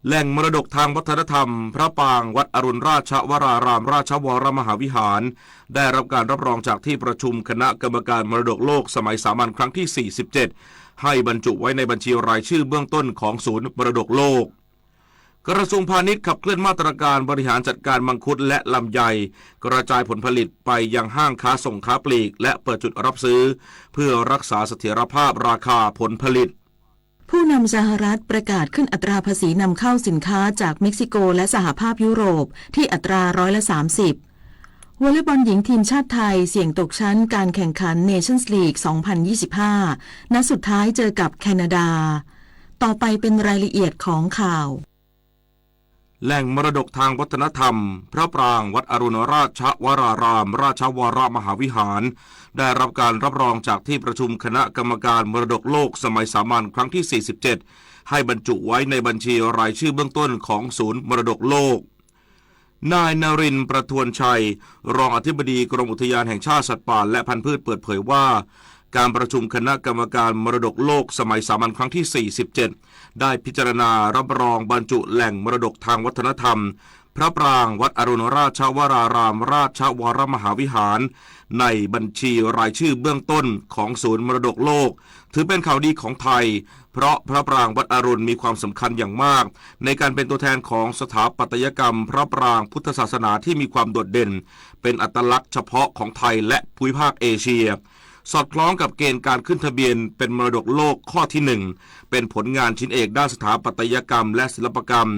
แหล่งมรดกทางวัฒนธรรม พระปรางวัดอรุณราชวรารามราชวรมหาวิหาร ได้รับการรับรองจากที่ประชุมคณะกรรมการมรดกโลกสมัยสามัญครั้งที่ สี่สิบเจ็ด ให้บรรจุไว้ในบัญชีรายชื่อเบื้องต้นของศูนย์มรดกโลก กระทรวงพาณิชย์ขับเคลื่อนมาตรการบริหารจัดการมังคุดและลำไย กระจายผลผลิตไปยังห้างค้าส่งค้าปลีก และเปิดจุดรับซื้อ เพื่อรักษาเสถียรภาพราคาผลผลิต ผู้นำสหรัฐประกาศขึ้นอัตราภาษีนำเข้าสินค้าจากเม็กซิโกและสหภาพยุโรปที่อัตราร้อยละสามสิบ วอลเลย์บอลหญิงทีมชาติไทยเสี่ยงตกชั้นการแข่งขัน Nations League สองพันยี่สิบห้า นัดสุดท้ายเจอกับแคนาดา ต่อไปเป็นรายละเอียดของข่าว แหล่งมรดกทางวัฒนธรรม พระปรางวัดอรุณราชวรารามราชวรมหาวิหาร ได้รับการรับรองจากที่ประชุมคณะกรรมการมรดกโลกสมัยสามัญครั้งที่ สี่สิบเจ็ด ให้บรรจุไว้ในบัญชีรายชื่อเบื้องต้นของศูนย์มรดกโลก นายนรินทร์ ประทวนชัย รองอธิบดีกรมอุทยานแห่งชาติสัตว์ป่าและพันธุ์พืชเปิดเผยว่า การประชุมคณะกรรมการมรดกโลกสมัยสามัญครั้งที่ สี่สิบเจ็ด ได้พิจารณารับรองบรรจุแหล่งมรดกทางวัฒนธรรม พระปรางวัดอรุณราชวรารามราชวรมหาวิหาร ในบัญชีรายชื่อเบื้องต้นของศูนย์มรดกโลก ถือเป็นข่าวดีของไทย เพราะพระปรางวัดอรุณมีความสำคัญอย่างมาก ในการเป็นตัวแทนของสถาปัตยกรรมพระปรางพุทธศาสนาที่มีความโดดเด่น เป็นอัตลักษณ์เฉพาะของไทยและภูมิภาคเอเชีย สอดคล้องกับเกณฑ์การขึ้นทะเบียนเป็นมรดกโลกข้อที่หนึ่ง เป็นผลงานชิ้นเอกด้านสถาปัตยกรรมและศิลปกรรม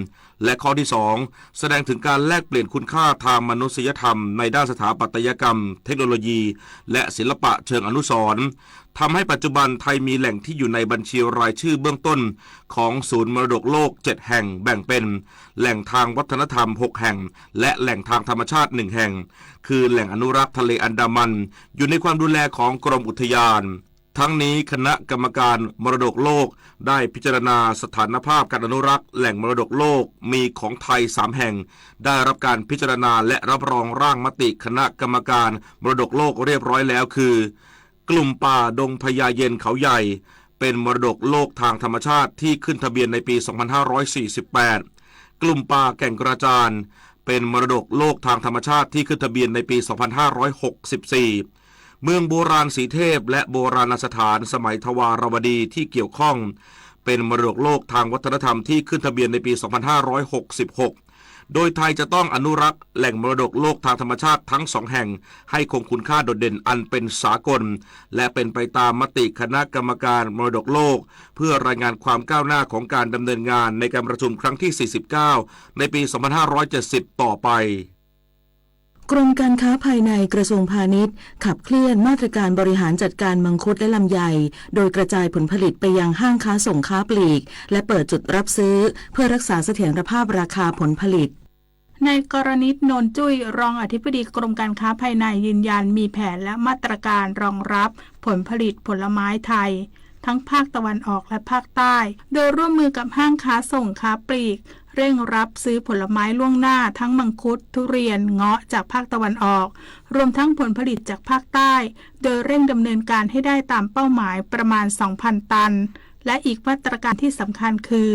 และข้อที่สอง แสดงถึงการแลกเปลี่ยนคุณค่าทางมนุษยธรรมในด้านสถาปัตยกรรม เทคโนโลยี และศิลปะเชิงอนุสรณ์ ทำให้ปัจจุบันไทยมีแหล่งที่อยู่ในบัญชีรายชื่อเบื้องต้นของศูนย์มรดกโลก เจ็ด แห่ง แบ่งเป็นแหล่งทางวัฒนธรรม หก แห่ง และแหล่งทางธรรมชาติ หนึ่ง แห่ง คือแหล่งอนุรักษ์ทะเลอันดามัน อยู่ในความดูแลของกรมอุทยาน ทั้งนี้คณะกรรมการมรดกโลกได้พิจารณาสถานภาพการอนุรักษ์แหล่งมรดกโลกมีของไทย สาม แห่ง ได้รับการพิจารณาและรับรองร่างมติคณะกรรมการมรดกโลกเรียบร้อยแล้วคือ กลุ่มป่าดงพญาเย็นเขาใหญ่ เป็นมรดกโลกทางธรรมชาติที่ขึ้นทะเบียนในปี สองพันห้าร้อยสี่สิบแปด กลุ่มป่าแก่งกระจาน เป็นมรดกโลกทางธรรมชาติที่ขึ้นทะเบียนในปี สองพันห้าร้อยหกสิบสี่ เมืองโบราณสีเทพและโบราณสถานสมัยทวารวดีที่เกี่ยวข้อง เป็นมรดกโลกทางวัฒนธรรมที่ขึ้นทะเบียนในปี สองพันห้าร้อยหกสิบหก โดยไทยจะต้องอนุรักษ์แหล่งมรดกโลกทางธรรมชาติทั้งสองแห่งให้คงคุณค่าโดดเด่นอันเป็นสากล และเป็นไปตามมติคณะกรรมการมรดกโลก เพื่อรายงานความก้าวหน้าของการดำเนินงานในการประชุมครั้งที่ สี่สิบเก้า ในปี สองพันห้าร้อยเจ็ดสิบ ต่อไป กรมการค้าภายในกระทรวงพาณิชย์ขับเคลื่อนมาตรการบริหารจัดการมังคุดและลำไย โดยกระจายผลผลิตไปยังห้างค้าส่งค้าปลีก และเปิดจุดรับซื้อ เพื่อรักษาเสถียรภาพราคาผลผลิต นายกรณิต โนนจุ้ย รองอธิบดีกรมการค้าภายในยืนยันมีแผนและมาตรการรองรับผลผลิตผลไม้ไทย ทั้งภาคตะวันออกและภาคใต้ โดยร่วมมือกับห้างค้าส่งค้าปลีก เร่งรับซื้อผลไม้ล่วงหน้าทั้งมังคุด ทุเรียน เงาะจากภาคตะวันออก รวมทั้งผลผลิตจากภาคใต้ โดยเร่งดำเนินการให้ได้ตามเป้าหมายประมาณ สองพัน ตัน และอีกมาตรการที่สำคัญคือ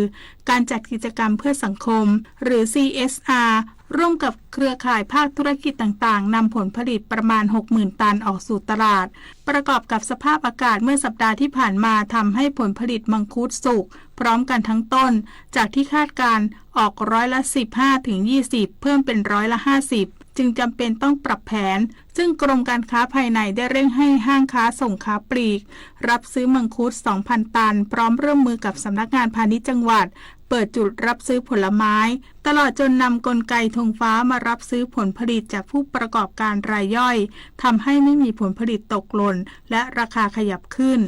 การจัดกิจกรรมเพื่อสังคม หรือ ซี เอส อาร์ ร่วมกับเครือข่ายภาคธุรกิจต่างๆ นำผลผลิตประมาณ หกหมื่น ตันออกสู่ตลาด ประกอบกับสภาพอากาศเมื่อสัปดาห์ที่ผ่านมาทำให้ผลผลิตมังคุดสุกพร้อมกันทั้งต้น จากที่คาดการณ์ออกร้อยละ สิบห้าถึงยี่สิบ เพิ่มเป็นร้อยละ ห้าสิบ จึงจำเป็นต้องปรับแผน ซึ่งกรมการค้าภายในได้เร่งให้ห้างค้าส่งค้าปลีก รับซื้อมังคุด สองพัน ตัน พร้อมร่วมมือกับสำนักงานพาณิชย์จังหวัด เปิดจุดรับซื้อผลไม้ ตลอดจนนำกลไกธงฟ้ามารับซื้อผลผลิตจากผู้ประกอบการรายย่อย ทำให้ไม่มีผลผลิตตกหล่น และราคาขยับขึ้น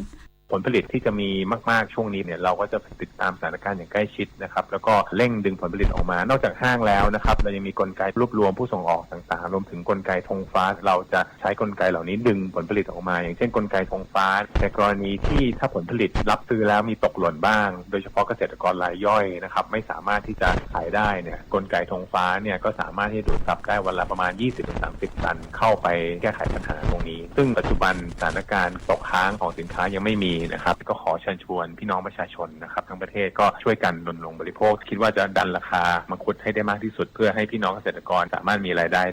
ผลผลิตที่จะมีมากๆช่วงนี้เนี่ย เราก็จะติดตามสถานการณ์อย่างใกล้ชิดนะครับ แล้วก็เร่งดึงผลผลิตออกมา นอกจากห้างแล้วนะครับ เรายังมีกลไกรวบรวมผู้ส่งออกต่างๆ รวมถึงกลไกธงฟ้า เราจะใช้กลไกเหล่านี้ดึงผลผลิตออกมา อย่างเช่นกลไกธงฟ้า ในกรณีที่ถ้าผลผลิตรับซื้อแล้วมีตกหล่นบ้าง โดยเฉพาะเกษตรกรรายย่อยนะครับ ไม่สามารถที่จะขายได้เนี่ย กลไกธงฟ้าเนี่ยก็สามารถที่จะดูดซับได้วันละประมาณ ยี่สิบถึงสามสิบ ตัน เข้าไปแก้ไขปัญหาตรง นี้ ซึ่งปัจจุบันสถานการณ์ตกค้างของสินค้ายังไม่มีนะครับ ก็ขอเชิญชวนพี่น้องประชาชนนะครับ ทั้งประเทศก็ช่วยกันรณรงค์บริโภค คิดว่าจะดันราคามังคุดให้ได้มากที่สุด เพื่อให้พี่น้องเกษตรกรสามารถมีรายได้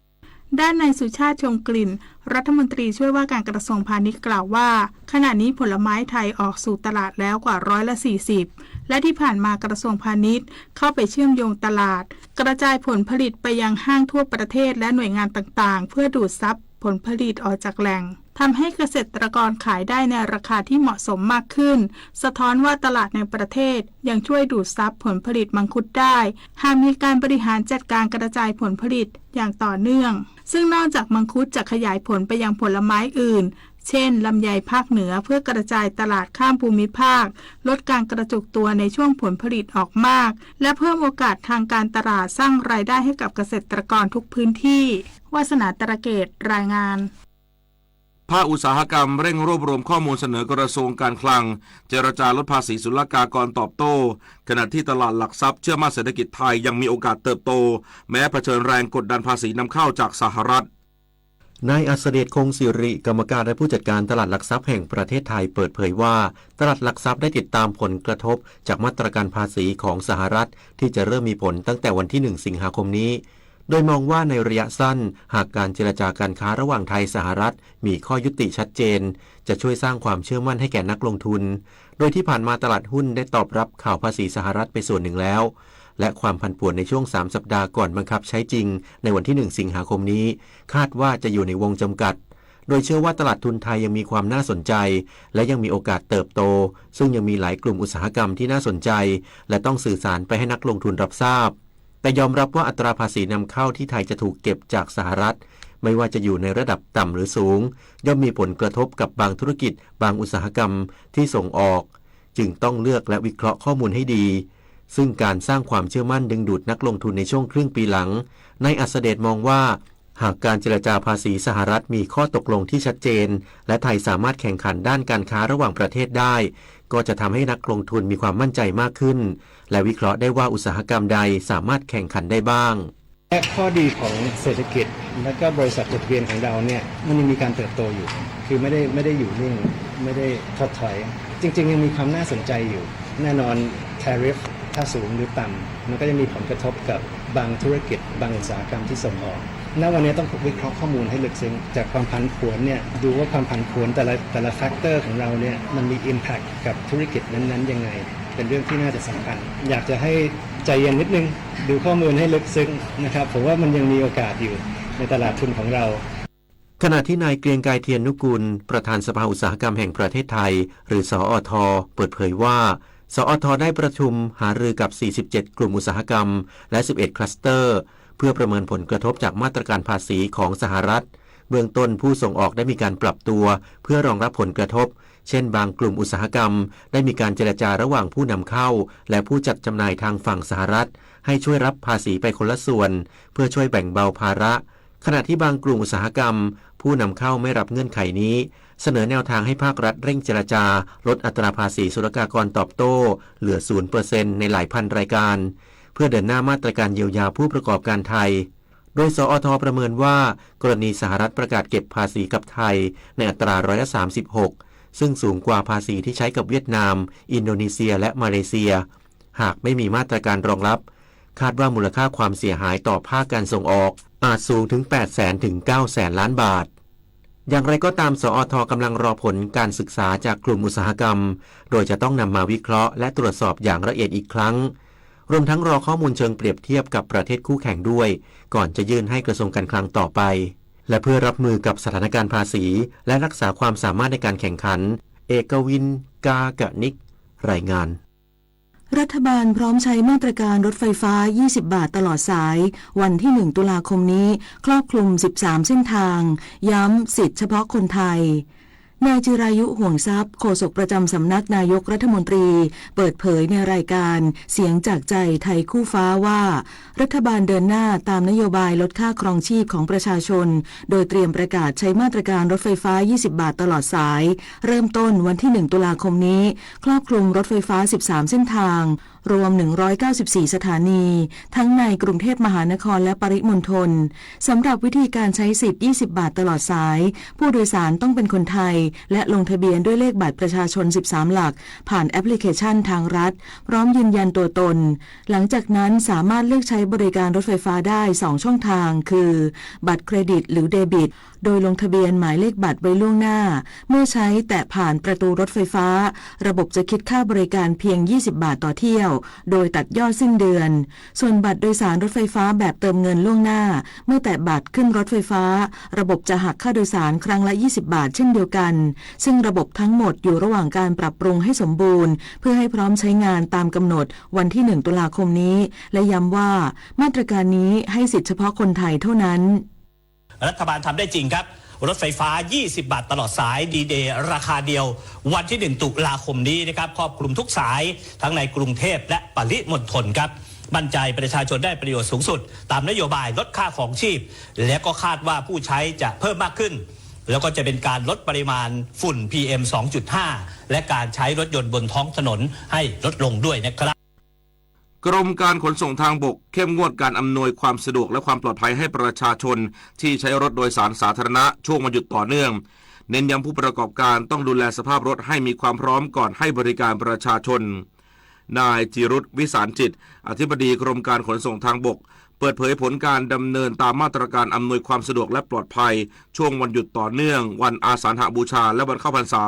ด้านนายสุชาติ ชงกลิ่น รัฐมนตรีช่วยว่าการกระทรวงพาณิชย์กล่าวว่า ขณะนี้ผลไม้ไทยออกสู่ตลาดแล้วกว่าร้อยละสี่สิบ และที่ผ่านมากระทรวงพาณิชย์เข้าไปเชื่อมโยงตลาด กระจายผลผลิตไปยังห้างทั่วประเทศและหน่วยงานต่างๆ เพื่อดูดซับผลผลิตออกจากแหล่ง ทำให้เกษตรกรขายได้ในราคาที่เหมาะสมมากขึ้น สะท้อนว่าตลาดในประเทศยังช่วยดูดซับผลผลิตมังคุดได้ หากมีการบริหารจัดการกระจายผลผลิตอย่างต่อเนื่อง ซึ่งนอกจากมังคุดจะขยายผลไปยังผลไม้อื่น เช่น ลำไยภาคเหนือ เพื่อกระจายตลาดข้ามภูมิภาค ลดการกระจุกตัวในช่วงผลผลิตออกมาก และเพิ่มโอกาสทางการตลาด สร้างรายได้ให้กับเกษตรกรทุกพื้นที่ วาสนา ตระเกต รายงาน ภาคอุตสาหกรรมเร่งรวบรวมข้อมูลเสนอกระทรวงการคลัง เจรจาลดภาษีศุลกากรตอบโต้ ขณะที่ตลาดหลักทรัพย์เชื่อมั่นเศรษฐกิจไทยยังมีโอกาสเติบโต แม้เผชิญแรงกดดันภาษีนำเข้าจากสหรัฐ นายอัสเดช คงสิริ กรรมการและผู้จัดการตลาดหลักทรัพย์แห่งประเทศไทยเปิดเผยว่า ตลาดหลักทรัพย์ได้ติดตามผลกระทบจากมาตรการภาษีของสหรัฐ ที่จะเริ่มมีผลตั้งแต่วันที่หนึ่งสิงหาคมนี้ โดยมองว่าในระยะสั้น หากการเจรจาการค้าระหว่างไทยสหรัฐมีข้อยุติชัดเจน จะช่วยสร้างความเชื่อมั่นให้แก่นักลงทุน โดยที่ผ่านมาตลาดหุ้นได้ตอบรับข่าวภาษีสหรัฐไปส่วนหนึ่งแล้ว และความผันผวนในช่วงสามสัปดาห์ก่อนบังคับใช้จริงในวันที่หนึ่งสิงหาคมนี้ คาดว่าจะอยู่ในวงจำกัด โดยเชื่อว่าตลาดทุนไทยยังมีความน่าสนใจ และยังมีโอกาสเติบโต ซึ่งยังมีหลายกลุ่มอุตสาหกรรมที่น่าสนใจ และต้องสื่อสารไปให้นักลงทุนรับทราบ แต่ยอมรับว่าอัตราภาษีนำเข้าที่ไทยจะถูกเก็บจากสหรัฐ ไม่ว่าจะอยู่ในระดับต่ำหรือสูง ย่อมมีผลกระทบกับบางธุรกิจ บางอุตสาหกรรมที่ส่งออก จึงต้องเลือกและวิเคราะห์ข้อมูลให้ดี ซึ่งการสร้างความเชื่อมั่นดึงดูดนักลงทุนในช่วงครึ่งปีหลัง นายอัสเดชมองว่า หากการเจรจาภาษีสหรัฐมีข้อตกลงที่ชัดเจน และไทยสามารถแข่งขันด้านการค้าระหว่างประเทศได้ ก็จะทำให้นักลงทุนมีความมั่นใจมากขึ้น และวิเคราะห์ได้ว่าอุตสาหกรรมใดสามารถแข่งขันได้บ้าง และข้อดีของเศรษฐกิจ และก็บริษัทจดทะเบียนของเราเนี่ย มันยังมีการเติบโตอยู่ คือไม่ได้ ไม่ได้อยู่นิ่ง ไม่ได้ถดถอย จริงๆ ยังมีความน่าสนใจอยู่ แน่นอน tariff ถ้าสูงหรือต่ำ มันก็จะมีผลกระทบกับบางธุรกิจ บางอุตสาหกรรมที่ส่งออก ณ วันนี้ต้องวิเคราะห์ข้อมูลให้ลึกซึ้ง จากความผันผวนเนี่ย ดูว่าความผันผวนแต่ละ แต่ละ factor ของเราเนี่ย มันมี impact กับธุรกิจนั้นๆ ยังไง เป็นเรื่องที่น่าจะสำคัญ อยากจะให้ใจเย็นนิดนึง ดูข้อมูลให้ลึกซึ้งนะครับ ผมว่ามันยังมีโอกาสอยู่ในตลาดทุนของเรา ขณะที่นายเกรียงไกร เทียนนุกูล ประธานสภาอุตสาหกรรมแห่งประเทศไทย หรือ สอท เปิดเผยว่า สอท ได้ประชุมหารือกับ สี่สิบเจ็ด กลุ่มอุตสาหกรรม และ สิบเอ็ด คลัสเตอร์ เพื่อประเมินผลกระทบจากมาตรการภาษีของสหรัฐ เบื้องต้นผู้ส่งออกได้มีการปรับตัวเพื่อรองรับผลกระทบ เช่นบางกลุ่มอุตสาหกรรมได้มีการเจรจาระหว่างผู้นำเข้า และผู้จัดจำหน่ายทางฝั่งสหรัฐ ให้ช่วยรับภาษีไปคนละส่วน เพื่อช่วยแบ่งเบาภาระ ขณะที่บางกลุ่มอุตสาหกรรม ผู้นำเข้าไม่รับเงื่อนไขนี้ เสนอแนวทางให้ภาครัฐเร่งเจรจาลดอัตราภาษีศุลกากรตอบโต้ เหลือ ศูนย์เปอร์เซ็นต์ ในหลายพันรายการ เพื่อเดินหน้ามาตรการเยียวยาผู้ประกอบการไทย โดย สอท ประเมินว่า กรณีสหรัฐประกาศเก็บภาษีกับไทยในอัตราร้อยละสามสิบหก ซึ่งสูงกว่าภาษีที่ใช้กับเวียดนาม อินโดนีเซีย และมาเลเซีย หากไม่มีมาตรการรองรับ คาดว่ามูลค่าความเสียหายต่อภาคการส่งออก อาจสูงถึง แปดแสน ถึง เก้าแสน ล้านบาท อย่างไรก็ตาม สอท กำลังรอผลการศึกษาจากกลุ่มอุตสาหกรรม โดยจะต้องนำมาวิเคราะห์และตรวจสอบอย่างละเอียดอีกครั้ง รวมทั้งรอข้อมูลเชิงเปรียบเทียบกับประเทศคู่แข่งด้วย ก่อนจะยื่นให้กระทรวงการคลังต่อไป และเพื่อรับมือกับสถานการณ์ภาษี และรักษาความสามารถในการแข่งขัน เอกวิน กากนิก รายงาน รัฐบาลพร้อมใช้มาตรการลดไฟฟ้า ยี่สิบบาทตลอดสาย วันที่ หนึ่ง ตุลาคมนี้ ครอบคลุม สิบสาม เส้นทาง ย้ำสิทธิ์เฉพาะคนไทย นายจิรายุ ห่วงทรัพย์ โฆษกประจำสำนักนายกรัฐมนตรี เปิดเผยในรายการเสียงจากใจไทยคู่ฟ้าว่า รัฐบาลเดินหน้าตามนโยบายลดค่าครองชีพของประชาชน โดยเตรียมประกาศใช้มาตรการลดไฟฟ้า ยี่สิบบาทตลอดสาย เริ่มต้นวันที่ หนึ่ง ตุลาคมนี้ ครอบคลุมรถไฟฟ้า สิบสาม เส้นทาง รวม หนึ่งร้อยเก้าสิบสี่ สถานี ทั้งในกรุงเทพมหานครและปริมณฑล สำหรับวิธีการใช้สิทธิ์ ยี่สิบบาทตลอดสาย ผู้โดยสารต้องเป็นคนไทย และลงทะเบียนด้วยเลขบัตรประชาชน สิบสาม หลัก ผ่านแอปพลิเคชันทางรัฐ พร้อมยืนยันตัวตน หลังจากนั้นสามารถเลือกใช้บริการรถไฟฟ้าได้ สอง ช่องทาง คือ บัตรเครดิตหรือเดบิต โดยลงทะเบียนหมายเลขบัตรไว้ล่วงหน้า เมื่อใช้แตะผ่านประตูรถไฟฟ้า ระบบจะคิดค่าบริการเพียง ยี่สิบบาทต่อเที่ยว โดยตัดยอดสิ้นเดือน ส่วนบัตรโดยสารรถไฟฟ้าแบบเติมเงินล่วงหน้า เมื่อแตะบัตรขึ้นรถไฟฟ้า ระบบจะหักค่าโดยสารครั้งละ ยี่สิบบาท เช่นเดียวกัน ซึ่งระบบทั้งหมดอยู่ระหว่างการปรับปรุงให้สมบูรณ์ เพื่อให้พร้อมใช้งานตามกำหนดวันที่ หนึ่ง ตุลาคมนี้ และย้ำว่ามาตรการนี้ให้สิทธิ์เฉพาะคนไทยเท่านั้น รัฐบาลทำได้จริงครับ รถไฟฟ้า ยี่สิบบาทตลอดสาย ดีเดย์ ราคาเดียว วันที่ หนึ่ง ตุลาคมนี้นะครับ ครอบคลุมทุกสาย ทั้งในกรุงเทพและปริมณฑลครับ มั่นใจประชาชนได้ประโยชน์สูงสุด ตามนโยบายลดค่าครองชีพ และก็คาดว่าผู้ใช้จะเพิ่มมากขึ้น แล้วก็จะเป็นการลดปริมาณฝุ่น พีเอ็ม สองจุดห้า และการใช้รถยนต์บนท้องถนนให้ลดลงด้วยนะครับ กรมการขนส่งทางบกเข้มงวดการอำนวยความสะดวกและความปลอดภัยให้ประชาชนที่ใช้รถโดยสารสาธารณะช่วงวันหยุดต่อเนื่อง เน้นย้ำผู้ประกอบการต้องดูแลสภาพรถให้มีความพร้อมก่อนให้บริการประชาชน นายจิรุธ วิสารจิต อธิบดีกรมการขนส่งทางบก เปิดเผยผลการดำเนินตามมาตรการอำนวยความสะดวกและปลอดภัย ช่วงวันหยุดต่อเนื่อง วันอาสาฬหบูชา และวันเข้าพรรษา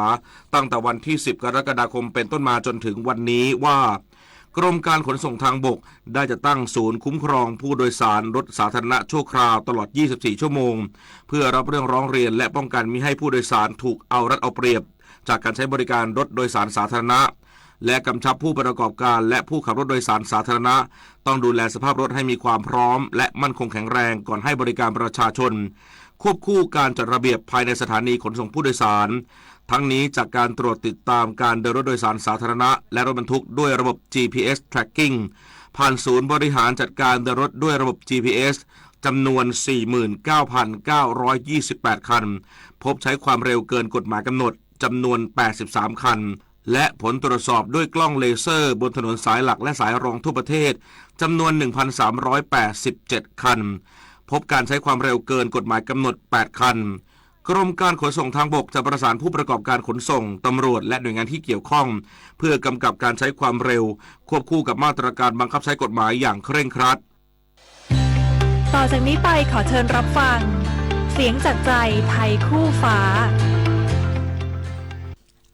ตั้งแต่วันที่ สิบ กรกฎาคมเป็นต้นมาจนถึงวันนี้ว่า กรมการขนส่งทางบกได้จัดตั้งศูนย์คุ้มครองผู้โดยสารรถสาธารณะชั่วคราวตลอด ยี่สิบสี่ ชั่วโมง เพื่อรับเรื่องร้องเรียนและป้องกันมิให้ผู้โดยสารถูกเอารัดเอาเปรียบ จากการใช้บริการรถโดยสารสาธารณะ และกำชับผู้ประกอบการและผู้ขับรถโดยสารสาธารณะ ต้องดูแลสภาพรถให้มีความพร้อม และมั่นคงแข็งแรงก่อนให้บริการประชาชน ควบคู่การจัดระเบียบภายในสถานีขนส่งผู้โดยสาร ทั้งนี้จากการตรวจติดตามการเดินรถโดยสารสาธารณะ และรถบรรทุกด้วยระบบ จีพีเอส tracking ผ่านศูนย์บริหารจัดการเดินรถด้วยระบบ จีพีเอส จำนวน สี่หมื่นเก้าพันเก้าร้อยยี่สิบแปด คัน พบใช้ความเร็วเกินกฎหมายกำหนดจำนวน แปดสิบสาม คัน และผลตรวจสอบด้วยกล้องเลเซอร์บนถนนสายหลักและสายรองทั่วประเทศจำนวน หนึ่งพันสามร้อยแปดสิบเจ็ด คัน พบการใช้ความเร็วเกินกฎหมายกำหนด แปด คัน กรมการขนส่งทางบกจะประสานผู้ประกอบการขนส่ง ตำรวจ และหน่วยงานที่เกี่ยวข้อง เพื่อกำกับการใช้ความเร็ว ควบคู่กับมาตรการบังคับใช้กฎหมายอย่างเคร่งครัด ต่อจากนี้ไปขอเชิญรับฟัง เสียงจากใจไทยคู่ฟ้า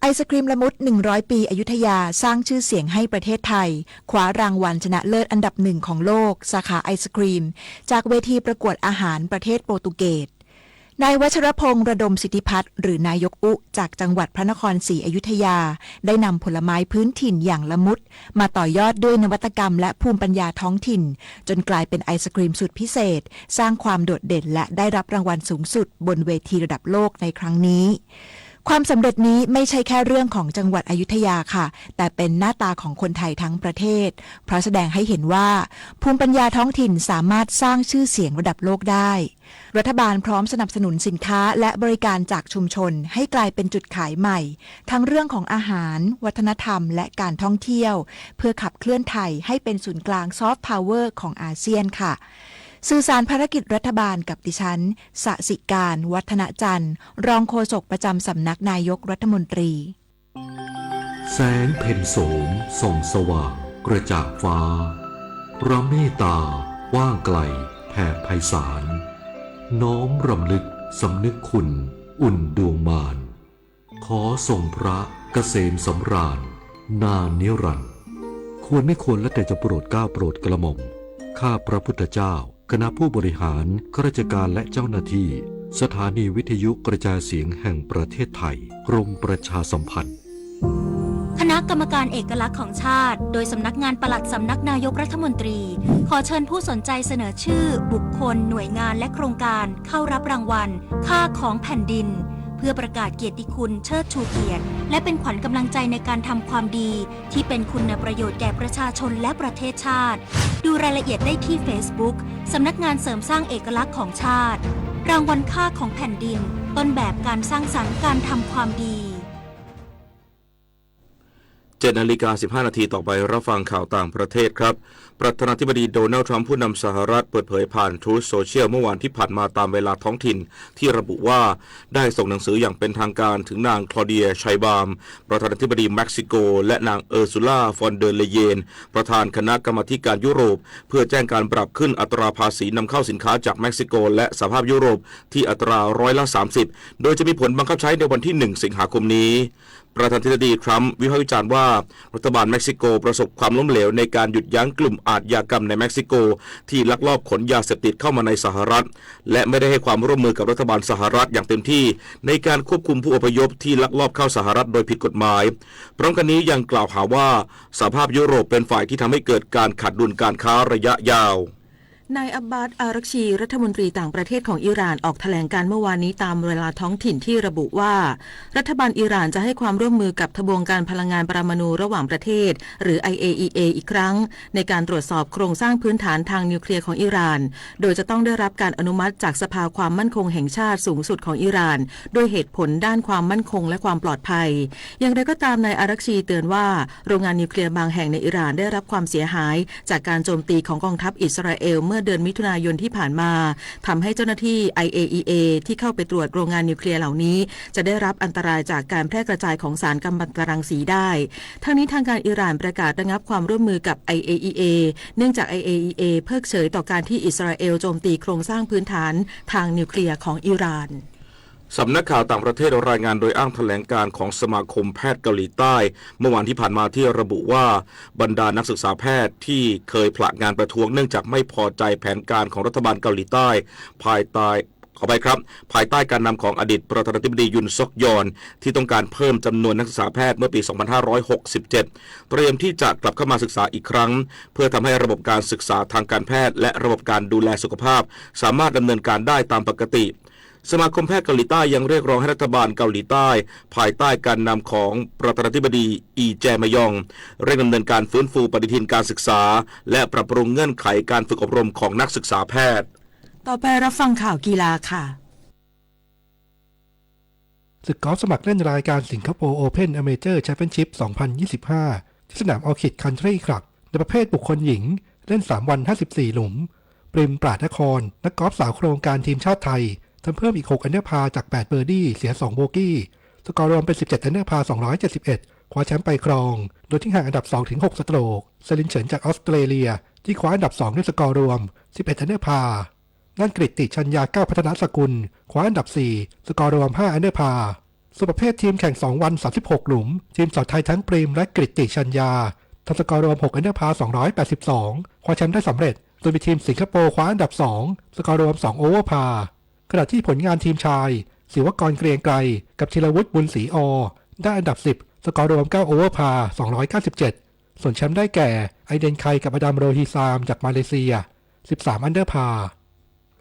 ไอศกรีมละมุด หนึ่งร้อย ปีอยุธยา สร้างชื่อเสียงให้ประเทศไทย คว้ารางวัลชนะเลิศอันดับหนึ่งของโลก สาขาไอศกรีม จากเวทีประกวดอาหารประเทศโปรตุเกส นายวัชรพงษ์ ระดมสิทธิพัฒน์ หรือนายกอุ๊ จากจังหวัดพระนครศรีอยุธยา ได้นำผลไม้พื้นถิ่นอย่างละมุด มาต่อยอดด้วยนวัตกรรมและภูมิปัญญาท้องถิ่น จนกลายเป็นไอศกรีมสูตรพิเศษ สร้างความโดดเด่นและได้รับรางวัลสูงสุดบนเวทีระดับโลกในครั้งนี้ ความสำเร็จนี้ไม่ใช่แค่เรื่องของจังหวัดอยุธยาค่ะ แต่เป็นหน้าตาของคนไทยทั้งประเทศ เพราะแสดงให้เห็นว่า ภูมิปัญญาท้องถิ่นสามารถสร้างชื่อเสียงระดับโลกได้ รัฐบาลพร้อมสนับสนุนสินค้าและบริการจากชุมชนให้กลายเป็นจุดขายใหม่ ทั้งเรื่องของอาหาร วัฒนธรรม และการท่องเที่ยว เพื่อขับเคลื่อนไทยให้เป็นศูนย์กลางซอฟต์พาวเวอร์ของอาเซียนค่ะ สื่อสารภารกิจรัฐบาลกับดิฉัน สสิการ วัฒนจันทร์ รองโฆษกประจำสำนักนายกรัฐมนตรี แสงเพ็ญโสมส่องสว่างกระจ่างฟ้า พระเมตตากว้างไกลแผ่ไพศาล น้อมรำลึกสำนึกคุณอุ่นดวงมาร ขอทรงพระเกษมสำราญนานนิรันดร์ ควรไม่ควรแล้วแต่จะโปรดเกล้าโปรดกระหม่อม ข้าพระพุทธเจ้า คณะผู้บริหาร ข้าราชการและเจ้าหน้าที่ สถานีวิทยุกระจายเสียงแห่งประเทศไทย กรมประชาสัมพันธ์ คณะกรรมการเอกลักษณ์ของชาติ โดยสำนักงานปลัดสำนักนายกรัฐมนตรี ขอเชิญผู้สนใจเสนอชื่อ บุคคล หน่วยงาน และโครงการ เข้ารับรางวัล ค่าของแผ่นดิน เพื่อประกาศเกียรติคุณเชิดชูเกียรติ และเป็นขวัญกำลังใจในการทำความดี ที่เป็นคุณประโยชน์แก่ประชาชนและประเทศชาติ ดูรายละเอียดได้ที่เฟซบุ๊ก สำนักงานเสริมสร้างเอกลักษณ์ของชาติ รางวัลค่าของแผ่นดิน ต้นแบบการสร้างสรรค์การทำความดี เจ็ดนาฬิกาสิบห้านาที ต่อไปรับฟังข่าวต่างประเทศครับ ประธานาธิบดีโดนัลด์ทรัมป์ผู้นำสหรัฐเปิดเผยผ่าน Truth Social เมื่อวันที่ผ่านมาตามเวลาท้องถิ่น ที่ระบุว่าได้ส่งหนังสืออย่างเป็นทางการถึงนางคลอเดีย ไชน์บาล์ม ประธานาธิบดีเม็กซิโก และนางเออร์ซูลา ฟอนเดอร์เลเยน ประธานคณะกรรมาธิการยุโรป เพื่อแจ้งการปรับขึ้นอัตราภาษีนำเข้าสินค้าจากเม็กซิโก และสหภาพยุโรปที่อัตราร้อยละสามสิบ โดยจะมีผลบังคับใช้ในวันที่หนึ่งสิงหาคมนี้ ประธานาธิบดีทรัมป์วิพากษ์วิจารณ์ว่ารัฐบาลเม็กซิโกประสบความล้มเหลวในการหยุดยั้งกลุ่มอาชญากรรมในเม็กซิโกที่ลักลอบขนยาเสพติดเข้ามาในสหรัฐ และไม่ได้ให้ความร่วมมือกับรัฐบาลสหรัฐอย่างเต็มที่ในการควบคุมผู้อพยพที่ลักลอบเข้าสหรัฐโดยผิดกฎหมาย พร้อมกันนี้ยังกล่าวหาว่าสหภาพยุโรปเป็นฝ่ายที่ทำให้เกิดการขาดดุลการค้าระยะยาว นายอับบาส อารักชี รัฐมนตรีต่างประเทศของอิหร่าน ออกแถลงการณ์เมื่อวานนี้ตามเวลาท้องถิ่นที่ระบุว่า รัฐบาลอิหร่านจะให้ความร่วมมือกับทบวงการพลังงานปรมาณูระหว่างประเทศ หรือ ไอเออีเอ อีกครั้ง ในการตรวจสอบโครงสร้างพื้นฐานทางนิวเคลียร์ของอิหร่าน โดยจะต้องได้รับการอนุมัติจากสภาความมั่นคงแห่งชาติสูงสุดของอิหร่าน ด้วยเหตุผลด้านความมั่นคงและความปลอดภัย อย่างไรก็ตาม นายอารักชีเตือนว่า โรงงานนิวเคลียร์บางแห่งในอิหร่านได้รับความเสียหาย จากการโจมตีของกองทัพอิสราเอลเมื่อเดือนมิถุนายนที่ผ่านมา ทำให้เจ้าหน้าที่ ไอเออีเอ ที่เข้าไปตรวจโรงงานนิวเคลียร์เหล่านี้ จะได้รับอันตรายจากการแพร่กระจายของสารกัมมันตรังสีได้ ทั้งนี้ทางการอิหร่านประกาศระงับความร่วมมือกับ ไอเออีเอ เนื่องจาก ไอเออีเอ เพิกเฉยต่อการที่อิสราเอลโจมตีโครงสร้างพื้นฐานทางนิวเคลียร์ของอิหร่าน สำนักข่าวต่างประเทศรายงานโดยอ้างแถลงการณ์ของสมาคมแพทย์เกาหลีใต้ เมื่อวันที่ผ่านมาที่ระบุว่า บรรดานักศึกษาแพทย์ที่เคยผละงานประท้วงเนื่องจากไม่พอใจแผนการของรัฐบาลเกาหลีใต้ ภายใต้ ขออภัยครับ ภายใต้การนำของอดีตประธานาธิบดียุนซอกยอน ที่ต้องการเพิ่มจำนวนนักศึกษาแพทย์เมื่อปี สองพันห้าร้อยหกสิบเจ็ด เตรียมที่จะกลับเข้ามาศึกษาอีกครั้ง เพื่อทำให้ระบบการศึกษาทางการแพทย์ และระบบการดูแลสุขภาพ สามารถดำเนินการได้ตามปกติ สมาคมแพทย์เกาหลีใต้ยังเรียกร้องให้รัฐบาลเกาหลีใต้ ภายใต้การนำของประธานาธิบดี อี แจมะยอง เร่งดำเนินการฟื้นฟูปฏิทินการศึกษา และปรับปรุงเงื่อนไขการฝึกอบรมของนักศึกษาแพทย์ ต่อไปรับฟังข่าวกีฬาค่ะ ศึกกอล์ฟสมัครเล่นรายการสิงคโปร์โอเพ่น Amateur Championship สองพันยี่สิบห้า ที่สนาม Orchid Country Club ในประเภทบุคคลหญิง เล่น สาม วัน ห้าสิบสี่ หลุม ปริม ปราดนคร นักกอล์ฟสาวโครงการทีมชาติไทย ทำเพิ่มอีก หก อันเดอร์พาร์จาก แปด เบอร์ดี้ เสีย สอง โบกี้ สกอร์รวมเป็น สิบเจ็ด อันเดอร์พาร์ สองร้อยเจ็ดสิบเอ็ด คว้าแชมป์ไปครอง โดยทิ้งห่างอันดับ สอง ถึง หก สโตรก เซลินเฉินจากออสเตรเลีย ที่คว้าอันดับ สอง ด้วยสกอร์รวม สิบเอ็ด อันเดอร์พาร์ ด้านกฤติชัญญา ก้าวพัฒนสกุล คว้าอันดับ สี่ สกอร์รวม ห้า อันเดอร์พาร์ ส่วนประเภททีมแข่ง สอง วัน สามสิบหก หลุม ทีมสาวไทยทั้งปริมและกฤติชัญญา ทำสกอร์รวม หก อันเดอร์พาร์ สองร้อยแปดสิบสอง คว้าแชมป์ได้สำเร็จ โดยมีทีมสิงคโปร์คว้าอันดับ สอง สกอร์รวม สอง โอเวอร์พาร์ ขณะที่ผลงานทีมชาย ศิวกร เกรียงไกร กับธีรวุฒิ บุญศรีอ ได้อันดับ สิบ สกอร์รวม เก้า โอเวอร์พาร์ สองร้อยเก้าสิบเจ็ด ส่วนแชมป์ได้แก่ ไอเดน ไค กับอดัม โรฮีซาม จากมาเลเซีย สิบสาม อันเดอร์พาร์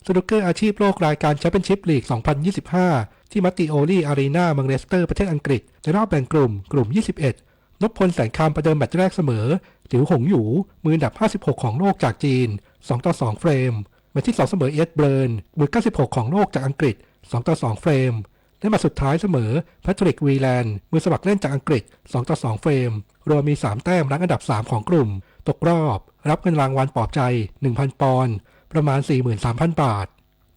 สนุกเกอร์อาชีพโลกรายการ Championship League สองพันยี่สิบห้า ที่ Mattioli Arena เมืองเลสเตอร์ ประเทศอังกฤษ ในรอบแบ่งกลุ่ม กลุ่ม ยี่สิบเอ็ด นพพล แสงคำ ประเดิมแมตช์แรกเสมอ หลิวหงหยู มืออันดับ ห้าสิบหก ของโลกจากจีน สองต่อสอง เฟรม แมตช์ที่สองเสมอ เอียด เบิร์น มือ เก้าสิบหก ของโลกจากอังกฤษ สองต่อสอง เฟรม และแมตช์สุดท้ายเสมอ แพทริก วีแลน มือสมัครเล่นจากอังกฤษ สองต่อสอง เฟรม รวมมี สาม แต้ม รั้งอันดับ สาม ของกลุ่ม ตกรอบ รับเงินรางวัลปลอบใจ หนึ่งพัน ปอนด์ ประมาณ สี่หมื่นสามพัน บาท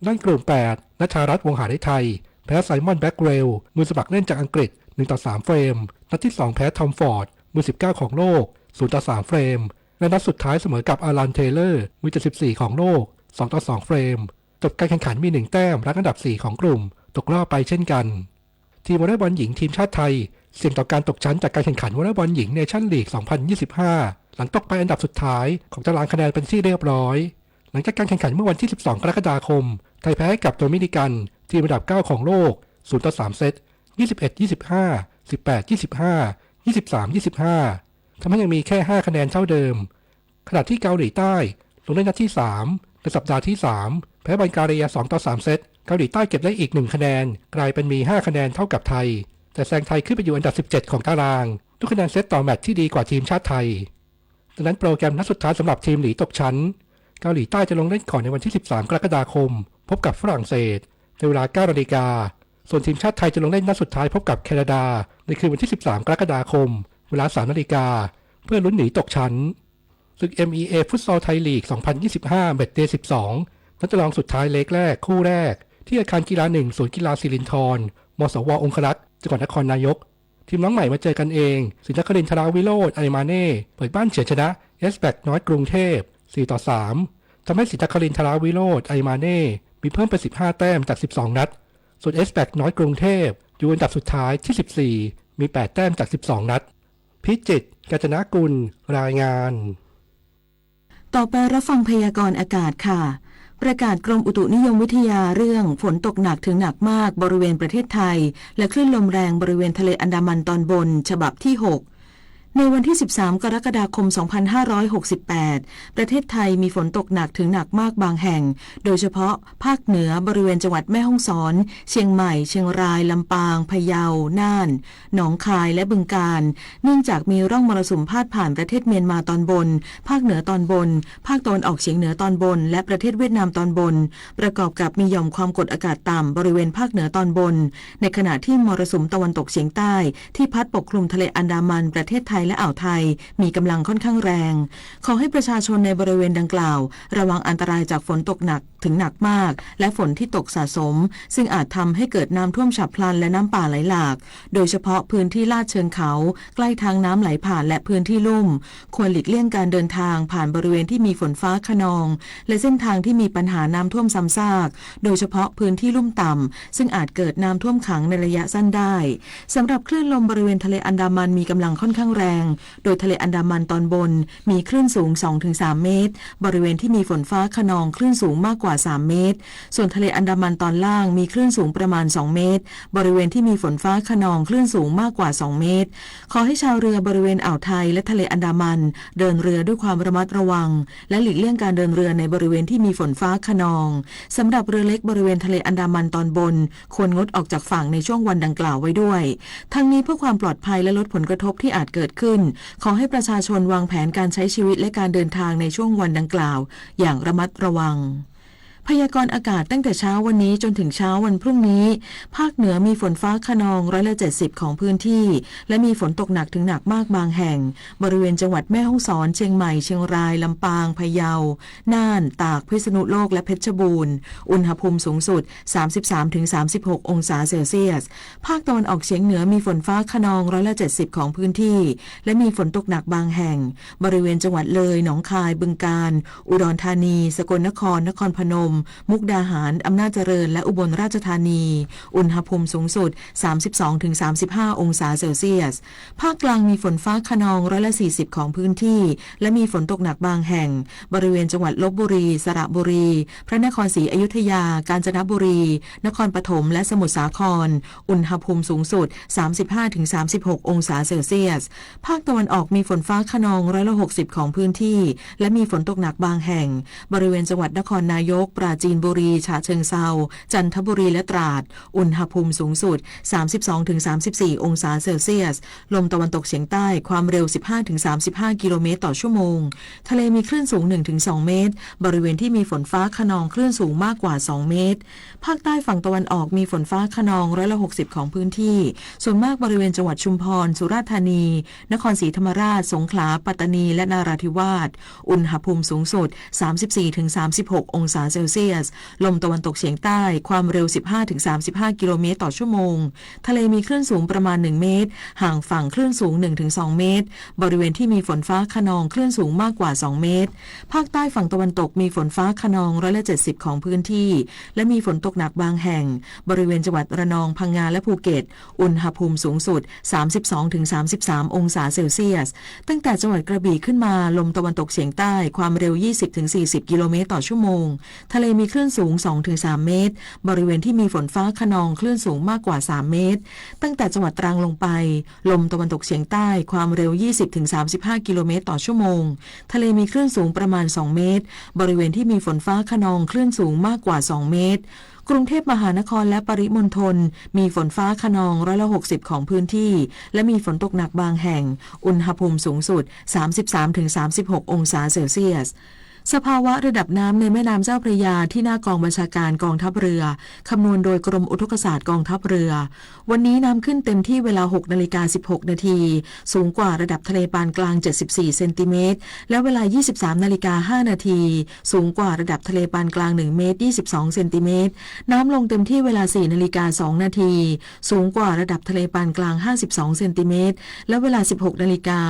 ด้านกลุ่ม แปด นัชชารัตน์ วงศ์หฤทัย แพ้ ไซมอน แบล็กเวล มือสมัครเล่นจากอังกฤษ หนึ่งต่อสาม เฟรม นัดที่สองแพ้ ทอม ฟอร์ด มือ สิบเก้า ของโลก ศูนย์ต่อสาม เฟรม และนัดสุดท้ายเสมอกับ อาลัน เทย์เลอร์ มือ เจ็ดสิบสี่ ของโลก สองต่อสอง เฟรม จบการแข่งขันมี หนึ่ง แต้ม รั้งอันดับ สี่ ของกลุ่ม ตกรอบไปเช่นกัน ทีมวอลเลย์บอลหญิงทีมชาติไทย เสี่ยงต่อการตกชั้นจากการแข่งขันวอลเลย์บอลหญิง Nation League สองพันยี่สิบห้า หลังตกไปอันดับสุดท้ายของตารางคะแนนเป็นที่เรียบร้อย หลังจากการแข่งขันเมื่อวันที่ สิบสอง กรกฎาคม ไทยแพ้ให้กับโดมินิกัน ทีมอันดับ เก้า ของโลก ศูนย์ต่อสาม เซต ยี่สิบเอ็ด ยี่สิบห้า สิบแปด ยี่สิบห้า ยี่สิบสาม ยี่สิบห้า ทำให้ยังมีแค่ ห้า คะแนนเท่าเดิม ขณะที่เกาหลีใต้ลงเล่นนัดที่ สาม ในสัปดาห์ที่ สาม แพ้บัลแกเรีย สองต่อสาม เซต เกาหลีใต้เก็บได้อีก หนึ่ง คะแนน กลายเป็นมี ห้า คะแนนเท่ากับไทย แต่แซงไทยขึ้นไปอยู่อันดับ สิบเจ็ด ของตาราง ด้วยคะแนนเซตต่อแมตช์ที่ดีกว่าทีมชาติไทย ดังนั้นโปรแกรมนัดสุดท้ายสำหรับทีมหนีตกชั้น เกาหลีใต้จะลงเล่นก่อนในวันที่ สิบสาม กรกฎาคม พบกับฝรั่งเศส ในเวลา เก้านาฬิกา ส่วนทีมชาติไทยจะลงเล่นนัดสุดท้ายพบกับแคนาดา ในคืนวันที่ สิบสาม กรกฎาคม เวลา สามนาฬิกา เพื่อลุ้นหนีตกชั้น ศึก เอ็มอีเอ ฟุตซอลไทยลีก สองพันยี่สิบห้า แมตช์เดย์ สิบสอง นัดรองสุดท้ายเลกแรก คู่แรก ที่อาคารกีฬา หนึ่ง ศูนย์กีฬาสิรินธร มสว องครักษ์ จังหวัดนครนายก ทีมน้องใหม่มาเจอกันเอง ศรีนครินทราวิโรจน์ ไอมาเน่ เปิดบ้านเฉือนชนะ เอสแบล็กน้อยกรุงเทพ สี่ต่อสาม ทำให้ศรีนครินทราวิโรจน์ ไอมาเน่ มีเพิ่มเป็น สิบห้าแต้มจาก สิบสองนัด ส่วนเอสแบล็กน้อยกรุงเทพ อยู่อันดับสุดท้ายที่ สิบสี่ มี แปดแต้มจาก สิบสองนัด พิจิตร กาญจนกุล รายงาน ต่อไปรับฟังพยากรณ์อากาศค่ะ ประกาศกรมอุตุนิยมวิทยาเรื่องฝนตกหนักถึงหนักมากบริเวณประเทศไทย และคลื่นลมแรงบริเวณทะเลอันดามันตอนบน ฉบับที่ หก ในวันที่ สิบสาม กรกฎาคม สองพันห้าร้อยหกสิบแปด ประเทศไทยมีฝนตกหนักถึงหนักมากบางแห่ง โดยเฉพาะภาคเหนือบริเวณจังหวัดแม่ฮ่องสอน เชียงใหม่ เชียงราย ลำปาง พะเยา น่าน หนองคาย และบึงกาฬ เนื่องจากมีร่องมรสุมพาดผ่านประเทศเมียนมาตอนบน ภาคเหนือตอนบน ภาคตะวันออกเฉียงเหนือตอนบน และประเทศเวียดนามตอนบน ประกอบกับมีหย่อมความกดอากาศต่ำบริเวณภาคเหนือตอนบน ในขณะที่มรสุมตะวันตกเฉียงใต้ที่พัดปกคลุมทะเลอันดามัน ประเทศไทยและอ่าวไทย มีกำลังค่อนข้างแรง ขอให้ประชาชนในบริเวณดังกล่าว ระวังอันตรายจากฝนตกหนักถึงหนักมาก และฝนที่ตกสะสม ซึ่งอาจทำให้เกิดน้ำท่วมฉับพลันและน้ำป่าไหลหลาก โดยเฉพาะพื้นที่ลาดเชิงเขา ใกล้ทางน้ำไหลผ่าน และพื้นที่ลุ่ม ควรหลีกเลี่ยงการเดินทางผ่านบริเวณที่มีฝนฟ้าคะนอง และเส้นทางที่มีปัญหาน้ำท่วมซ้ำซาก โดยเฉพาะพื้นที่ลุ่มต่ำ ซึ่งอาจเกิดน้ำท่วมขังในระยะสั้นได้ สำหรับคลื่นลมบริเวณทะเลอันดามันมีกำลังค่อนข้างแรง โดยทะเลอันดามันตอนบนมีคลื่นสูง สองถึงสามเมตร บริเวณที่มีฝนฟ้าคะนองคลื่นสูงมากกว่า สามเมตร ส่วนทะเลอันดามันตอนล่างมีคลื่นสูงประมาณ สองเมตร บริเวณที่มีฝนฟ้าคะนองคลื่นสูงมากกว่า สองเมตร ขอให้ชาวเรือบริเวณอ่าวไทยและทะเลอันดามัน เดินเรือด้วยความระมัดระวัง และหลีกเลี่ยงการเดินเรือในบริเวณที่มีฝนฟ้าคะนอง สำหรับเรือเล็กบริเวณทะเลอันดามันตอนบน ควรงดออกจากฝั่งในช่วงวันดังกล่าวไว้ด้วย ทั้งนี้เพื่อความปลอดภัยและลดผลกระทบที่อาจเกิดขึ้น ขอให้ประชาชนวางแผนการใช้ชีวิตและการเดินทางในช่วงวันดังกล่าว อย่างระมัดระวัง พยากรณ์อากาศตั้งแต่เช้าวันนี้จนถึงเช้าวันพรุ่งนี้ ภาคเหนือมีฝนฟ้าคะนองร้อยละเจ็ดสิบของพื้นที่ และมีฝนตกหนักถึงหนักมากบางแห่ง บริเวณจังหวัดแม่ฮ่องสอน เชียงใหม่ เชียงราย ลำปาง พะเยา น่าน ตาก พิษณุโลก และเพชรบูรณ์ อุณหภูมิสูงสุด สามสิบสามถึงสามสิบหกองศาเซลเซียส ภาคตะวันออกเฉียงเหนือมีฝนฟ้าคะนองร้อยละเจ็ดสิบของพื้นที่ และมีฝนตกหนักบางแห่ง บริเวณจังหวัดเลย หนองคาย บึงกาฬ อุดรธานี สกลนคร นครพนม มุกดาหาร อำนาจเจริญ และอุบลราชธานี อุณหภูมิสูงสุด สามสิบสองถึงสามสิบห้าองศาเซลเซียส ภาคกลางมีฝนฟ้าคะนองร้อยละสี่สิบของพื้นที่ และมีฝนตกหนักบางแห่ง บริเวณจังหวัดลพบุรี สระบุรี พระนครศรีอยุธยา กาญจนบุรี นครปฐม และสมุทรสาคร อุณหภูมิสูงสุด สามสิบห้าถึงสามสิบหกองศาเซลเซียส ภาคตะวันออกมีฝนฟ้าคะนองร้อยละหกสิบของพื้นที่ และมีฝนตกหนักบางแห่ง บริเวณจังหวัดนครนายก ปราจีนบุรี ฉะเชิงเทรา จันทบุรี และตราด อุณหภูมิสูงสุด สามสิบสองถึงสามสิบสี่องศาเซลเซียส ลมตะวันตกเฉียงใต้ ความเร็ว สิบห้าถึงสามสิบห้ากิโลเมตรต่อชั่วโมง ทะเลมีคลื่นสูง หนึ่งถึงสองเมตร บริเวณที่มีฝนฟ้าคะนองคลื่นสูงมากกว่า สองเมตร ภาคใต้ฝั่งตะวันออกมีฝนฟ้าคะนองร้อยละหกสิบของพื้นที่ ส่วนมากบริเวณจังหวัดชุมพร สุราษฎร์ธานี นครศรีธรรมราช สงขลา ปัตตานี และนราธิวาส อุณหภูมิสูงสุด สามสิบสี่ถึงสามสิบหกองศาเซลเซียส ลมตะวันตกเฉียงใต้ ความเร็ว สิบห้าถึงสามสิบห้ากิโลเมตรต่อชั่วโมง ทะเลมีคลื่นสูงประมาณ หนึ่งเมตร ห่างฝั่งคลื่นสูง หนึ่งถึงสองเมตร บริเวณที่มีฝนฟ้าคะนองคลื่นสูงมากกว่า สองเมตร ภาคใต้ฝั่งตะวันตกมีฝนฟ้าคะนองร้อยละเจ็ดสิบของพื้นที่ และมีฝนตกหนักบางแห่ง บริเวณจังหวัดระนอง พังงา และภูเก็ต อุณหภูมิสูงสุด สามสิบสองถึงสามสิบสามองศาเซลเซียส ตั้งแต่จังหวัดกระบี่ขึ้นมา ลมตะวันตกเฉียงใต้ ความเร็ว ยี่สิบถึงสี่สิบกิโลเมตรต่อชั่วโมง ทะเลมีคลื่นสูง สองถึงสามเมตร บริเวณที่มีฝนฟ้าคะนองคลื่นสูงมากกว่า สามเมตร ตั้งแต่จังหวัดตรังลงไป ลมตะวันตกเฉียงใต้ ความเร็ว ยี่สิบถึงสามสิบห้ากิโลเมตรต่อชั่วโมง ทะเลมีคลื่นสูงประมาณ สองเมตร บริเวณที่มีฝนฟ้าคะนองคลื่นสูงมากกว่า สองเมตร กรุงเทพมหานครและปริมณฑล มีฝนฟ้าคะนองร้อยละหกสิบของพื้นที่ และมีฝนตกหนักบางแห่ง อุณหภูมิสูงสุด สามสิบสามถึงสามสิบหกองศาเซลเซียส สภาวะระดับน้ำในแม่น้ำเจ้าพระยาที่หน้ากองบัญชาการกองทัพเรือ คำนวณโดยกรมอุทกศาสตร์กองทัพเรือ วันนี้น้ำขึ้นเต็มที่เวลา หกนาฬิกา สิบหกนาที สูงกว่าระดับทะเลปานกลาง เจ็ดสิบสี่เซนติเมตร และเวลา ยี่สิบสามนาฬิกา ห้านาที สูงกว่าระดับทะเลปานกลาง หนึ่งเมตร ยี่สิบสองเซนติเมตร น้ำลงเต็มที่เวลา สี่นาฬิกา สองนาที สูงกว่าระดับทะเลปานกลาง ห้าสิบสองเซนติเมตร และเวลา สิบหกนาฬิกา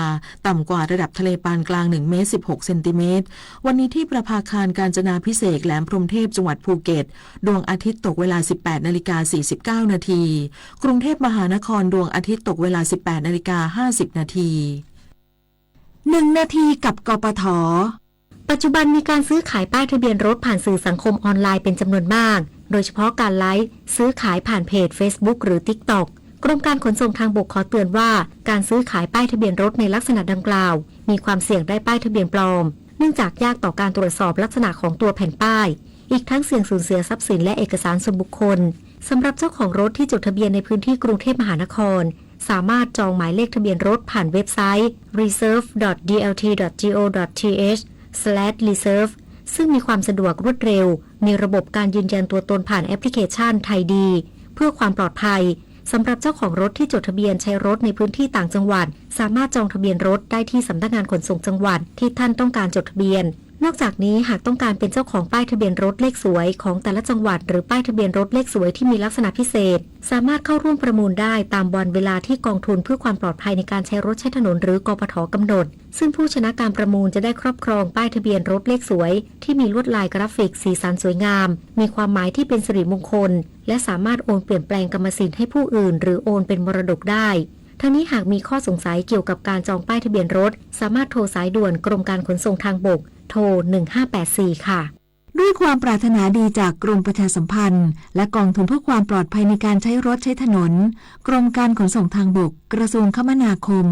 ต่ำกว่าระดับทะเลปานกลาง หนึ่งเมตร สิบหกเซนติเมตร วันนี้ที่ประภาคารกาญจนาภิเษก แหลมพรหมเทพ จังหวัดภูเก็ต ดวงอาทิตย์ตกเวลา สิบแปดนาฬิกา สี่สิบเก้านาที กรุงเทพมหานคร ดวงอาทิตย์ตกเวลา สิบแปดนาฬิกา ห้าสิบนาที หนึ่งนาทีกับ กปท. ปัจจุบันมีการซื้อขายป้ายทะเบียนรถผ่านสื่อสังคมออนไลน์เป็นจำนวนมาก โดยเฉพาะการไลฟ์ซื้อขายผ่านเพจ Facebook หรือ TikTok กรมการขนส่งทางบกขอเตือนว่า การซื้อขายป้ายทะเบียนรถในลักษณะดังกล่าว มีความเสี่ยงได้ป้ายทะเบียนปลอม เนื่องจากยากต่อการตรวจสอบลักษณะของตัวแผ่นป้าย อีกทั้งเสี่ยงสูญเสียทรัพย์สินและเอกสารส่วนบุคคล สำหรับเจ้าของรถที่จดทะเบียนในพื้นที่กรุงเทพมหานคร สามารถจองหมายเลขทะเบียนรถผ่านเว็บไซต์ reserve dot D L T dot go dot th slash reserve ซึ่งมีความสะดวกรวดเร็ว มีระบบการยืนยันตัวตนผ่านแอปพลิเคชันไทยดี เพื่อความปลอดภัย สำหรับเจ้าของรถที่จดทะเบียนใช้รถในพื้นที่ต่างจังหวัด สามารถจองทะเบียนรถได้ที่สำนักงานขนส่งจังหวัดที่ท่านต้องการจดทะเบียน นอกจากนี้หากต้องการเป็นเจ้าของป้ายทะเบียนรถเลขสวยของแต่ละจังหวัด หรือป้ายทะเบียนรถเลขสวยที่มีลักษณะพิเศษ สามารถเข้าร่วมประมูลได้ตามวันเวลาที่กองทุนเพื่อความปลอดภัยในการใช้รถใช้ถนน หรือ กปท กำหนด ซึ่งผู้ชนะการประมูลจะได้ครอบครองป้ายทะเบียนรถเลขสวยที่มีลวดลายกราฟิกสีสันสวยงาม มีความหมายที่เป็นสิริมงคล และสามารถโอนเปลี่ยนแปลงกรรมสิทธิ์ให้ผู้อื่น หรือโอนเป็นมรดกได้ ทั้งนี้หากมีข้อสงสัยเกี่ยวกับการจองป้ายทะเบียนรถ สามารถโทรสายด่วนกรมการขนส่งทางบก โทร หนึ่งห้าแปดสี่ ค่ะ ด้วยความปรารถนาดีจากกรมประชาสัมพันธ์ และกองทุนเพื่อความปลอดภัยในการใช้รถใช้ถนน กรมการขนส่งทางบก กระทรวงคมนาคม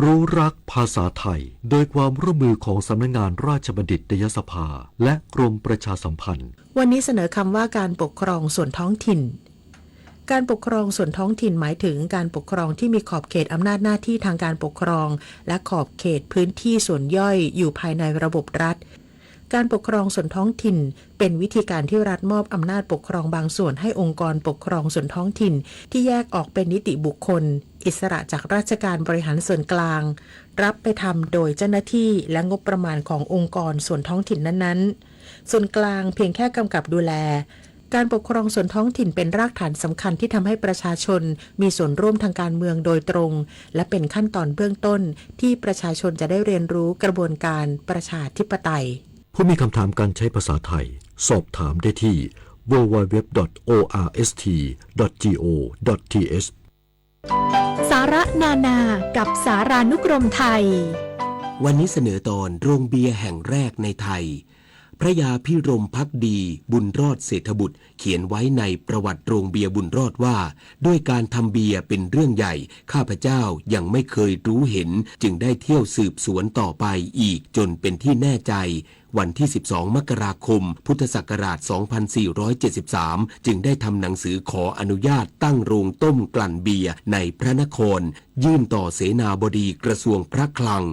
รู้รักภาษาไทย โดยความร่วมมือของสำนักงานราชบัณฑิตยสภา และกรมประชาสัมพันธ์ วันนี้เสนอคำว่าการปกครองส่วนท้องถิ่น การปกครองส่วนท้องถิ่นหมายถึงการปกครองที่มีขอบเขตอำนาจหน้าที่ทางการปกครอง และขอบเขตพื้นที่ส่วนย่อยอยู่ภายในระบบรัฐ การปกครองส่วนท้องถิ่นเป็นวิธีการที่รัฐมอบอำนาจปกครองบางส่วนให้องค์กรปกครองส่วนท้องถิ่นที่แยกออกเป็นนิติบุคคล อิสระจากราชการบริหารส่วนกลาง รับไปทำโดยเจ้าหน้าที่และงบประมาณขององค์กรส่วนท้องถิ่นนั้นๆ ส่วนกลางเพียงแค่กำกับดูแล การปกครองส่วนท้องถิ่นเป็นรากฐานสำคัญที่ทำให้ประชาชนมีส่วนร่วมทางการเมืองโดยตรง และเป็นขั้นตอนเบื้องต้นที่ประชาชนจะได้เรียนรู้กระบวนการประชาธิปไตย ผู้มีคำถามการใช้ภาษาไทย สอบถามได้ที่ ดับเบิลยู ดับเบิลยู ดับเบิลยู ดอท โอ อาร์ เอส ที ดอท จี โอ ดอท ที เอช สาระนานากับสารานุกรมไทย วันนี้เสนอตอนโรงเบียร์แห่งแรกในไทย พระยาพิรมภักดีบุญรอดเศรษฐบุตรเขียนไว้ในประวัติโรงเบียร์บุญรอดว่า ด้วยการทำเบียร์เป็นเรื่องใหญ่ ข้าพเจ้ายังไม่เคยรู้เห็น จึงได้เที่ยวสืบสวนต่อไปอีกจนเป็นที่แน่ใจ วันที่ สิบสอง มกราคม พุทธศักราช สองพันสี่ร้อยเจ็ดสิบสาม จึงได้ทำหนังสือขออนุญาตตั้งโรงต้มกลั่นเบียร์ในพระนคร ยื่นต่อเสนาบดีกระทรวงพระคลัง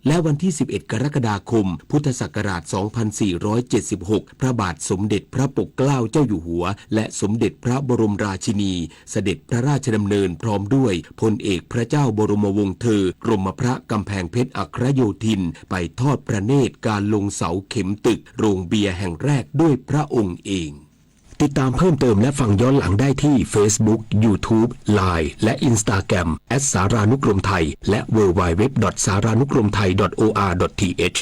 และวันที่ สิบเอ็ด กรกฎาคม พุทธศักราช สองพันสี่ร้อยเจ็ดสิบหก พระบาทสมเด็จพระปกเกล้าเจ้าอยู่หัว และสมเด็จพระบรมราชินี เสด็จพระราชดำเนินพร้อมด้วยพลเอกพระเจ้าบรมวงศ์เธอ กรมพระกำแพงเพชรอัครโยธิน ไปทอดพระเนตรการลงเสาเข็มตึกโรงเบียร์แห่งแรกด้วยพระองค์เอง ติดตามเพิ่มเติมและฟังย้อนหลังได้ที่ Facebook YouTube Line และ Instagram แอทสารานุกรมไทย และ ดับเบิลยู ดับเบิลยู ดับเบิลยู ดอท สารานุกรมไทย ดอท โอ อาร์ ดอท ที เอช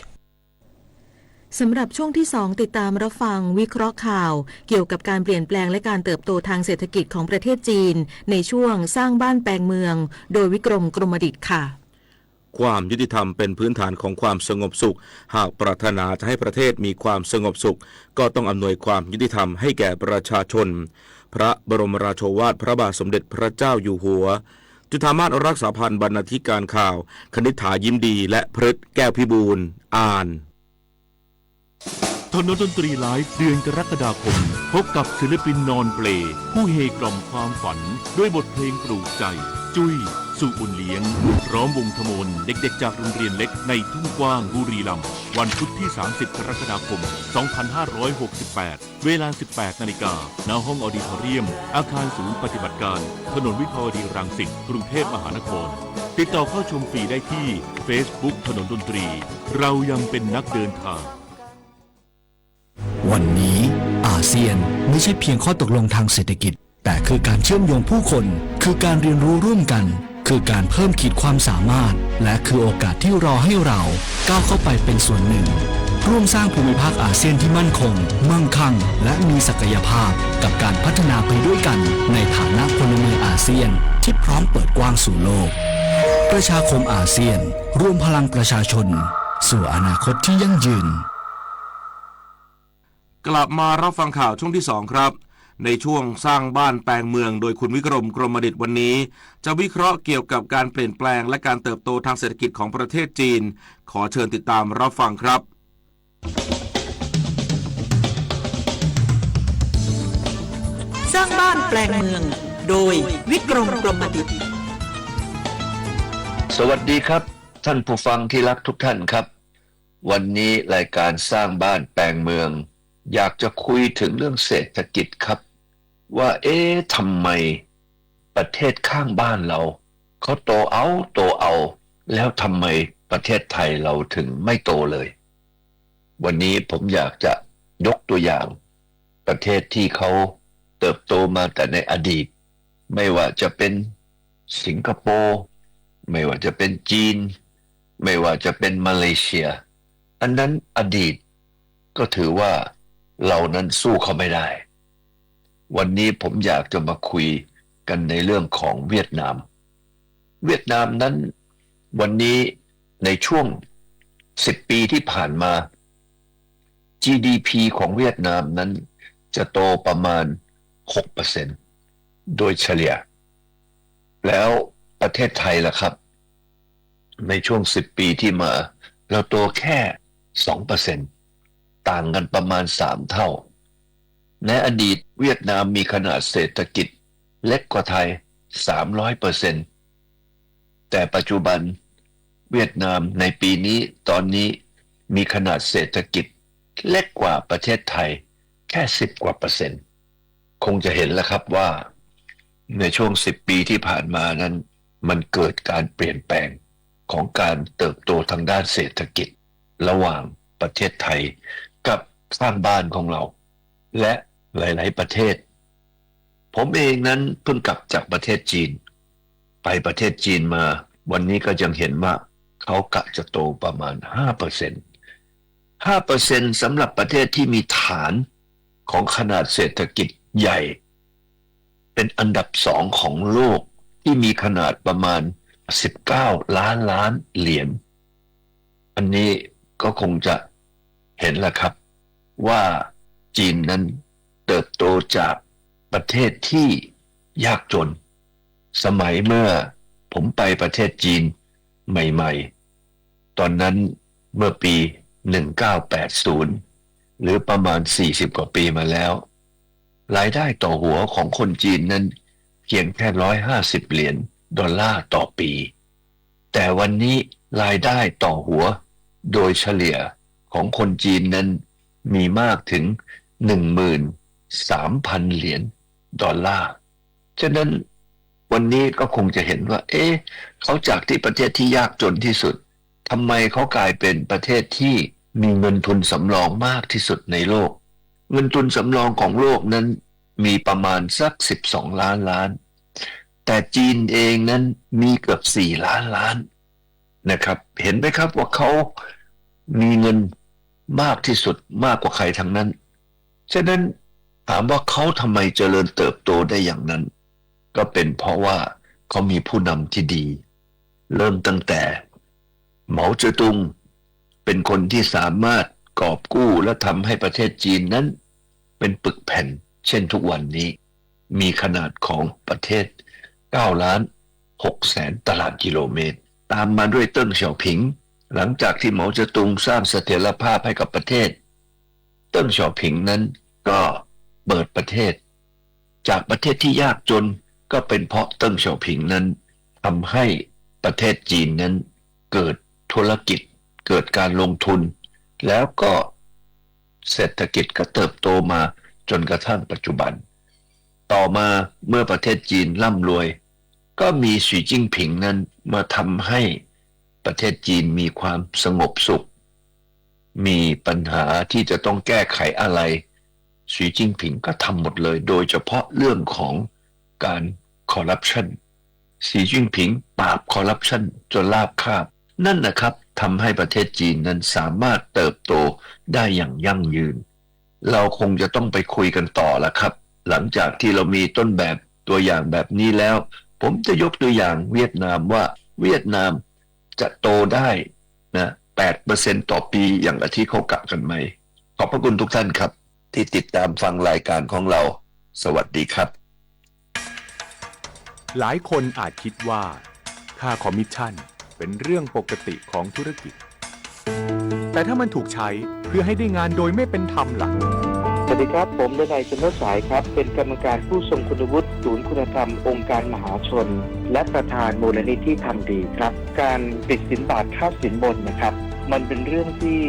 สำหรับช่วงที่สอง ติดตามรับฟังวิเคราะห์ข่าวเกี่ยวกับการเปลี่ยนแปลงและการเติบโตทางเศรษฐกิจของประเทศจีน ในช่วงสร้างบ้านแปลงเมือง โดยวิกรม กรมดิต ค่ะ ความยุติธรรมเป็นพื้นฐานของความสงบสุข หากปรารถนาจะให้ประเทศมีความสงบสุข ก็ต้องอำนวยความยุติธรรมให้แก่ประชาชน พระบรมราโชวาทพระบาทสมเด็จพระเจ้าอยู่หัว จุฑามาสรักษาพันธ์ บรรณาธิการข่าว คณิษฐา ยิ้มดี และพฤษ แก้วพิบูลย์ อ่าน ถนนดนตรีไลฟ์ เดือนกรกฎาคม พบกับศิลปินนอนเปล ผู้เฮกล่อมความฝันด้วยบทเพลงปลูกใจ จุ้ย สุบุญเลี้ยง พร้อมวงทมน เด็กๆ จากโรงเรียนเล็กในทุ่งกว้าง บุรีรัมย์ วันพุธที่ สามสิบ กรกฎาคม สองพันห้าร้อยหกสิบแปด เวลา สิบแปด นาฬิกา ณ ห้องออดิทอเรียม อาคารศูนย์ปฏิบัติการ ถนนวิภาวดีรังสิต กรุงเทพมหานคร ติดต่อเข้าชมฟรีได้ที่เฟซบุ๊กถนนดนตรี เรายังเป็นนักเดินทาง วันนี้อาเซียนไม่ใช่เพียงข้อตกลงทางเศรษฐกิจ แต่คือการเชื่อมโยงผู้คน คือการเรียนรู้ร่วมกัน คือการเพิ่มขีดความสามารถ และคือโอกาสที่รอให้เราก้าวเข้าไปเป็นส่วนหนึ่ง ร่วมสร้างภูมิภาคอาเซียนที่มั่นคง มั่งคั่ง และมีศักยภาพ กับการพัฒนาไปด้วยกันในฐานะพลเมืองอาเซียนที่พร้อมเปิดกว้างสู่โลก ประชาคมอาเซียน รวมพลังประชาชน สู่อนาคตที่ยั่งยืน กลับมารับฟังข่าวช่วงที่สองครับ ในช่วงสร้างบ้านแปลงเมือง โดยคุณวิกรม กรมดิษฐ์ วันนี้ จะวิเคราะห์เกี่ยวกับการเปลี่ยนแปลงและการเติบโตทางเศรษฐกิจของประเทศจีน ขอเชิญติดตามรับฟังครับ สร้างบ้านแปลงเมือง โดยวิกรม กรมดิษฐ์ สวัสดีครับ ท่านผู้ฟังที่รักทุกท่านครับ วันนี้รายการสร้างบ้านแปลงเมือง อยากจะคุยถึงเรื่องเศรษฐกิจครับ ว่า เอ๊ะ ทำไมประเทศข้างบ้านเรา เขาโตเอา โตเอา แล้วทำไมประเทศไทยเราถึงไม่โตเลย วันนี้ผมอยากจะยกตัวอย่างประเทศที่เขาเติบโตมาแต่ในอดีต ไม่ว่าจะเป็นสิงคโปร์ ไม่ว่าจะเป็นจีน ไม่ว่าจะเป็นมาเลเซีย อันนั้นอดีต ก็ถือว่าเรานั้นสู้เขาไม่ได้ วันนี้ผมอยากจะมาคุยกันในเรื่องของเวียดนาม เวียดนามนั้น วันนี้ในช่วงสิบปีที่ผ่านมา จีดีพี ของเวียดนามนั้นจะโตประมาณหกเปอร์เซ็นต์ โดยเฉลี่ย แล้วประเทศไทยล่ะครับ ในช่วงสิบปีที่มา เราโตแค่สองเปอร์เซ็นต์ ต่างกันประมาณสามเท่า ในอดีตเวียดนามมีขนาดเศรษฐกิจเล็กกว่าไทยสามร้อยเปอร์เซ็นต์ แต่ปัจจุบันเวียดนามในปีนี้ ตอนนี้มีขนาดเศรษฐกิจเล็กกว่าประเทศไทยแค่สิบกว่าเปอร์เซ็นต์ คงจะเห็นแล้วครับว่า ในช่วงสิบปีที่ผ่านมานั้น มันเกิดการเปลี่ยนแปลงของการเติบโตทางด้านเศรษฐกิจ ระหว่างประเทศไทยกับข้างบ้านของเรา และหลายๆ ประเทศ ผมเองนั้นเพิ่งกลับจากประเทศจีน ไปประเทศจีนมา วันนี้ก็ยังเห็นว่าเขากะจะโตประมาณห้าเปอร์เซ็นต์ ห้าเปอร์เซ็นต์ สำหรับประเทศที่มีฐานของขนาดเศรษฐกิจใหญ่ เป็นอันดับสองของโลกที่มีขนาดประมาณสิบเก้าล้านล้านเหรียญ อันนี้ก็คงจะเห็นแล้วครับ ว่าจีนนั้นเติบโตจากประเทศที่ยากจน สมัยเมื่อผมไปประเทศจีนใหม่ๆ ตอนนั้นเมื่อปีหนึ่งเก้าแปดศูนย์ หรือประมาณสี่สิบกว่าปีมาแล้ว รายได้ต่อหัวของคนจีนนั้นเพียงแค่ร้อยห้าสิบเหรียญดอลลาร์ต่อปี แต่วันนี้รายได้ต่อหัวโดยเฉลี่ยของคนจีนนั้นมีมากถึงหนึ่งหมื่นสามพันเหรียญดอลลาร์ ฉะนั้นวันนี้ก็คงจะเห็นว่า เอ๊ะ เขาจากที่ประเทศที่ยากจนที่สุด ทำไมเขากลายเป็นประเทศที่มีเงินทุนสำรองมากที่สุดในโลก เงินทุนสำรองของโลกนั้นมีประมาณสักสิบสองล้านล้าน แต่จีนเองนั้นมีเกือบสี่ล้านล้านนะครับ เห็นไหมครับว่าเขามีเงินมากที่สุด มากกว่าใครทั้งนั้น ฉะนั้นถามว่าเขาทำไมเจริญเติบโตได้อย่างนั้น ก็เป็นเพราะว่าเขามีผู้นำที่ดี เริ่มตั้งแต่เหมาเจ๋อตุง เป็นคนที่สามารถกอบกู้และทำให้ประเทศจีนนั้นเป็นปึกแผ่น เช่นทุกวันนี้ มีขนาดของประเทศเก้าล้านหกแสนตารางกิโลเมตร ตามมาด้วยเติ้งเสี่ยวผิง หลังจากที่เหมาเจ๋อตุงสร้างเสถียรภาพให้กับประเทศ เติ้งเสี่ยวผิงนั้นก็เปิดประเทศ จากประเทศที่ยากจน ก็เป็นเพราะเติ้งเสี่ยวผิงนั้นทำให้ประเทศจีนนั้นเกิดธุรกิจ เกิดการลงทุน แล้วก็เศรษฐกิจก็เติบโตมาจนกระทั่งปัจจุบัน ต่อมาเมื่อประเทศจีนร่ำรวย ก็มีสีจิ้นผิงนั้นมาทำให้ประเทศจีนมีความสงบสุข มีปัญหาที่จะต้องแก้ไขอะไร สีจิ้นผิงก็ทำหมดเลย โดยเฉพาะเรื่องของการคอร์รัปชัน สีจิ้นผิงปราบคอร์รัปชันจนราบคาบ นั่นนะครับ ทำให้ประเทศจีนนั้นสามารถเติบโตได้อย่างยั่งยืน เราคงจะต้องไปคุยกันต่อละครับ หลังจากที่เรามีต้นแบบตัวอย่างแบบนี้แล้ว ผมจะยกตัวอย่างเวียดนามว่าเวียดนามจะโตได้นะ แปดเปอร์เซ็นต์ ต่อปีอย่างกับที่เขากะกันไหม ขอบพระคุณทุกท่านครับ ที่ติดตามฟังรายการของเรา สวัสดีครับ หลายคนอาจคิดว่าค่าคอมมิชชั่นเป็นเรื่องปกติของธุรกิจ แต่ถ้ามันถูกใช้เพื่อให้ได้งานโดยไม่เป็นธรรมล่ะ สวัสดีครับ ผมดนัย จันทสายครับ เป็นกรรมการผู้ทรงคุณวุฒิศูนย์คุณธรรมองค์การมหาชน และประธานมูลนิธิทำดีครับ การติดสินบาทค่าสินบนนะครับ มันเป็นเรื่องที่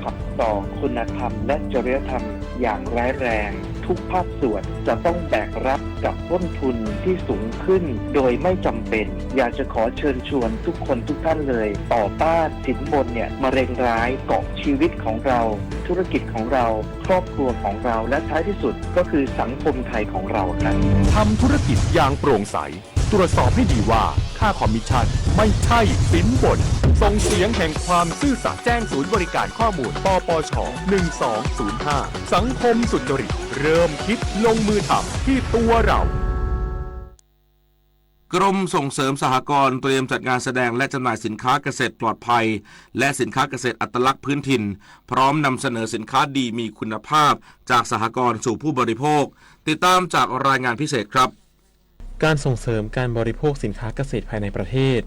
ขัดต่อคุณธรรมและจริยธรรมอย่างร้ายแรง ทุกภาคส่วนจะต้องแบกรับกับต้นทุนที่สูงขึ้นโดยไม่จำเป็น อยากจะขอเชิญชวนทุกคนทุกท่านเลย ต่อต้านสินบนเนี่ยมะเร็งร้ายเกาะชีวิตของเรา ธุรกิจของเรา ครอบครัวของเรา และท้ายที่สุดก็คือสังคมไทยของเราครับ ทำธุรกิจอย่างโปร่งใส ตรวจสอบให้ดีว่าค่าคอมมิชชั่นไม่ใช่สินบน ส่งเสียงแห่งความซื่อสัตย์ แจ้งศูนย์บริการข้อมูล ปปช หนึ่งสองศูนย์ห้า สังคมสุจริต เริ่มคิดลงมือทำที่ตัวเรา กรมส่งเสริมสหกรณ์เตรียมจัดงานแสดงและจำหน่ายสินค้าเกษตรปลอดภัย และสินค้าเกษตรอัตลักษณ์พื้นถิ่น พร้อมนำเสนอสินค้าดีมีคุณภาพจากสหกรณ์สู่ผู้บริโภค ติดตามจากรายงานพิเศษครับ การส่งเสริมการบริโภคสินค้าเกษตรภายในประเทศ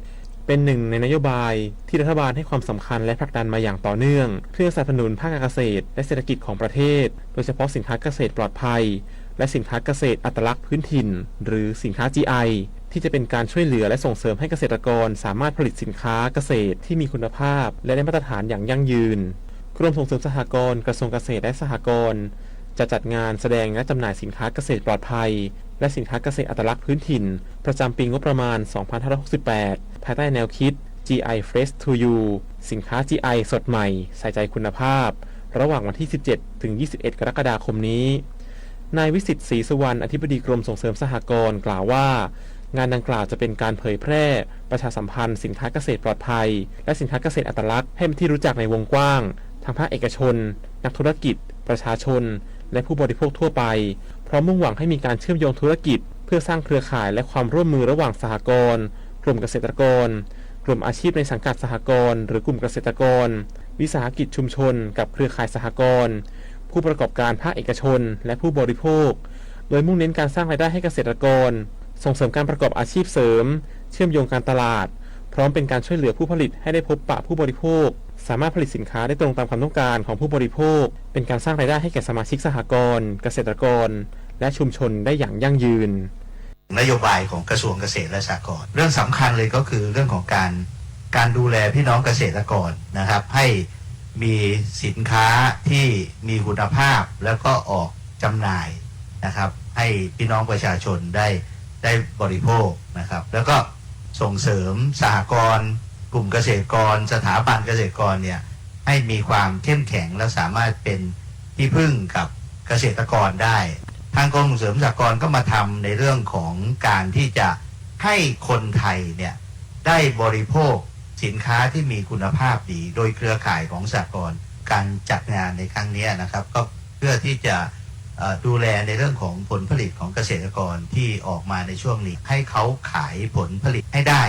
เป็นหนึ่งในนโยบายที่รัฐบาลให้ความสำคัญและผลักดันมาอย่างต่อเนื่อง เพื่อสนับสนุนภาคการเกษตรและเศรษฐกิจของประเทศ โดยเฉพาะสินค้าเกษตรปลอดภัย และสินค้าเกษตรอัตลักษณ์พื้นถิ่น หรือสินค้า จีไอ ที่จะเป็นการช่วยเหลือและส่งเสริมให้เกษตรกรสามารถผลิตสินค้าเกษตรที่มีคุณภาพ และได้มาตรฐานอย่างยั่งยืน กรมส่งเสริมสหกรณ์ กระทรวงเกษตรและสหกรณ์ จะจัดงานแสดงและจำหน่ายสินค้าเกษตรปลอดภัย และสินค้าเกษตรอัตลักษณ์พื้นถิ่น ประจำปีงบประมาณ สองพันห้าร้อยหกสิบแปด ภายใต้แนวคิด จีไอ Fresh to You สินค้า จีไอ สดใหม่ ใส่ใจคุณภาพ ระหว่างวันที่ สิบเจ็ด ถึง ยี่สิบเอ็ด กรกฎาคมนี้ นายวิสิทธิ์ ศรีสุวรรณ อธิบดีกรมส่งเสริมสหกรณ์ กล่าวว่า งานดังกล่าวจะเป็นการเผยแพร่ ประชาสัมพันธ์สินค้าเกษตรปลอดภัย และสินค้าเกษตรอัตลักษณ์ให้เป็นที่รู้จักในวงกว้าง ทั้งภาคเอกชน นักธุรกิจ ประชาชน และผู้บริโภคทั่วไป พร้อมมุ่งหวังให้มีการเชื่อมโยงธุรกิจ เพื่อสร้างเครือข่ายและความร่วมมือระหว่างสหกรณ์ กลุ่มเกษตรกร กลุ่มอาชีพในสังกัดสหกรณ์ หรือกลุ่มเกษตรกร วิสาหกิจชุมชน กับเครือข่ายสหกรณ์ ผู้ประกอบการภาคเอกชน และผู้บริโภค โดยมุ่งเน้นการสร้างรายได้ให้เกษตรกร ส่งเสริมการประกอบอาชีพเสริม เชื่อมโยงการตลาด พร้อมเป็นการช่วยเหลือผู้ผลิตให้ได้พบปะผู้บริโภค สามารถผลิตสินค้าได้ตรงตามความต้องการของผู้บริโภค เป็นการสร้างรายได้ให้แก่สมาชิกสหกรณ์ เกษตรกร และชุมชนได้อย่างยั่งยืน นโยบายของกระทรวงเกษตรและสหกรณ์ เรื่องสำคัญเลยก็คือเรื่องของการ การดูแลพี่น้องเกษตรกรนะครับ ให้มีสินค้าที่มีคุณภาพแล้วก็ออกจำหน่ายนะครับ ให้พี่น้องประชาชนได้ ได้บริโภคนะครับ แล้วก็ส่งเสริมสหกรณ์ กลุ่มเกษตรกร สถาบันเกษตรกรเนี่ย ให้มีความเข้มแข็งและสามารถเป็นที่พึ่งกับเกษตรกรได้ ทางกรมส่งเสริมสหกรณ์ก็มาทำในเรื่องของการที่จะให้คนไทยเนี่ยได้บริโภคสินค้าที่มีคุณภาพดี โดยเครือข่ายของสหกรณ์ การจัดงานในครั้งเนี้ยนะครับ ก็เพื่อที่จะ เอ่อ ดูแลในเรื่องของผลผลิตของเกษตรกรที่ออกมาในช่วงนี้ ให้เขาขายผลผลิตให้ได้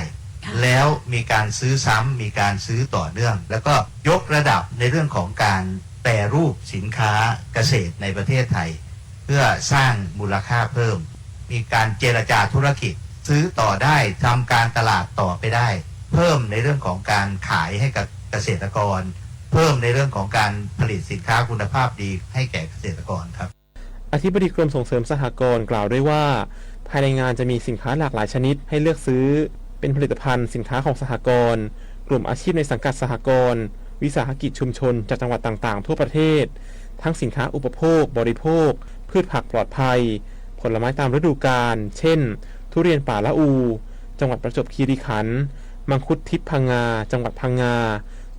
แล้วมีการซื้อซ้ำ มีการซื้อต่อเนื่อง แล้วก็ยกระดับในเรื่องของการแปรรูปสินค้าเกษตรในประเทศไทย เพื่อสร้างมูลค่าเพิ่ม มีการเจรจาธุรกิจ ซื้อต่อได้ ทำการตลาดต่อไปได้ เพิ่มในเรื่องของการขายให้กับเกษตรกร เพิ่มในเรื่องของการผลิตสินค้าคุณภาพดีให้แก่เกษตรกรครับ อธิบดีกรมส่งเสริมสหกรณ์กล่าวด้วยว่า ภายในงานจะมีสินค้าหลากหลายชนิดให้เลือกซื้อ เป็นผลิตภัณฑ์สินค้าของสหกรณ์ กลุ่มอาชีพในสังกัดสหกรณ์ วิสาหกิจชุมชนจากจังหวัดต่างๆ ทั่วประเทศ ทั้งสินค้าอุปโภค บริโภค พืชผักปลอดภัย ผลไม้ตามฤดูกาล เช่น ทุเรียนป่าละอู จังหวัดประจวบคีรีขันธ์ มังคุดทิพย์พังงา จังหวัดพังงา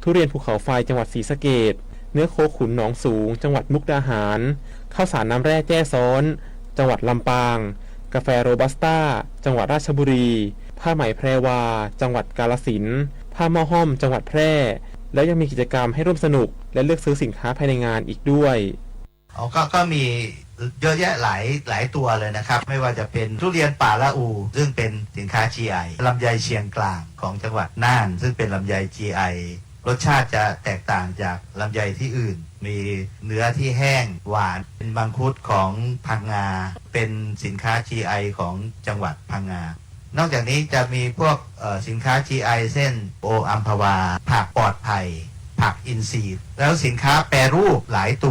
ทุเรียนภูเขาไฟ จังหวัดศรีสะเกษ เนื้อโคขุนหนองสูง จังหวัดมุกดาหาร ข้าวสารน้ำแร่แจ้ซ้อน จังหวัดลำปาง กาแฟโรบัสต้า จังหวัดราชบุรี ผ้าไหมแพรวา จังหวัดกาฬสินธุ์ ผ้าหม้อห้อม จังหวัดแพร่ แล้วยังมีกิจกรรมให้ร่วมสนุก และเลือกซื้อสินค้าภายในงานอีกด้วย อ๋อ ก็ ก็มีเยอะแยะหลาย หลายตัวเลยนะครับ ไม่ว่าจะเป็นทุเรียนป่าละอู ซึ่งเป็นสินค้า จี ไอ ลำไยเชียงกลางของจังหวัดน่าน ซึ่งเป็นลำไย จี ไอ รสชาติจะแตกต่างจากลำไยที่อื่น มีเนื้อที่แห้งหวาน เป็นมังคุดของพังงา เป็นสินค้า จี ไอ ของจังหวัดพังงา นอกจากนี้จะมีพวก เอ่อ สินค้า จี ไอ เช่น โออัมพวา ผักปลอดภัย ผักอินทรีย์ แล้วสินค้าแปรรูปหลายตัว